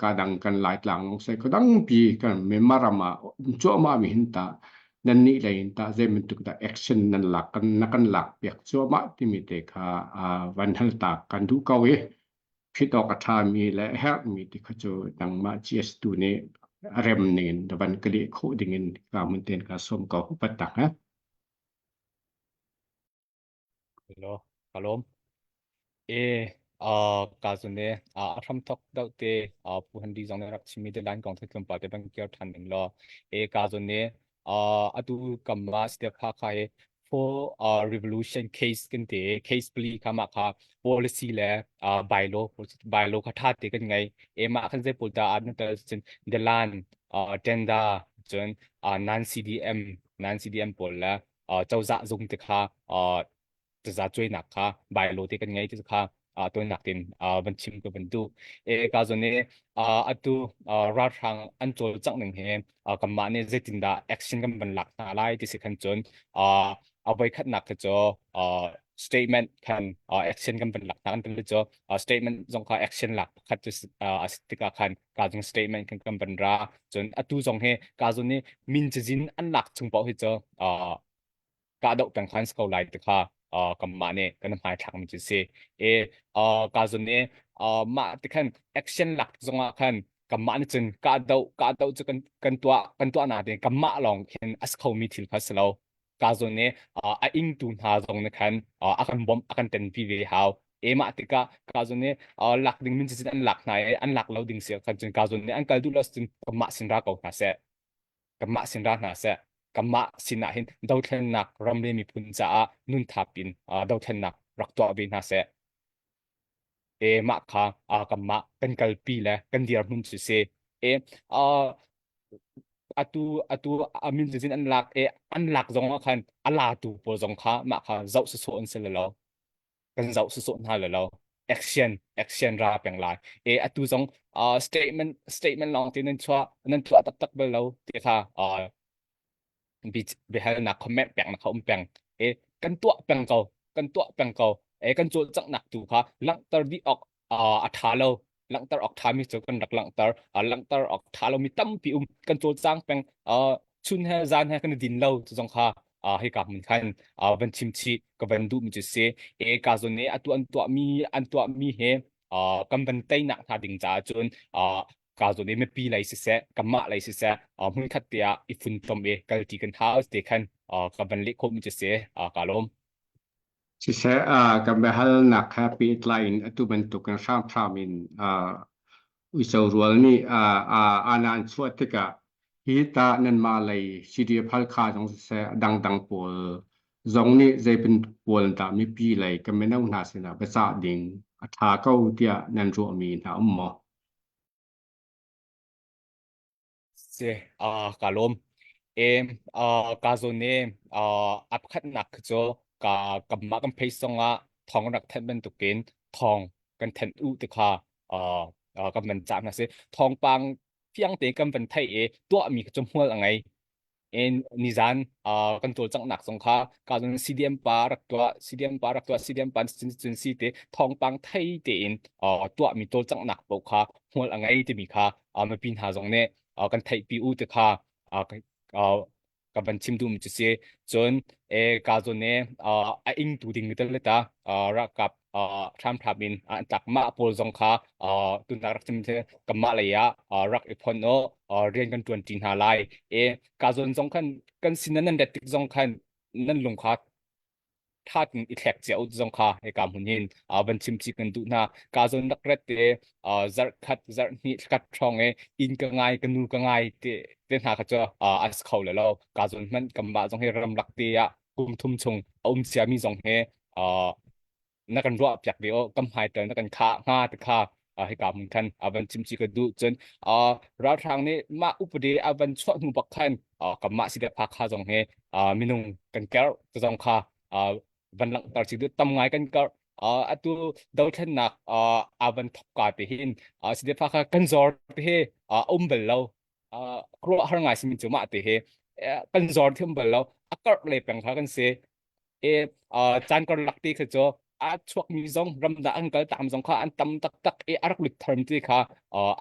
ka dang kan Laitlang lawng sai ka dangpi kan Myanmar ram ah um cuahmah mi hin tah nan nih lei in tah zei bantuk dah action nan lak kan na kan lak piak cuahmah timi te kha van hal ta kan duh ko i phit awk a ṭhami le a herhmi ti kha cu nangmah GS tu nih a rem ning in van ka leh khawh ding in ka mun ten ka som ko upat tak ha Hello, ka lawm. E, uh, ka zun e, uh, a hram thok deuh te, uh, Pu Henry zong nih rak chimmi te line kong the tlawmpal te bang kiar than ning law. E, ka zun e, uh, atu kam ma step kha kha he for uh, revolution case kan te case pli kha ma kha policy le uh, bylaw bylaw kha tha te kan ngai e ma khan zai pul ta an tel cun delan uh, tender cun uh, non CDM non CDM pawl le cozah zung te kha taza cuainak kha bylaw te kan ngei ti kha tuannak tin van chim ka van duh e ka zon e atu ralhrang an cawlcangh ning he kanmah nih zeitindah action kan van lak hna lai ti si khan cun a voi khatnak khi cu statement khan action kan van lak hna kan ti cu statement zong kha action lak pakhat cu a si tikah khan ka zong statement kan kan van ra cun atu zong he ka zon nih min cazin an lak chung paoh hi cu. Kahdoh peng khan si ko lai ti kha kanmah nih kan hmaithlak mi cu si. E ka zun i mah ti khan action lak zongah khan kanmah nih cun kahdoh kahdoh cu kan kan tuah kan tuah na ding kanmah lawng khin a si khomi thil kha si lo. Ka zun i a ingtu hna zong nih khan a kan bawmh a kan tenpi ve hau. E mah tikah ka zun i lak ding min cun an lak hna i an lak lo ding si khan cun ka zun nih an kal duh lo cun kanmah sin ra ko hna seh. Kanmah sin ra hna seh. Kanmah sin ah hin dothlennak ram le miphun caah nun thap in dothlennak rak tuah ve hna seh. E mah kha kanmah kan kalpi le kan dirhmun cu si. E atu atu amin cazin an lak e an lak zong ah khan a latu pawl zong kha mah kha zoh sawsawh an si lo. Kan zoh sawsawh hna le lo. Action action ra peng lai. E atu zong uh, statement statement lawng te nan chuah nan tuah taktak bal lo ti kha uh, biahalnak comment peknak kha um peng. E kan tuah peng ko kan tuah peng ko. E kan cawlcanghnak tu kha langhter dih awk a ṭha lo. Langhter awk ṭhami cu kan rak langhter. Langhter awk ṭha lomi tampi um. Kan cawlcang peng. Chun he zan he kan i din lo cu zong kha hika hmun khan van chim chih ka van duhmi cu si. E ka zawn i atu an tuahmi an tuahmi he kan van teinak hna ding caah cun ka zawn i mipi lei siseh kanmah lei siseh hmunkhat te ah i funtom i kalṭi kan hau te khan ka van leh khawhmi cu si. Ka lawm. Siseh, kan biahalnak he pehtlai in atu bantukin hramhram in uico rual nih aana an chuah tikah hi tah nanmah lei CDF Halkha zong siseh, a dangdang pawl zong nih zei bantuk pawl dah mipi lei kan mino hna sinah biacah ding a ṭha ko tiah nan ruahmi hna um maw? Si, ah ka lawm. E, ah ka zawn e, ah a pakhatnak khi cu ka kanmah kan phei zongah thawng rak thanh bantukin thawng kan thanh u ti kha ah ah, kan van cah hna si. Thawngpang fiang tein kan van theih i tuahmi khi cu hmual a ngei. In nizan uh, kan cawlcanghnak zong kha ka zon CDM pa rak tuah CDM pa rak tuah CDM pa cun cun si te thawngpang thei tein uh, tuahmi cawlcanghnak paoh kha hmual a ngei timi kha uh, mipi hna zong nih uh, kan theihpi u ti kha uh, uh, ka van chim duhmi cu si cun e ka zawn ne uh, a ingtu ding tel le ta uh, ralkap uh, hramhram in an tlak mah pawl zong kha uh, tunak rak chim the kanmah lei ah uh, rak i phon o uh, rian kan tuan ṭi hna lai e ka zawn zong khan kan sin nan ret tik zong khan nan lung kha tha tin i thlek cia ut zong kha he ka hmun hin uh, van chim chi kan duh hna ka zawn rak ret te uh, zarh khat zarh hnih khat ṭhong e inn ka ngai ka nu ka ngai te te hna kha chu uh, as kho le lo ka zawn hman kanmah zong hi ramlak te ah kum thum chung a um ciami zong he uh, na kan ruah piak ve o kam hmaitel na kan kha hnga te kha hika mun khan avan chimchi ka du cun ralhrang nih mah upade avan chuah hnu bak khan kanmah si pha kha zong he minung kan ker te zong kha van langhter chi du tam ngai kan kar atu dothlennak avan thok ka te hin si pha kha kan zor te he um bal lo kruah har ngai simin chu mah te he kan zor thiam bal lo a kar le peng kha kan si e caan karlak ti kha cu a chuakmi zong ramda an kal tam zong kha an tam taktak i a rak lut tharm ti kha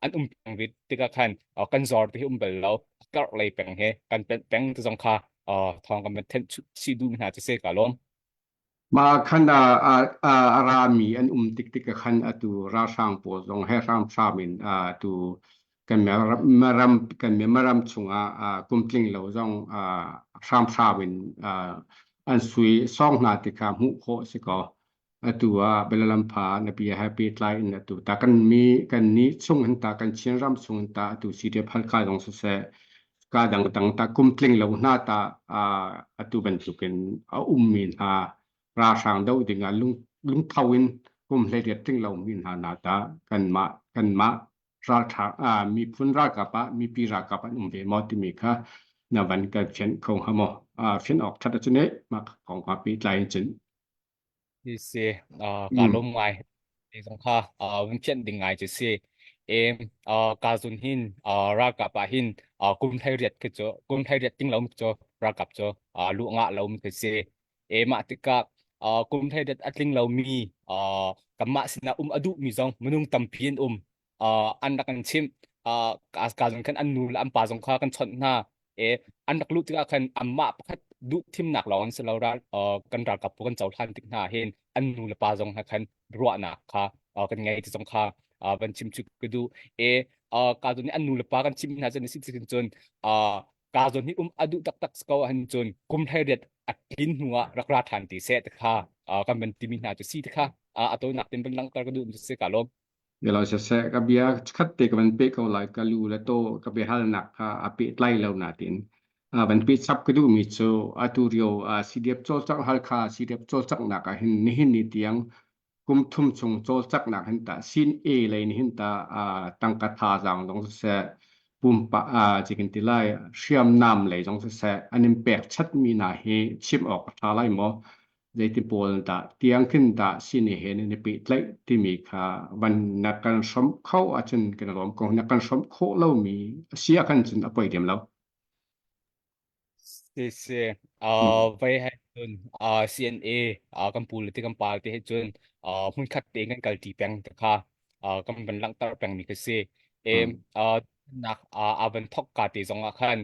an um peng ve tikah khan kan zor ti hi um bal lo karh lei peng he kan penh peng ti zong kha thawng kan van thenh si duh hna ti se ka lawm Mah khan a rami an um tik tik khan atu ralhrang pawl zong he hramhram in atu kan ram kan Myanmar chungah kum tling lo zong hramhram in an sui sawng hna ti kha hmuh khawh si ko. Atu ah Belalam pha na bia he pehtlai in atu ta kan mi kan nih chung hin ta kan Chin ram chung hin ta atu CDF Halkha zong siseh ka dangdang ta kum tling lo hna ta atu bantukin a ummi hna ralhrang doh dingah lung lungtho in kum 18 tling lomi hna na ta kanmah kanmah ralṭha miphun ralkap ah mipi ralkap an um ve maw timi kha na van kan fianh kho hnga maw? Fianh awk ṭhat ahcun eh mah kong kha pehtlai in cun. Hi si ka lawm ngai ti zong kha vun fianh ding ngai cu si. E ka zun hin ralkap ah hin kum 18 khi cu kum 18 ting lo cu ralkap cu lu ngah lo mi khi si. E mah tikah kum 18 a tling lomi kanmah sinah um a duhmi zong minung tampi an um. An rak kan chimh. Ka zong khan an nu le an pa zong kha kan chawnh hna. E an rak luh tikah khan anmah pakhat duh thimnak lawng in si lo ral kan ralkap pawl kan cohlan tik hna hin an nu le pa zong ha khan ruahnak kha kan ngei ti zong kha van chim chu ka duh e ka zon nih an nu le pa kan chim hna cun si cun ka zon hi um a duh taktak ko han cun kum 18 a tlin hnu ah rak ra ṭhan ti seh ti kha kan van timi hna cu si ti kha a tawinak tin van langhter ka duh mi si ka lawm. Bialo siseh, ka bia khat te ka van peh ko lai, ka lu le taw ka biahalnak kha a pehtlai lo nain van peh chap ka duhmi cu atu rio CDF cawlcangh Halkha CDF cawlcanghnak ah hin nihin ni tiang kum thum chung cawlcanghnak hin tah sin A lei nih hin tah tangka thazaang zong siseh, pumpak cikin ti lai hriamnam lei zong siseh an in pek chatmi hna hi chim awk a ṭha lai maw? Zeiti pawl dah tiang khin dah sini he nan i pehtlaih timi kha van na kan hrawmh kho ahcun kan i lawm ko. Na kan hrawmh khawh lomi a si ahkhan cun a poi lem lo. Si si. Vai he cun CNA kan pu le ti kan pa te he cun hmunkhat tein kan kalṭi peng te kha kan van langhter pengmi khi si. E nak a van thok ka te zong ah khan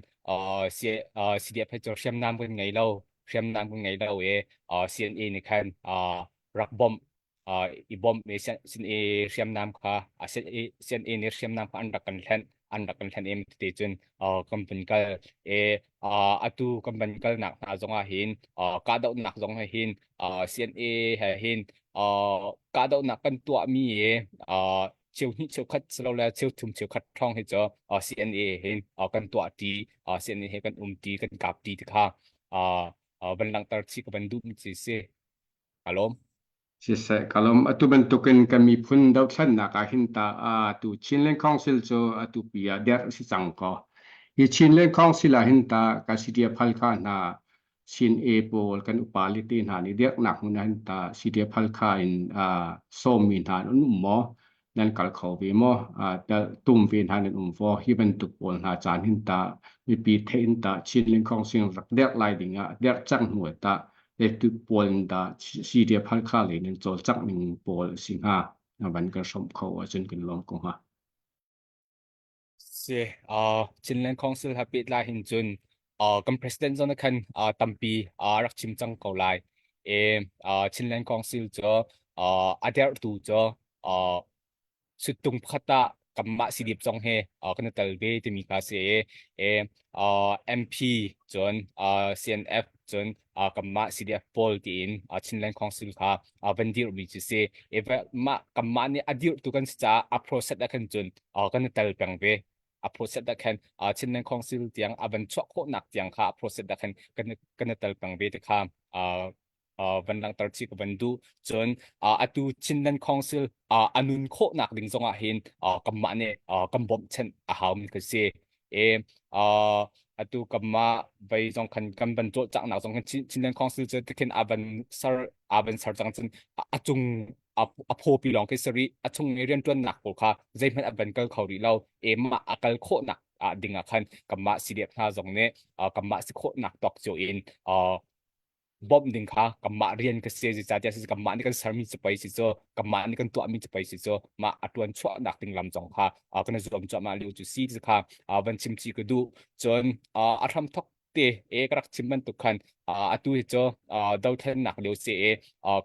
CDF he cu hriamnam kan ngei lo hriamnam kan ngei lo i CNA nih khan rak bawmh i bawmh i CNA hriamnam kha CNA nih hriamnam kha an rak kan hlenh an rak kan hlenh em ti cun kan vun kal i atu kan van kalnak hna zongah hin kahdohnak zong he hin CNA he hin kahdohnak kan tuahmi i cheu hnih cheu khat silole cheu thum cheu khat ṭhawng hi cu CNA hin kan tuah ṭi CNA he kan um ṭi kan kap ṭi ti kha van langhter chih ka van duh mi ci si ka lawm. Siseh, ka lawm. Atu bantukin kan miphun dothlennak ah hin ta atu Chinland Council cu atu pi ah derh si cang ko. Hi Chinland Council ah hin ta ka CDF Halkha hna Chin A pawl kan upa le te hna nih dirhnak hmun ah hin ta CDF Halkha in sawmmi hna an um maw? Nan kal kho ve maw? Tum ve hna nan um vaw? Hi bantuk pawl hna caan hin ta mipi theih in ta Chinland Council rak derh lai ding ah derh cang hnu ah tah tu pawl in dah CDF Halkha lei nan cawlcangh ning pawl a si hnga? Na van kan hrawmh kho ahcun kan lawm ko hnga. Si, Chinland Council ha pehtlai hin cun kan president zong khan tampi rak chim cang ko lai. E, Chinland Council cu a derhtu cu suttung pakhat ah kanmah CDF zong he kan i tel ve timi kha si i e, MP cun CNF cun kanmah CDF pawl tiin Chinland Council kha van dirhmi cu si. E, mah kanmah nih a dirhtu kan si caah a process ah khan cun kan i tel peng ve. A process ah khan Chinland Council tiang a van chuah khawhnak tiang kha a process ah khan kan kan i tel peng ve ti kha van langhter chih ka van duh. Cun atu Chinland Council a nun khawhnak ding zongah hin kanmah nih kan bawmhchanh a haumi ka si. E atu kanmah vei zong khan kan van cawlcanghnak zong khan Chinland Council cu tikhin a van ser a van ser cang cun a cung a phawpi lawng khi si rih a chung i rianṭuannak pawl kha zeihmanh a van kal kho rih lo e mah a kal khawhnak ah ding ah khan kanmah CDF hna zong nih kanmah si khawhnak tawk cio in bawmh ding kha kanmah rian ka si zeicahtiah si kanmah nih kan sermi cu pei si cu kanmah nih kan tuahmi cu pei si cu mah a tuan chuahnak ding lam zong kha kan i zuam cuahmah lio cu si ti kha van chim chi ka duh cun a hram thok te e ka rak chim bantuk khan atu hi cu dothlennak lio si e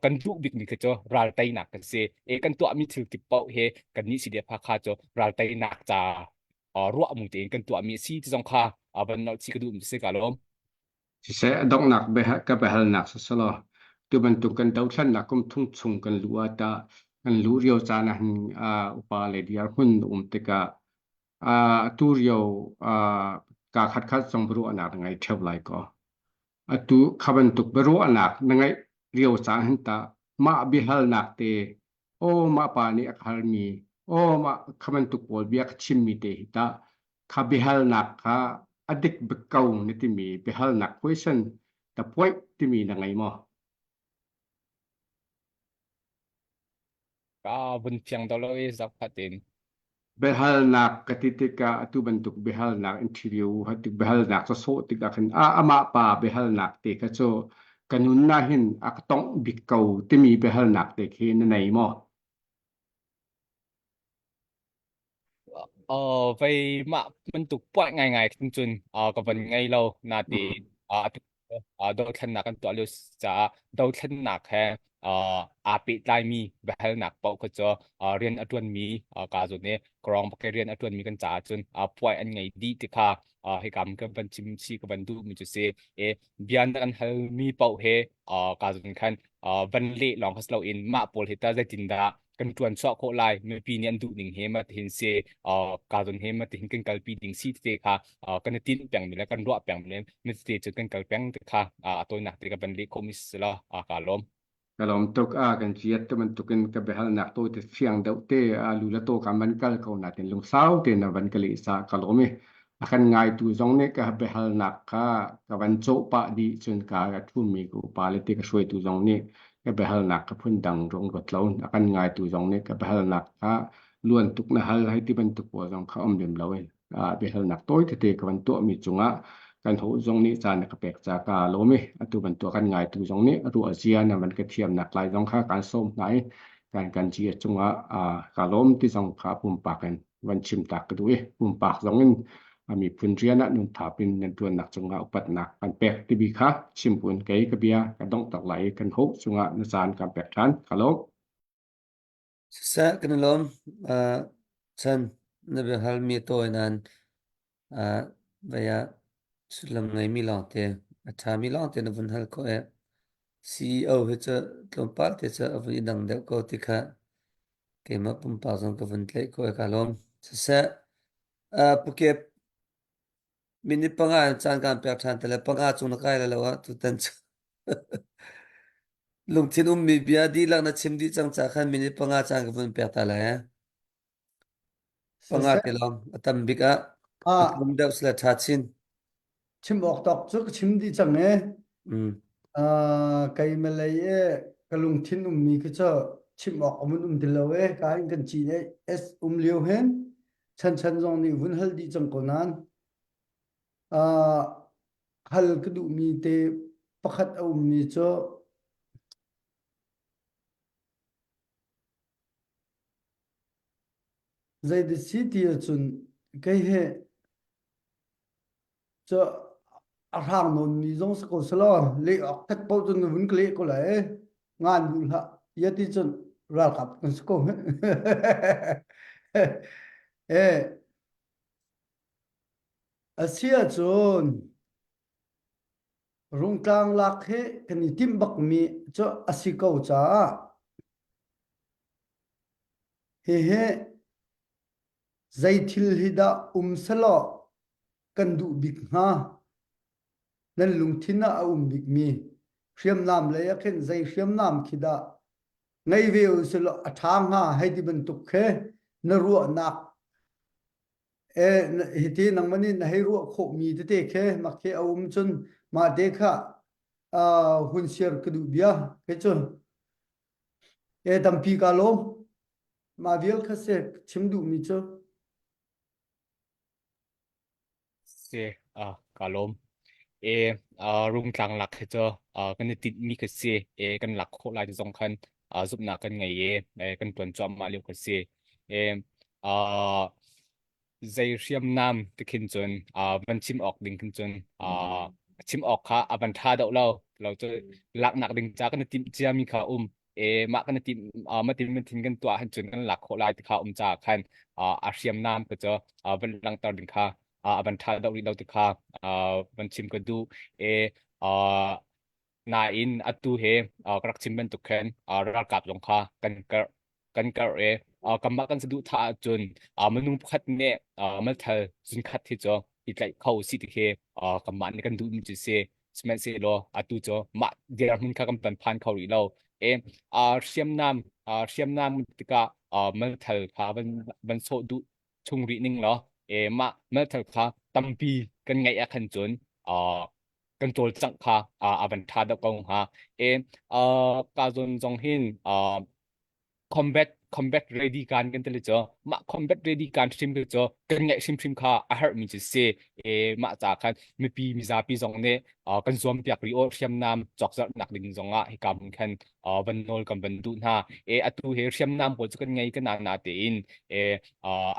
kan duh bikmi khi cu ral teinak kan si e kan tuahmi thil kip paoh he kan nih CDF Hakha cu ral teinak ca ruah mu tein kan tuahmi si ti zong kha van nolh chi ka duh mi si ka lawm. Siseh, a donghnak ka biahalnak siselaw, tu bantuk kan dothlennak kum thum chung kan luh ah tah kan luh rio caan ah hin upa le dirhmun um tikah atu rio kaa khatkhat zong biaruahnak na ngei ṭheo lai kaw. Atu kha bantuk biaruahnak na ngeih rio caan hin tah mah biahalnak te aw mah pa nih a ka halmi aw mah kha bantuk pawl bia ka chimmi te hi tah kha biahalnak kha a dik bik ko na timi biahalnak question the point timi na ngei maw? Ka vun fiang do lo i zakhat in. Biahalnak ka ti tikah atu bantuk biahalnak interview tik biahalnak ca sawh tikah khin a amah pa biahalnak te kha cu ka nun ah hin a ka tongh bik ko timi biahalnak te khi na nei maw? Vei mah bantuk puai ngaingai khin cun ka van ngei lo natein. Dothlennak kan tuah lio caah dothlennak he aa pehtlaimi biahalnak paoh kha cu rian a ṭuanmi ka zawn i kawrong bak rian a ṭuanmi kan caah cun puai an ngei dih ti kha hika ka van chim chih ka van duhmi cu si. E bia na kan halmi paoh he ka zawn khan van leh lawng kha si loin mah pawl hi ta zeitindah kan ṭuan chuah khawh lai mipi nih an duh ning he ma tihin si ka zawn he ma tihin kan kalpi ding si te kha kan i tinh peng mi le kan ruah peng mi le mi te cu kan kal peng te kha a tawinak te ka van leh khawh mi si la ka lawm. Ka lawm tuk a kan ciat te bantukin ka biahalnak to te fiang deuh te a lu la to ka man kal ko natin lungsau te na van ka leh sa ka lawm i a kan ngaitu zong nih ka biahalnak kha ka van cawh pah dih cun ka ka thumi ka upa le te ka hruaitu zong nih ka biahalnak ka phun dang rong ruat lo a kan ngaitu zong nih ka biahalnak kha luan tuk na hal hei ti bantuk pawl zong kha um lem lo in biahalnak tawi tete ka van tuahmi cungah kan ho zong nih caan na ka pek ca ka lawm i atu bantuk kan ngaitu zong nih ruah zia na van ka thiamnak lai zong kha kan sawm hna i kan kan ci cungah ka lawm ti zong kha pumpak in van chim tak ka duh i pumpak zong in miphun rian ah nun thap in nan tuannak cungah upatnak kan pek tibi kha chimpun kei ka bia ka dongh tak lai i kan ho cungah na caan kan pek than ka lawm. Siseh kan i lawm. Uh, chan na biahal mi tawi nan uh, vei ah sullam ngeimi lawngte a ṭhami lawngte na vun hal khawh i CEO hi cu tlawmpal te cu a vun i dang deuh ko ti kha keimah pumpak zong ka vun tlaih khawh i kaa lawm. Siseh, uh, Pukep minute panga in caan kaan pek ṭhan te le panga cung na kai lai lo ah tutan cu lungthin ummi bia dihlak na chim dih cang ca khan minute panga caan ka vun pek ta lai. Eh? Panga Siseh, te lawng a tam bik ah a ah tlawm deuh sila ṭha chin. chim awk tawk cu ka chim dih cang e. Mm. Uh, kei malay e ka lungthin ummi khi cu chim awk amun um ti lo e ka in kan cin e s um lio hin chan chan zong nih vun hal dih cang ko nan uh, hal ka duhmi te pakhat a ummi cu Zeidah si ti ahcun kei hi cu a hrang nawnmi zong si ko selaw leh awk that paoh cun na vun ka leh ko lai ngan duh hlah ia ti cun ralkap kan si ko. Eh a si ahcun Rungtlang lak hi kan i timh bakmi cu a si ko caah Hihi zei thil hi dah um selaw kan duh bik hnga? Nan lungthin ah a um bikmi hriamnam lei ah khin zei hriamnam khi dah ngei ve u selaw a ṭha hnga hei ti bantuk khi na ruahnak eh hiti nangmah nih na hei ruah khawhmi tete khi mak khi a um cun mah te kha uh, hun share ka duh bia khi cu E tampi ka lawm. Mah vial kha si chim duhmi cu. Si, ah, ka lawm. E, ah, rungtlang lak hi cu ah, kan i tinhmi ka si. E, kan lak khawh lai ti zong khan ah, zumhnak kan ngei i e, kan tuan cuahmah lio ka si. E, ah, zei hriamnam ti khin cun uh, van chim awk ding khin cun uh, chim awk kha a van tha deuh lo lo cu laknak ding ca kan i timh cia mi kha um e mah kan i timh uh, ma tim thin kan tuah han cun kan lak khawh lai ti kha um ca khan uh, a hriamnam ka cu uh, van langter ding kha uh, a van tha deuh rih lo ti kha uh, van chim ka duh e uh, Nain atu he uh, ka rak chim bantuk khan uh, ralkap zong kha kan karh kan karh i uh, kanmah kan saduhthah ahcun uh, minung pakhat nih uh, malthal zunkhat hi cu i tlaih kho si ti khi uh, kanmah nih kan duhmi cu si. Sihmanhsehlaw atu cu mah dirhmun kha kan pan phan kho rih lo. E uh, hriamnam uh, hriamnam tikah uh, malthal kha van van sawh duh chung rih ning law e mah malthal kha tampi kan ngeih ah khan cun uh, kan cawlcangh kha a van ṭha deuh ko hnga. E ka zawn zong hin combat combat ready kan kan tili cu mah combat ready kan hrim cu kan ngaih hrimhrim kha a herhmi cu si e mah ca khan mipi mizapi zong nih kan zuam piak ri o hriamnam cawkzarhnak ding zong ah hika hmun khan van nawl kan van duh hna e atu he hriamnam pawl cu kan ngei kan na tein e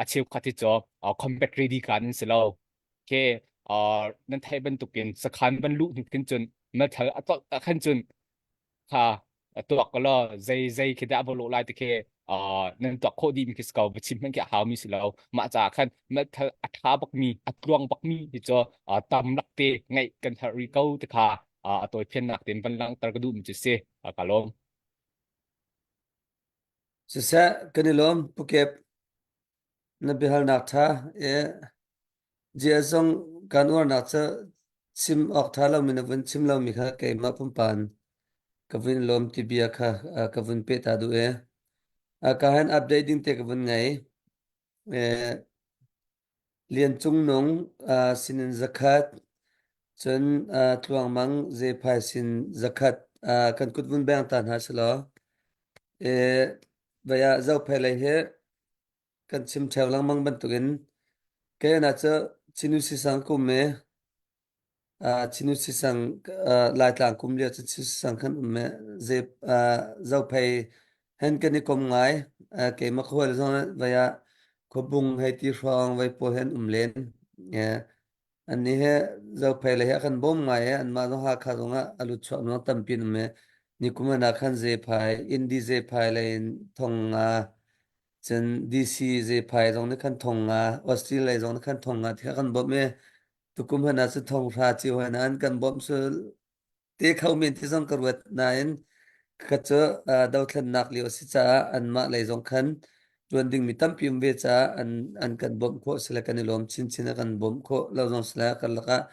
a cheukhat hi cu combat ready kan an si lo ke nan theih bantukin sakhan van luh hnu khin cun. Meithal a tlolh ah khan cun kha tuak ko law zei zei khi dah va lawh lai ti khi nan tuak khawh dih mi khi si ko va chim hmanh khi a hau mi si lo mah caah khan meithal a ṭha bak mi a tluang bak mi hi cu tam lak te ngeih kan herh rih ko ti kha a tawi phiannak tein van langhter ka duh mi cu si ka lawm. Siseh kan i lawm Pukep na biahalnak ṭha e GS zong kan uarnak cu chim awk ṭha lomi na vun chim lomi kha keimah pumpan ka vun lawm ti bia kha ka vun peh ta duh e. Ka han update ding te ka vun ngei. Lian Cung Nung sinin zakhat, cun Tluang Mang Zephai sin zakhat kan kut vun beng ta hna selaw. Vai ah Zophei lei hi kan chim ṭheo lengmang bantukin kei na cu Chinu Sisang kum i Chinu Sisang Laitlang kum lio cu Chinu Sisang khan um i ze Zophei hen kan i kom ngai keimah ka hawi le zong vai ah khuabung hei ti hrawng vai pawl hen um len Annih he Zophei lei he a kan bawm ngai i anmah zong Hakha zongah a lut chuak zong tampi an um i nikum ah khan Zephai, Indi Zephai lei in thong nga, cun DC Zephai zong nih khan thong nga, Australia lei zong nih khan thong nga ti kha kan bawmh i tukum han ah cun thong hra cio han an kan bawmh sul te kho men ti zong ka ruat nain ka cu dothlennak lio a si caah anmah lei zong khan ṭuan dingmi tampi um ve caah an an kan bawmh khawh sile kan i lawm chinchin a kan bawmh khawh lo zong sile karlak ah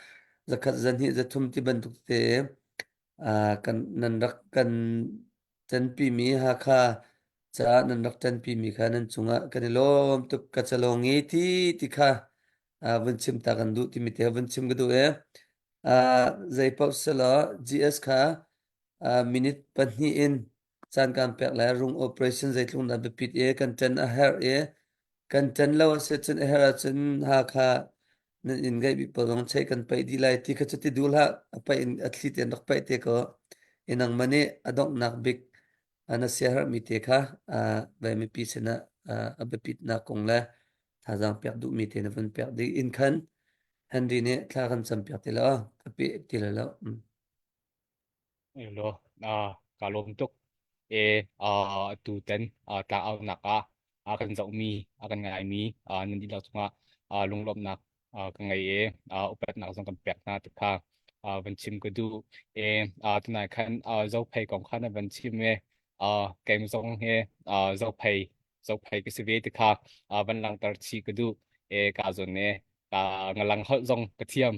zakhat zahnih zathum ti bantuk te kan nan rak kan ṭanpimi Hakha caah nan rak ṭanpimi kha nan cungah kan i lawm tuk ka calong i ti ti kha vun chim ta kan duh timi te vun chim ka duh e Zei paoh selaw GS kha minute pahnih in caan kan pek lai. Rung operation zeitluk dah biapit i kan ṭan a herh i kan ṭan lo a si cun a herh ahcun Hakha nan inn ngeih bik pawl zong chei kan paih dih lai ti kha cu ti duh hlah. A paih in a thli tein rak paih te ko. I nangmah nih a donghnak bik na siaherhmi te kha vai mipi sinah a biapitnak kong le thazaang pek duhmi te na vun pek dih in khan Henry nih thla kan campiak ti lo ka pe ti lo lo. Elo ka lawm tuk e tu ten tla au nak ah a kan zohmi a kan ngaimi nan dihlak cungah lunglawmhnak ka ngei e upatnak zong kan pek hna ti kha van chim ka duh e tunai khan zophei kong kha na van chim e keim zong he zophei zophei ka si ve ti kha van langhter chi ka duh e ka zon e ka ngalang holh zong ka thiam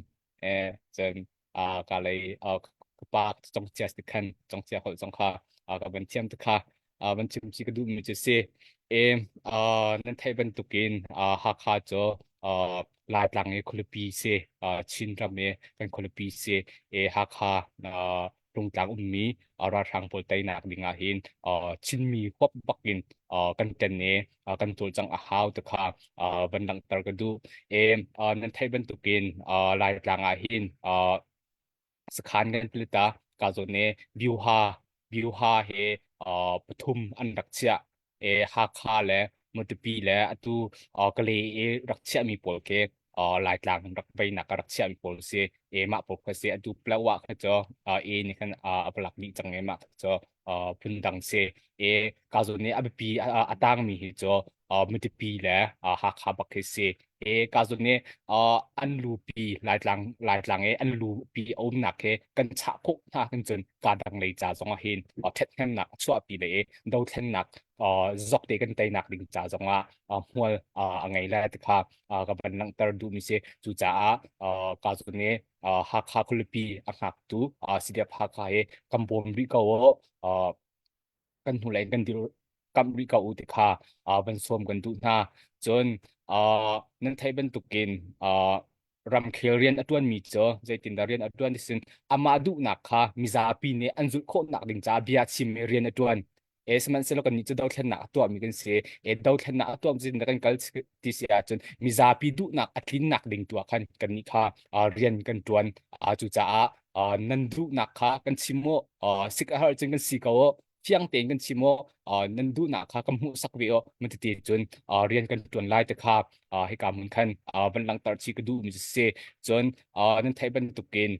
e cun ka lei ka pa congcia ti khan congcia holh zong kha ka van thiam ti kha van chim chi ka duh mi cu si e nan theih bantukin Hakha cu Laitlang i khualipi si Chin ram i kan khualipi si e Hakha Rungtlang ummi ralhrang pawl teinak ding ah hin Chinmi huap bak in kan ṭen i kan cawlcangh a hau ti kha van langhter ka duh. E nan theih bantukin Laitlang ah hin sakhan kan tlita ka zawn i Byuha Byuha he pathum an rak chiah. E Hakha le Matupi le atu Kale i rak chiahmi pawl khi Laitlang rak veinak a rak chiahmi pawl si. E mah pawl kha si atu Palawa kha cu e nih khan a palak dih cang i mah kha cu phundang si. E ka zawn i a biapi a tangmi hi cu Matupi le Hakha bak khi si. E ka zawn i an lupi Laitlang Laitlang i an lupi a umnak khi kan chah khawh hna hin cun ka dang lei ca zong ah hin ṭhathnemnak a chuahpi le i dothlennak zok te kan teinak ding ca zong ah hmual a ngei lai ti kha ka van langhter duhmi si. Cucaah ka zawn i Hakha khualipi a hngaktu CDF Hakha hi kan bawm rih ko u kan hnulei kan dir kamh rih ko u ti kha van sawm kan duh hna. Cun nan theih bantukin ramkhel rian a ṭuanmi cu zeitindah rian a ṭuan ti sin amah duhnak kha mizapi nih an zulh khawhnak ding caah bia chim i rian a ṭuan. E sihmanhsehlaw kannih cu dothlennak a tuahmi kan si. E dothlennak a tuah cun kan kal ti si ahcun mizapi duhnak a tlinnak ding tu ah khan kannih kha rian kan ṭuan. Cucaah nan duhnak kha kan chim u, sik a har cun kan si ko u. Fiang tein kan chim aw, nan duhnak kha kan hmuhsak ve aw, mun tete cun rian kan ṭuan lai te kha hika hmun khan van langhter chih ka duhmi cu si. Cun nan theih bantukin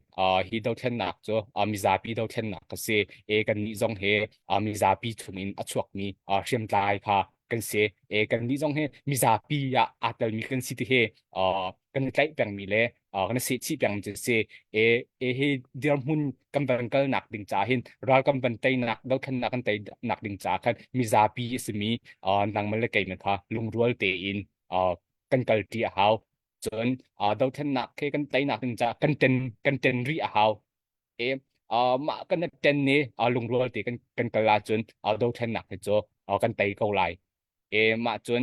hi dothlennak cu mizapi dothlennak ka si. E kannih zong hi mizapi chungin a chuakmi hriamtlai kha kan si. E kannih zong hi mizapi ah aa telmi kan si ti hi kan i tlaih pengmi le kan i sehchih pengmi cu si. E e hi dirhmun kan van kalnak ding ca hin ral kan van teinak dothlennak kan teinak ding ca khan mizapi a simi nangmah le keimah kha lungrual tein kan kalṭi a hau. Cun dothlennak khi kan teinak ding ca kan ten kan ten rih a hau. E mah kan ten ni lungrual te kan kan kal ahcun dothlennak hi cu kan tei ko lai. E mah cun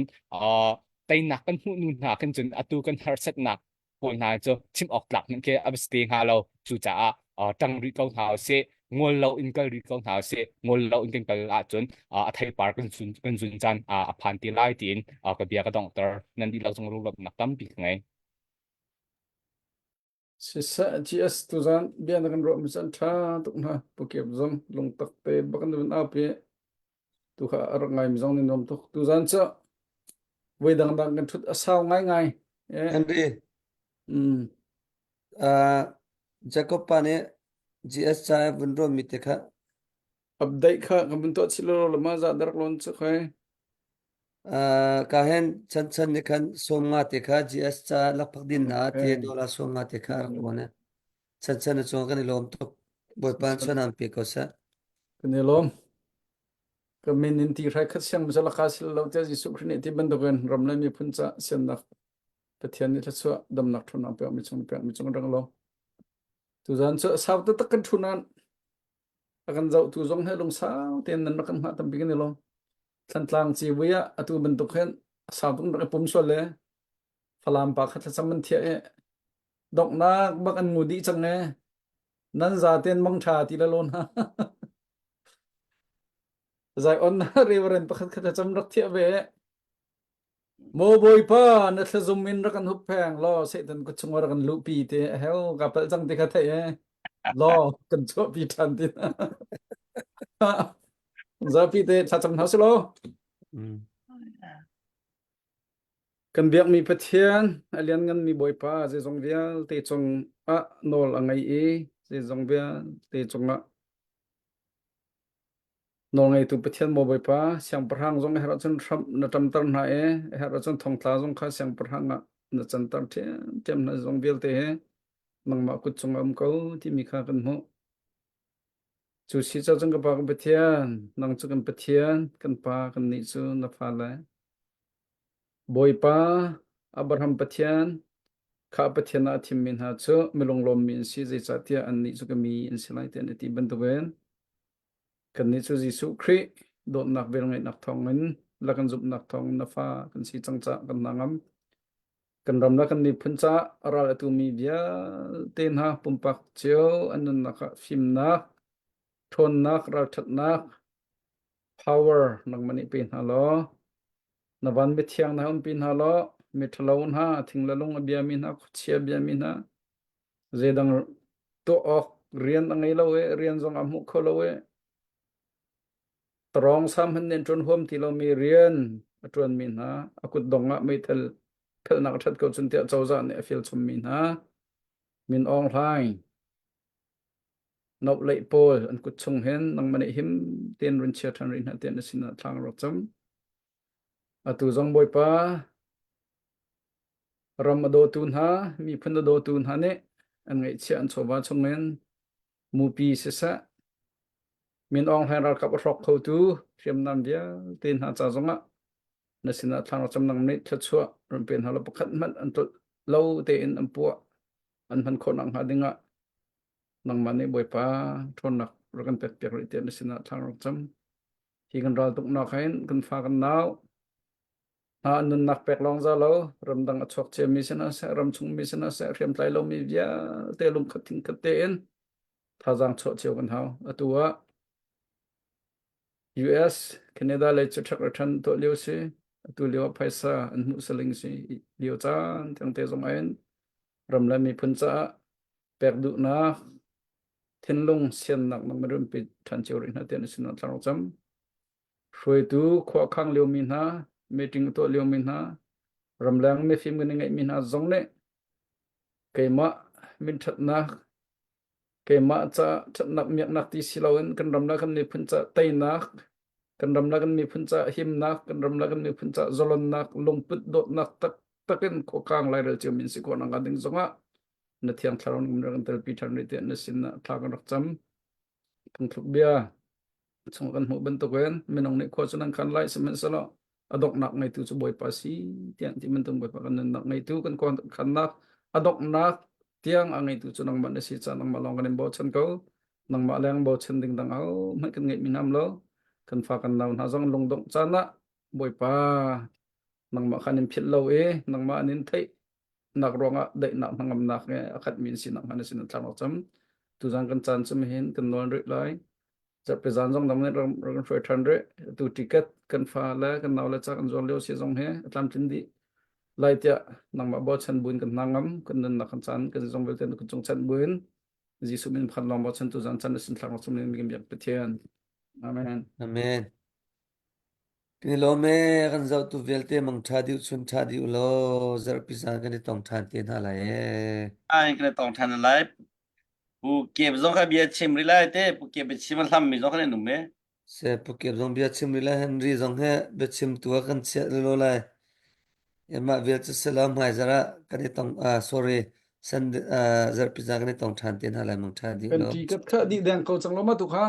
teinak kan hmuh nu hna khin cun atu kan harsatnak pawl hna cu chim awk tlak hmanh khi a va si te hnga lo. Cucaah ṭang rih ko hna usih, ngol lo in kal rih ko hna usih. Ngol lo in kan kal ahcun a theipar kan zun kan zun caan a phan te lai tiin ka bia ka donghter. Nan dihlak zong lunglawmhnak tampi ka ngei. Siseh GS tuzan bia na kan ruah mi caan ṭha tuk hna. Pukep zong lungtak te bak an vun aupi. Tu kha a rak ngai mi zong nih nuam tuk. Tuzan cu voi dangdang kan ṭhut a sau ngaingai. Eh. Henry, Mm. uh, Jacob pa nih GS ca vun ruah mi te kha Update kha kan vun tuah chih lo lama za darak lon cu khoi. uh, ka hen chan chan nih khan som nga te kha GS ca lakphak din na te Okay. dollar som nga te kha rak ruan e. Chan chan na cung kan i lawm tuk. Bawipa chuan an pe ko seh. Kan i lawm. Ka min in ti hrai khat siang misal ka sil lo te Jesuh Khrih nih ti bantukin ram le miphun ca siannak Pathian nih thluachuah damnak ṭhawnnak pek mi chung pek mi chung rang lo. Tuzan cu sau taktak kan ṭhu nain a kan zohtu zong he lungsau tein nan rak kan hngah tampi kan i lawm. Thlantlang civui ah atu bantuk hin sau tuk rak i pum sual le Falam pa kha thlacam an thiah i donghnak bak an ngu dih cang e. Nan zaten mangṭha ti la lawn ha. Zai on Reverend pakhat khat thlacam rak thiah ve. Maw Bawipa na thlazum in rak kan huppheng law Satan kut chung rak kan luhpi te a hell ka palh cang ti kha theih e. Law kan chuahpi ṭhan ti. Zapi te thlacam hna selaw. Mm. Kan biakmi Pathian, a liannganmi Bawipa, zeizong vialte cungah nawl a ngei i zeizong vialte cungah nawlngeitu Pathian maw Bawipa, siangpahrang zong a herh ahcun hramh na ṭamter hna i a herh ahcun thongtla zong kha siangpahrang ah na canter ṭhiamṭhiam hna zong vialte hi nangmah kut cungah um ko timi kha kan hmuh. Cu si cun ka Pa kan Pathian, nang cu kan Pathian, kan Pa kannih cu na fale. Bawipa, Abraham Pathian, kha Pathian ah a thimmi hna cu milunglawmmi an si, zeicahtiah annih cu ka mi an si lai tiah na ti bantukin kannih cu Jesuh Khrih dawtnak velngeihnak thawngin le kan zumhnak thawngin na fa kan si cang caah kan hna ngam. Kan ram le kan miphun caah ral a tumi vialte hna pumpak cio an nunnak ah fimnak, ṭhawnnak, ralṭhatnak, power nangmah nih pe hna law Na van mithiang hna umpi hna law miṭhalo hna, thing le lung a biami hna, khuachia biami hna, zeidang tuah awk rian a ngei lo i rian zong a hmuh kho lo i tarawng sam hmanh nih an ṭuan huam ti lomi rian a ṭuanmi hna, a kutdong ah meithal phelhnak a ṭhat ko cun tiah cozah nih a fial chommi hna, Min Aung Hlaing, Nohleih pawl an kut chung hin nangmah nih him tein run chia ṭhan rih hna tiah na sinah thla ka rak cam. Atu zong Bawipa, ram a dawtu hna, miphun a dawtu hna nih an ngeihchiah an chawva chungin mupi siseh, Min Aung Hlaing ralkap a hrawk khotu hriamnam vialte hna ca zongah na sinah thla rak cam nang nih thluachuah run pe hna law pakhat hmanh an tlolh lo tein an puah an hman khawh nak hnga dingah nangmah nih Bawipa ṭhawnnak rak kan pekpiak rih tiah na sinah thla rak cam. Hi kan ral tuknak hin kan fa kan nau hna an nunnak pek lawng za lo ramdang a chuak ciami sinah seh ramchung mi sinah seh hriamtlai lomi vialte lungkhat thinkhat tein thazaang chuah cio kan hau. Atu ah US, Canada lei cu ṭhek le ṭhan tuah lio si. Atu lio ah phaisa an hmuh saling si lio caan tiang te zong in ram le miphun caah pek duhnak. Thinlung siannak na rin pe ṭhan cio rih hna tiah na sinah thla rak cam. Hruaitu khuakhang liomi hna, meeting a tuah liomi hna, ramleng mifim kan i ngeihmi hna zong nih keimah minṭhatnak, keimah ca ṭhatnak miaknak ti si loin kan ram le kan miphun ca teinak, kan ram le kan miphun ca himnak, kan ram le kan miphun ca zalonnak, lungput dawtnak taktak in khuakang lairel ciomi an si khawh nakhnga ding zongah na thiang thlarau nih kan telpi ṭhan rih tiah na sinah thla kan rak cam. Phungthluk bia chung kan hmuh bantukin minung nih khua cu nan khan lai sihmanhsehlaw a donghnak ngeitu cu Bawipa si tiah ti bantuk Bawipa kan nunnak ngeitu kan khannak a donghnak tiang a ngeitu cu nangmah na si caah nangmah lawng kan in bochan ko nangmah leng bochan ding dang au hmanh kan ngeih mi nam lo kan fa kan nau hna zong lungdongh caan ah Bawipa nangmah khan in philh lo i nangmah an in theih nak ruangah daihnak hnangamnak he a khatmi an sinak hnga na sin thlang rak cam tuzan kan caan cu hin kan nawl rih lai zarhpi zan zong dang nih rak kan hruai ṭhan rih tu ticket kan fa le kan nau le ca kan zuar lio si zong he a tlamtlin dih lai tiah nangmah bochan buin kan hna ngam kan nunnak kan caan kan zong vialte kan cung chan buin Jesuh min phan lawng bochan tu zan chan na sin thlang rak cam ning kan biak Pathian Amen Amen. Kan i lawm ee, kan zohtu vialte mangṭha dih chun ṭha dih u law zarhpi zan kan i tong ṭhan te hna lai ee. Ai kan i tong ṭhan lai. Pu Kep zong kha bia chim rih lai te, Pu Kep biachim a hlam mi zong kha nan um e. Se Pu Kep zong bia chim rih lai, Henry zong he biachim tu ah kan chiah lelo lai. Mah vial cu si lo hmaizarh ah kan i tong ah sorry san zarhpi zan kan i tong ṭhan te hna lai mangṭha dih Kan law. ṭi kat kha dih deng ko cang lo ma tu kha.